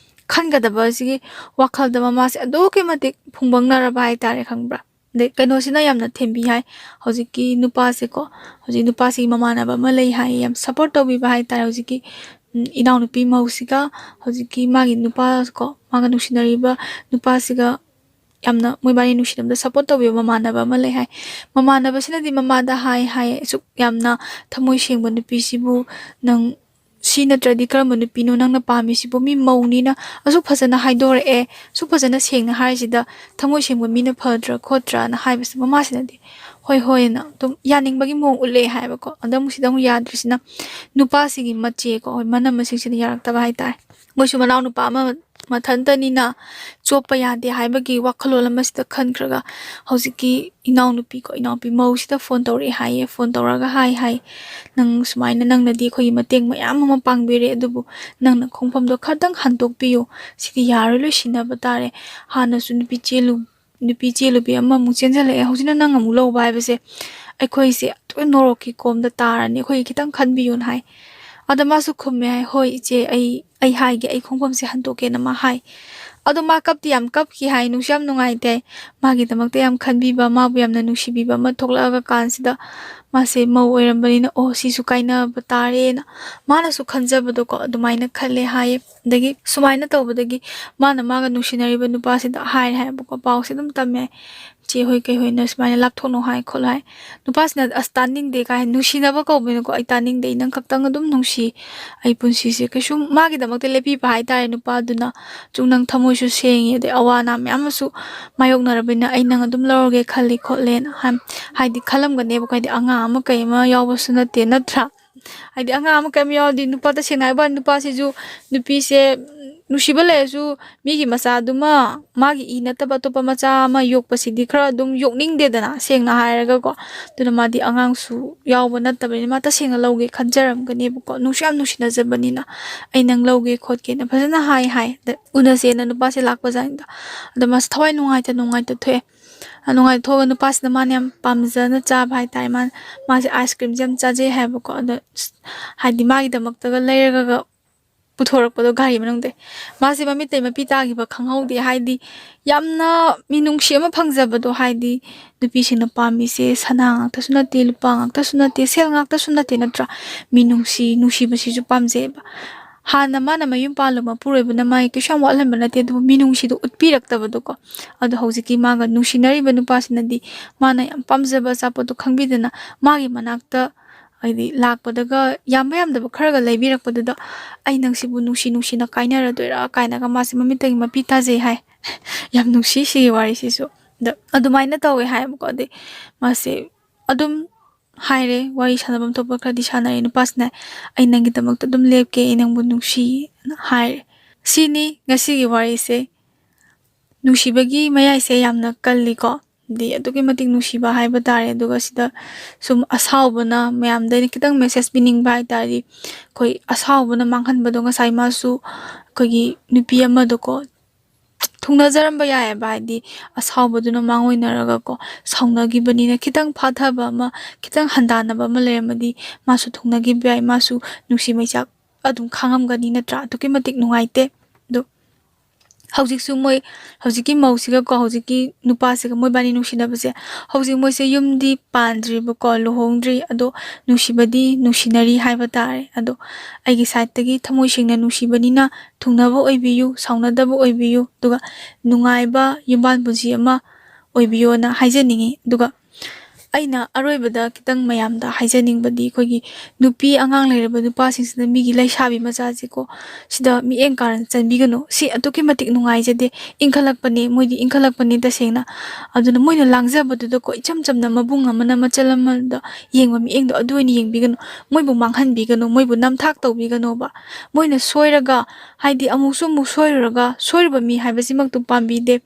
ꯈꯟꯒꯗꯕ ꯑꯁꯤꯒꯤ ꯋꯥꯈꯜꯗ ꯃꯃꯥꯁꯦ ꯑꯗꯨꯛꯀꯤ ꯃꯇꯤꯛ ꯐꯨꯡꯕꯪꯅꯔꯕ ꯍꯥꯏꯇꯥꯔꯦ, ꯈꯪꯕ꯭ꯔꯥ? ꯑꯗꯩ ꯀꯩꯅꯣꯁꯤꯅ ꯌꯥꯝꯅ ꯊꯦꯝꯕꯤ ꯍꯥꯏ꯫ ꯍꯧꯖꯤꯛꯀꯤ ꯅꯨꯄꯥꯁꯦꯀꯣ, ꯍꯧꯖꯤꯛ ꯅꯨꯄꯥꯁꯤꯒꯤ ꯃꯃꯥꯟꯅꯕ ꯑꯃ ꯂꯩ ꯍꯥꯏ, ꯌꯥꯝ ꯁꯞꯄꯣꯔꯠ ꯇꯧꯕꯤꯕ ꯍꯥꯏꯇꯥꯔꯦ꯫ ꯍꯧꯖꯤꯛꯀꯤ, ꯎꯝ, ꯏꯅꯥꯎꯅꯨꯄꯤ ꯃꯧꯁꯤꯒ ꯍꯧꯖꯤꯛꯀꯤ ꯃꯥꯒꯤ ꯅꯨꯄꯥꯀꯣ, ꯃꯥꯒ ꯅꯨꯡꯁꯤꯅꯔꯤꯕ ꯅꯨꯄꯥꯁꯤꯒ ꯌꯥꯝꯅ ꯃꯣꯏꯕꯥꯅꯤ ꯅꯨꯡꯁꯤꯅꯕꯗ ꯁꯞꯄꯣꯔꯠ ꯇꯧꯕꯤꯕ ꯃꯃꯥꯟꯅꯕ ꯑꯃ ꯂꯩ ꯍꯥꯏ꯫ ꯃꯃꯥꯟꯅꯕꯁꯤꯅꯗꯤ ꯃꯃꯥꯗ ꯍꯥꯏ ꯍꯥꯏ, "ꯑꯁꯨꯛ ꯌꯥꯝꯅ ꯊꯃꯣꯏ ꯁꯦꯡꯕ ꯅꯨꯄꯤꯁꯤꯕꯨ ꯅꯪ ꯁꯤ ꯅꯠꯇ꯭ꯔꯗꯤ ꯀꯔꯝꯕ ꯅꯨꯄꯤꯅꯣ ꯅꯪꯅ ꯄꯥꯝꯃꯤꯁꯤꯕꯨ? ꯃꯤ ꯃꯧꯅꯤꯅ ꯑꯁꯨꯛ ꯐꯖꯅ ꯍꯥꯏꯗꯣꯔꯛꯑꯦ, ꯑꯁꯨꯛ ꯐꯖꯅ ꯁꯦꯡꯅ ꯍꯥꯏꯔꯤꯁꯤꯗ ꯊꯃꯣꯏ ꯁꯦꯡꯕ ꯃꯤꯅ ꯐꯗ꯭ꯔꯥ ꯈꯣꯠꯇ꯭ꯔꯥꯅ" ꯍꯥꯏꯕꯁꯤ ꯃꯃꯥꯁꯤꯅꯗꯤ ꯍꯣꯏ ꯍꯣꯏꯅ ꯑꯗꯨꯝ ꯌꯥꯅꯤꯡꯕꯒꯤ ꯃꯑꯣꯡ ꯎꯠꯂꯛꯑꯦ ꯍꯥꯏꯕꯀꯣ꯫ ꯑꯗ ꯑꯃꯨꯛ ꯁꯤꯗ ꯑꯃꯨꯛ ꯌꯥꯗ꯭ꯔꯤꯁꯤꯅ ꯅꯨꯄꯥꯁꯤꯒꯤ ꯃꯆꯦꯀꯣ, ꯍꯣꯏ, ꯃꯅꯝꯃꯁꯤꯡꯁꯤꯅ ꯌꯥꯔꯛꯇꯕ ꯍꯥꯏꯇꯥꯔꯦ꯫ ꯃꯣꯏꯁꯨ ꯃꯅꯥꯎꯅꯨꯄꯥ ꯑꯃ ꯃꯊꯟꯇꯅꯤꯅ ꯆꯣꯞꯄ ꯌꯥꯗꯦ ꯍꯥꯏꯕꯒꯤ ꯋꯥꯈꯜꯂꯣꯟ ꯑꯃꯁꯤꯗ ꯈꯟꯈ꯭ꯔꯒ ꯍꯧꯖꯤꯛꯀꯤ ꯏꯅꯥꯎꯅꯨꯄꯤꯀꯣ, ꯏꯅꯥꯎꯄꯤ ꯃꯧꯁꯤꯗ ꯐꯣꯟ ꯇꯧꯔꯛꯑꯦ ꯍꯥꯏꯌꯦ꯫ ꯐꯣꯟ ꯇꯧꯔꯒ ꯍꯥꯏ ꯍꯥꯏ, "ꯅꯪ ꯁꯨꯃꯥꯏꯅ, ꯅꯪꯅꯗꯤ ꯑꯩꯈꯣꯏꯒꯤ ꯃꯇꯦꯡ ꯃꯌꯥꯝ ꯑꯃ ꯄꯥꯡꯕꯤꯔꯦ, ꯑꯗꯨꯕꯨ ꯅꯪꯅ ꯈꯣꯡꯐꯝꯗꯣ ꯈꯔꯇꯪ ꯍꯟꯗꯣꯛꯄꯤꯌꯨ꯫ ꯁꯤꯗꯤ ꯌꯥꯔꯣꯏ, ꯂꯣꯏꯁꯤꯟꯅꯕ ꯇꯥꯔꯦ꯫ ꯍꯥꯟꯅꯁꯨ ꯅꯨꯄꯤ ꯆꯦꯜꯂꯨ-, ꯅꯨꯄꯤ ꯆꯦꯜꯂꯨꯕꯤ ꯑꯃꯃꯨꯛ ꯆꯦꯟꯁꯤꯜꯂꯛꯑꯦ, ꯍꯧꯖꯤꯛꯅ ꯅꯪ ꯑꯃꯨꯛ ꯂꯧꯕ ꯍꯥꯏꯕꯁꯦ ꯑꯩꯈꯣꯏꯁꯦ ꯂꯣꯏ ꯅꯣꯔꯣꯛꯀꯤ ꯀꯣꯝꯗ ꯇꯥꯔꯅꯤ, ꯑꯩꯈꯣꯏꯒꯤ ꯈꯤꯇꯪ ꯈꯟꯕꯤꯌꯨꯅ" ꯍꯥꯏ꯫ ꯑꯗ ꯃꯥꯁꯨ ꯈꯨꯝꯃꯦ ꯍꯥꯏ, "ꯍꯣꯏ ꯏꯆꯦ, ꯑꯩ, ꯑꯩ ꯍꯥꯏꯒꯦ, ꯑꯩ ꯈꯣꯡꯐꯝꯁꯦ ꯍꯟꯗꯣꯛꯀꯦꯅ" ꯃꯥ ꯍꯥꯏ꯫ ꯑꯗꯣ ꯃꯥ ꯀꯞꯇꯤ ꯌꯥꯝ ꯀꯞꯈꯤ ꯍꯥꯏ, ꯅꯨꯡꯁꯨ ꯌꯥꯝ ꯅꯨꯡꯉꯥꯏꯇꯦ ꯍꯥꯏ꯫ ꯃꯥꯒꯤꯗꯃꯛꯇ ꯌꯥꯝ ꯈꯟꯕꯤꯕ, ꯃꯥꯕꯨ ꯌꯥꯝꯅ ꯅꯨꯡꯁꯤꯕꯤꯕ ꯑꯃ ꯊꯣꯛꯂꯛꯑꯒ ꯀꯥꯟꯁꯤꯗ ꯃꯥꯁꯦ ꯃꯧ ꯑꯣꯏꯔꯝꯕꯅꯤꯅ, "ꯑꯣ, ꯁꯤꯁꯨ ꯀꯥꯏꯅꯕ ꯇꯥꯔꯦꯅ" ꯃꯥꯅꯁꯨ ꯈꯟꯖꯕꯗꯣꯀꯣ, ꯑꯗꯨꯃꯥꯏꯅ ꯈꯜꯂꯦ ꯍꯥꯏꯌꯦ꯫ ꯑꯗꯒꯤ ꯁꯨꯃꯥꯏꯅ ꯇꯧꯕꯗꯒꯤ ꯃꯥꯅ ꯃꯥꯒ ꯅꯨꯡꯁꯤꯅꯔꯤꯕ ꯅꯨꯄꯥꯁꯤꯗ ꯍꯥꯏꯔꯦ ꯍꯥꯏꯕꯀꯣ, ꯄꯥꯎꯁꯦ ꯑꯗꯨꯝ ꯇꯝꯃꯦ꯫ "ꯆꯦ ꯍꯣꯏ ꯀꯩ ꯍꯣꯏꯅ ꯁꯨꯃꯥꯏꯅ ꯂꯥꯞꯊꯣꯛꯅꯧ ꯍꯥꯏ ꯈꯣꯠꯂꯨ" ꯍꯥꯏ꯫ ꯅꯨꯄꯥꯁꯤꯅ, "ꯑꯁ, ꯇꯥꯅꯤꯡꯗꯦ" ꯀꯥꯏ, ꯅꯨꯡꯁꯤꯅꯕ ꯀꯧꯕꯅꯤꯅꯀꯣ, "ꯑꯩ ꯇꯥꯅꯤꯡꯗꯦ, ꯑꯩ ꯅꯪ ꯈꯛꯇꯪ ꯑꯗꯨꯝ ꯅꯨꯡꯁꯤ, ꯑꯩ ꯄꯨꯟꯁꯤꯁꯦ ꯀꯩꯁꯨꯝ", ꯃꯥꯒꯤꯗꯃꯛꯇ ꯂꯦꯞꯄꯤꯕ ꯍꯥꯏꯇꯥꯔꯦ ꯅꯨꯄꯥꯗꯨꯅ꯫ "ꯁꯨꯝ ꯅꯪ ꯊꯃꯣꯏꯁꯨ ꯁꯦꯡꯉꯤ, ꯑꯗꯩ ꯑꯋꯥ ꯑꯅꯥ ꯃꯌꯥꯝ ꯑꯃꯁꯨ ꯃꯥꯌꯣꯛꯅꯔꯕꯅꯤꯅ ꯑꯩ ꯅꯪ ꯑꯗꯨꯝ ꯂꯧꯔꯒꯦ ꯈꯜꯂꯤ" ꯈꯣꯠꯂꯦꯅ ꯍꯥꯏ꯫ ꯍꯥꯏꯗꯤ ꯈꯜꯂꯝꯒꯅꯦꯕꯀꯣ, ꯍꯥꯏꯗꯤ ꯑꯉꯥꯡ ꯑꯃ ꯀꯩ ꯑꯃ ꯌꯥꯎꯕꯁꯨ ꯅꯠꯇꯦ, ꯅꯠꯇ꯭ꯔꯥ? ꯍꯥꯏꯗꯤ ꯑꯉꯥꯡ ꯑꯃ ꯀꯩ ꯑꯃ ꯌꯥꯎꯔꯗꯤ ꯅꯨꯄꯥ, ꯇꯁꯦꯡꯅ ꯍꯥꯏꯕ ꯋꯥꯅꯤ, ꯅꯨꯄꯥꯁꯤꯁꯨ ꯅꯨꯄꯤꯁꯦ, ꯎꯝ, ꯅꯨꯡꯁꯤꯕ ꯂꯩꯔꯁꯨ ꯃꯤꯒꯤ ꯃꯆꯥꯗꯨꯃ, ꯃꯥꯒꯤ ꯏ ꯅꯠꯇꯕ ꯑꯇꯣꯞꯄ ꯃꯆꯥ ꯑꯃ ꯌꯣꯛꯄꯁꯤꯗꯤ ꯈꯔ ꯑꯗꯨꯝ ꯌꯣꯛꯅꯤꯡꯗꯦꯗꯅ, ꯁꯦꯡꯅ ꯍꯥꯏꯔꯒꯀꯣ꯫ ꯑꯗꯨꯅ ꯃꯥꯗꯤ ꯑꯉꯥꯡꯁꯨ ꯌꯥꯎꯕ ꯅꯠꯇꯕꯅꯤꯅ ꯃꯥ ꯇꯁꯦꯡꯅ ꯂꯧꯒꯦ ꯈꯟꯖꯔꯝꯒꯅꯦꯕꯀꯣ꯫ ꯅꯨꯡꯁꯨ ꯌꯥꯝ ꯅꯨꯡꯁꯤꯅꯖꯕꯅꯤꯅ "ꯑꯩ ꯅꯪ ꯂꯧꯒꯦ ꯈꯣꯠꯀꯦꯅ" ꯐꯖꯅ ꯍꯥꯏ ꯍꯥꯏ꯫ ꯑꯗ ꯎꯅꯁꯦꯅ ꯅꯨꯄꯥꯁꯦ ꯂꯥꯛꯄꯖꯥꯠꯅꯤꯗ꯫ ꯑꯗ ꯃꯥꯁꯦ ꯊꯋꯥꯏ ꯅꯨꯡꯉꯥꯏꯇ ꯅꯨꯡꯉꯥꯏꯇ ꯊꯣꯛꯑꯦ꯫ ꯑ, ꯅꯨꯡꯉꯥꯏꯊꯣꯛꯑꯒ ꯅꯨꯄꯥꯁꯤꯅ ꯃꯥꯅ ꯌꯥꯝ ꯄꯥꯝꯖꯅ ꯆꯥꯕ ꯍꯥꯏꯇꯥꯔꯦ꯫ ꯃꯥ, ꯃꯥꯁꯦ ꯑꯥꯏꯁ ꯀ꯭ꯔꯤꯝꯁꯦ ꯌꯥꯝ ꯆꯥꯖꯩ ꯍꯥꯏꯕꯀꯣ꯫ ꯑꯗꯣ ꯍꯥꯏꯗꯤ ꯃꯥꯒꯤꯗꯃꯛꯇꯒ ꯂꯩꯔꯒ ꯄꯨꯊꯣꯔꯛꯄꯗꯣ ꯒꯥꯔꯤ ꯃꯅꯨꯡꯗ꯫ ꯃꯥꯁꯦ ꯃꯃꯤꯠꯇꯩ ꯃꯄꯤ ꯇꯥꯈꯤꯕ ꯈꯪꯍꯧꯗꯦ꯫ ꯍꯥꯏꯗꯤ ꯌꯥꯝꯅ ꯃꯤꯅꯨꯡꯁꯤ ꯑꯃ ꯐꯪꯖꯕꯗꯣ꯫ ꯍꯥꯏꯗꯤ ꯅꯨꯄꯤꯁꯤꯡꯅ ꯄꯥꯝꯃꯤꯁꯦ ꯁꯅꯥ ꯉꯥꯛꯇꯁꯨ ꯅꯠꯇꯦ, ꯂꯨꯄꯥ ꯉꯥꯛꯇꯁꯨ ꯅꯠꯇꯦ, ꯁꯦꯜ ꯉꯥꯛꯇꯁꯨ ꯅꯠꯇꯦ, ꯅꯠꯇ꯭ꯔꯥ? ꯃꯤꯅꯨꯡꯁꯤ, ꯅꯨꯡꯁꯤꯕꯁꯤꯁꯨ ꯄꯥꯝꯖꯩꯑꯕ꯫ ꯍꯥꯟꯅ ꯃꯥꯅ ꯃꯌꯨꯝ ꯄꯥꯜꯂꯨꯕ ꯃꯄꯨꯔꯣꯏꯕꯅ ꯃꯥꯒꯤ ꯀꯩꯁꯨ ꯌꯥꯝ ꯋꯥꯠꯍꯟꯕ ꯅꯠꯇꯦ, ꯑꯗꯨꯕꯨ ꯃꯤꯅꯨꯡꯁꯤꯗꯣ ꯎꯠꯄꯤꯔꯛꯇꯕꯗꯣꯀꯣ꯫ ꯑꯗꯣ ꯍꯧꯖꯤꯛꯀꯤ ꯃꯥꯒ ꯅꯨꯡꯁꯤꯅꯔꯤꯕ ꯅꯨꯄꯥꯁꯤꯅꯗꯤ ꯃꯥꯅ ꯌꯥꯝ ꯄꯥꯝꯖꯕ ꯑꯆꯥꯄꯣꯠꯇꯣ ꯈꯪꯕꯤꯗꯅ ꯃꯥꯒꯤ ꯃꯅꯥꯛꯇ, ꯍꯥꯏꯗꯤ, ꯂꯥꯛꯄꯗꯒ ꯌꯥꯝꯕ ꯌꯥꯝꯗꯕ ꯈꯔꯒ ꯂꯩꯕꯤꯔꯛꯄꯗꯨꯗ "ꯑꯩ ꯅꯪꯁꯤꯕꯨ ꯅꯨꯡꯁꯤ ꯅꯨꯡꯁꯤꯅ ꯀꯥꯏꯅꯔꯗꯣꯏꯔꯥ" ꯀꯥꯏꯅꯒ ꯃꯥꯁꯦ ꯃꯃꯤꯠꯇꯒꯤ ꯃꯄꯤ ꯇꯥꯖꯩ ꯍꯥꯏ꯫ ꯌꯥꯝ ꯅꯨꯡꯁꯤ ꯁꯤꯒꯤ ꯋꯥꯔꯤꯁꯤꯁꯨ꯫ ꯑꯗ ꯑꯗꯨꯃꯥꯏꯅ ꯇꯧꯋꯦ ꯍꯥꯏꯌꯦꯕꯀꯣ꯫ ꯑꯗꯩ ꯃꯥꯁꯦ ꯑꯗꯨꯝ ꯍꯥꯏꯔꯦ, ꯋꯥꯔꯤ ꯁꯥꯟꯅꯐꯝ ꯊꯣꯛꯄ ꯈꯔꯗꯤ ꯁꯥꯟꯅꯔꯦ꯫ ꯅꯨꯄꯥꯁꯤꯅ "ꯑꯩ ꯅꯪꯒꯤꯗꯃꯛꯇ ꯑꯗꯨꯝ ꯂꯦꯞꯀꯦ, ꯑꯩ ꯅꯪꯕꯨ ꯅꯨꯡꯁꯤꯅ" ꯍꯥꯏꯔꯦ꯫ ꯁꯤꯅꯤ ꯉꯁꯤꯒꯤ ꯋꯥꯔꯤꯁꯦ꯫ ꯅꯨꯡꯁꯤꯕꯒꯤ ꯃꯌꯥꯏꯁꯦ ꯌꯥꯝꯅ ꯀꯜꯂꯤꯀꯣ꯫ ꯍꯥꯏꯗꯤ ꯑꯗꯨꯛꯀꯤ ꯃꯇꯤꯛ ꯅꯨꯡꯁꯤꯕ ꯍꯥꯏꯕ ꯇꯥꯔꯦ꯫ ꯑꯗꯨꯒ ꯁꯤꯗ ꯁꯨꯝ ꯑꯁꯥꯎꯕꯅ, ꯃꯌꯥꯝꯗ ꯑꯩꯅ ꯈꯤꯇꯪ message ꯄꯤꯅꯤꯡꯕ ꯍꯥꯏ ꯇꯥꯔꯗꯤ, ꯑꯩꯈꯣꯏ ꯑꯁꯥꯎꯕꯅ ꯃꯥꯡꯍꯟꯕꯗꯣ ꯉꯁꯥꯏ ꯃꯥꯁꯨ ꯑꯩꯈꯣꯏꯒꯤ ꯅꯨꯄꯤ ꯑꯃꯗꯣꯀꯣ, ꯊꯨꯡꯅꯖꯔꯝꯕ ꯌꯥꯏꯑꯕ꯫ ꯍꯥꯏꯗꯤ ꯑꯁꯥꯎꯕꯗꯨꯅ ꯃꯥꯡꯑꯣꯏꯅꯔꯒꯀꯣ, ꯁꯥꯎꯅꯈꯤꯕꯅꯤꯅ ꯈꯤꯇꯪ ꯐꯥꯊꯕ ꯑꯃ, ꯈꯤꯇꯪ ꯍꯟꯗꯥꯅꯕ ꯑꯃ ꯂꯩꯔꯝꯃꯗꯤ ꯃꯥꯁꯨ ꯊꯨꯡꯅꯈꯤꯕ ꯌꯥꯏ, ꯃꯥꯁꯨ ꯅꯨꯡꯁꯤ ꯃꯩꯆꯥꯛ ꯑꯗꯨꯝ ꯈꯥꯡꯉꯝꯒꯅꯤ, ꯅꯠꯇ꯭ꯔꯥ? ꯑꯗꯨꯛꯀꯤ ꯃꯇꯤꯛ ꯅꯨꯡꯉꯥꯏꯇꯦ꯫ ꯑꯗꯣ ꯍꯧꯖꯤꯛꯁꯨ ꯃꯣꯏ, ꯍꯧꯖꯤꯛꯀꯤ ꯃꯧꯁꯤꯒꯀꯣ, ꯍꯧꯖꯤꯛꯀꯤ ꯅꯨꯄꯥꯁꯤꯒ ꯃꯣꯏꯕꯥꯅꯤ ꯅꯨꯡꯁꯤꯅꯕꯁꯦ, ꯍꯧꯖꯤꯛ ꯃꯣꯏꯁꯦ ꯌꯨꯝꯗꯤ ꯄꯥꯟꯗ꯭ꯔꯤꯕꯀꯣ, ꯂꯨꯍꯣꯡꯗ꯭ꯔꯤ꯫ ꯑꯗꯣ ꯅꯨꯡꯁꯤꯕꯗꯤ ꯅꯨꯡꯁꯤꯅꯔꯤ ꯍꯥꯏꯕ ꯇꯥꯔꯦ꯫ ꯑꯗꯣ ꯑꯩꯒꯤ side ꯇꯒꯤ ꯊꯃꯣꯏ ꯁꯦꯡꯅ ꯅꯨꯡꯁꯤꯕꯅꯤꯅ ꯊꯨꯡꯅꯕ ꯑꯣꯏꯕꯤꯌꯨ, ꯁꯥꯎꯅꯗꯕ ꯑꯣꯏꯕꯤꯌꯨ, ꯑꯗꯨꯒ ꯅꯨꯡꯉꯥꯏꯕ ꯌꯨꯝꯕꯥꯟ ꯄꯨꯟꯁꯤ ꯑꯃ ꯑꯣꯏꯕꯤꯌꯣꯅ ꯍꯥꯏꯖꯅꯤꯡꯉꯤ꯫ ꯑꯗꯨꯒ ꯑꯩꯅ ꯑꯔꯣꯏꯕꯗ ꯈꯤꯇꯪ ꯃꯌꯥꯝꯗ ꯍꯥꯏꯖꯅꯤꯡꯕꯗꯤ, ꯑꯩꯈꯣꯏꯒꯤ ꯅꯨꯄꯤ ꯑꯉꯥꯡ ꯂꯩꯔꯕ ꯅꯨꯄꯥꯁꯤꯡꯁꯤꯅ ꯃꯤꯒꯤ ꯂꯩꯁꯥꯕꯤ ꯃꯆꯥꯁꯤꯀꯣ, ꯁꯤꯗ ꯃꯤꯠꯌꯦꯡ ꯀꯥꯔꯟ ꯆꯟꯕꯤꯒꯅꯨ꯫ ꯁꯤ ꯑꯗꯨꯛꯀꯤ ꯃꯇꯤꯛ ꯅꯨꯡꯉꯥꯏꯖꯗꯦ꯫ ꯏꯟꯈꯠꯂꯛꯄꯅꯦ, ꯃꯣꯏꯗꯤ ꯏꯟꯈꯠꯂꯛꯄꯅꯦ ꯇꯁꯦꯡꯅ꯫ ꯑꯗꯨꯅ ꯃꯣꯏꯅ ꯂꯥꯡꯖꯕꯗꯨꯗꯀꯣ, ꯏꯆꯝ ꯆꯝꯅ ꯃꯕꯨꯡ ꯑꯃꯅ ꯃꯆꯜ ꯑꯃꯗ ꯌꯦꯡꯕ ꯃꯤꯠꯌꯦꯡꯗꯣ ꯑꯗꯨ ꯑꯣꯏꯅ ꯌꯦꯡꯕꯤꯒꯅꯨ꯫ ꯃꯣꯏꯕꯨ ꯃꯥꯡꯍꯟꯕꯤꯒꯅꯨ, ꯃꯣꯏꯕꯨ ꯅꯝꯊꯥꯛ ꯇꯧꯕꯤꯒꯅꯣꯕ꯫ ꯃꯣꯏꯅ ꯁꯣꯏꯔꯒ, ꯍꯥꯏꯗꯤ ꯑꯃꯨꯛꯁꯨ ꯑꯃꯨꯛ ꯁꯣꯏꯔꯨꯔꯒ, ꯁꯣꯏꯔꯨꯕ ꯃꯤ ꯍꯥꯏꯕꯁꯤꯃꯛꯇꯨ ꯄꯥꯝꯕꯤꯗꯦ꯫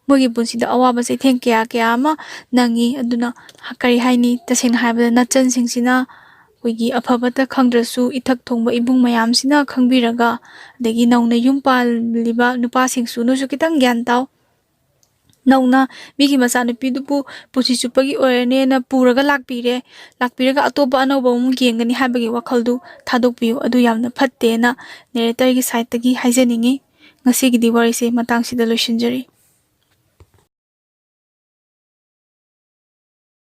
ꯃꯣꯏꯒꯤ ꯄꯨꯟꯁꯤꯗ ꯑꯋꯥꯕ ꯆꯩꯊꯦꯡ ꯀꯌꯥ ꯀꯌꯥ ꯑꯃ ꯅꯪꯉꯤ꯫ ꯑꯗꯨꯅ ꯀꯔꯤ ꯍꯥꯏꯅꯤ, ꯇꯁꯦꯡꯅ ꯍꯥꯏꯔꯕꯗ ꯅꯆꯟꯁꯤꯡꯁꯤꯅ ꯑꯩꯈꯣꯏꯒꯤ ꯑꯐꯕꯇ ꯈꯪꯗ꯭ꯔꯁꯨ, ꯏꯊꯛ ꯊꯣꯡꯕ ꯏꯕꯨꯡ ꯃꯌꯥꯝꯁꯤꯅ ꯈꯪꯕꯤꯔꯒ, ꯑꯗꯒꯤ ꯅꯧꯅ ꯌꯨꯝ ꯄꯥꯜꯂꯤꯕ ꯅꯨꯄꯥꯁꯤꯡꯁꯨ ꯅꯣꯏꯁꯨ ꯈꯤꯇꯪ ꯒ꯭ꯌꯥꯟ ꯇꯥꯎ꯫ ꯅꯧꯅ ꯃꯤꯒꯤ ꯃꯆꯥꯅꯨꯄꯤꯗꯨꯕꯨ ꯄꯨꯟꯁꯤ ꯆꯨꯞꯄꯒꯤ ꯑꯣꯏꯔꯅꯦꯅ ꯄꯨꯔꯒ ꯂꯥꯛꯄꯤꯔꯦ, ꯂꯥꯛꯄꯤꯔꯒ ꯑꯇꯣꯞꯄ ꯑꯅꯧꯕ ꯑꯃꯨꯛ ꯌꯦꯡꯒꯅꯤ ꯍꯥꯏꯕꯒꯤ ꯋꯥꯈꯜꯗꯨ ꯊꯥꯗꯣꯛꯄꯤꯌꯨ꯫ ꯑꯗꯨ ꯌꯥꯝꯅ ꯐꯠꯇꯦꯅ ꯅꯦꯔꯦꯇꯔꯒꯤ ꯁꯥꯏꯠꯇꯒꯤ ꯍꯥꯏꯖꯅꯤꯡꯉꯤ꯫ ꯉꯁꯤꯒꯤꯗꯤ ꯋꯥꯔꯤꯁꯦ ꯃꯇꯥꯡꯁꯤꯗ ꯂꯣꯏꯁꯤꯟꯖꯔꯤ꯫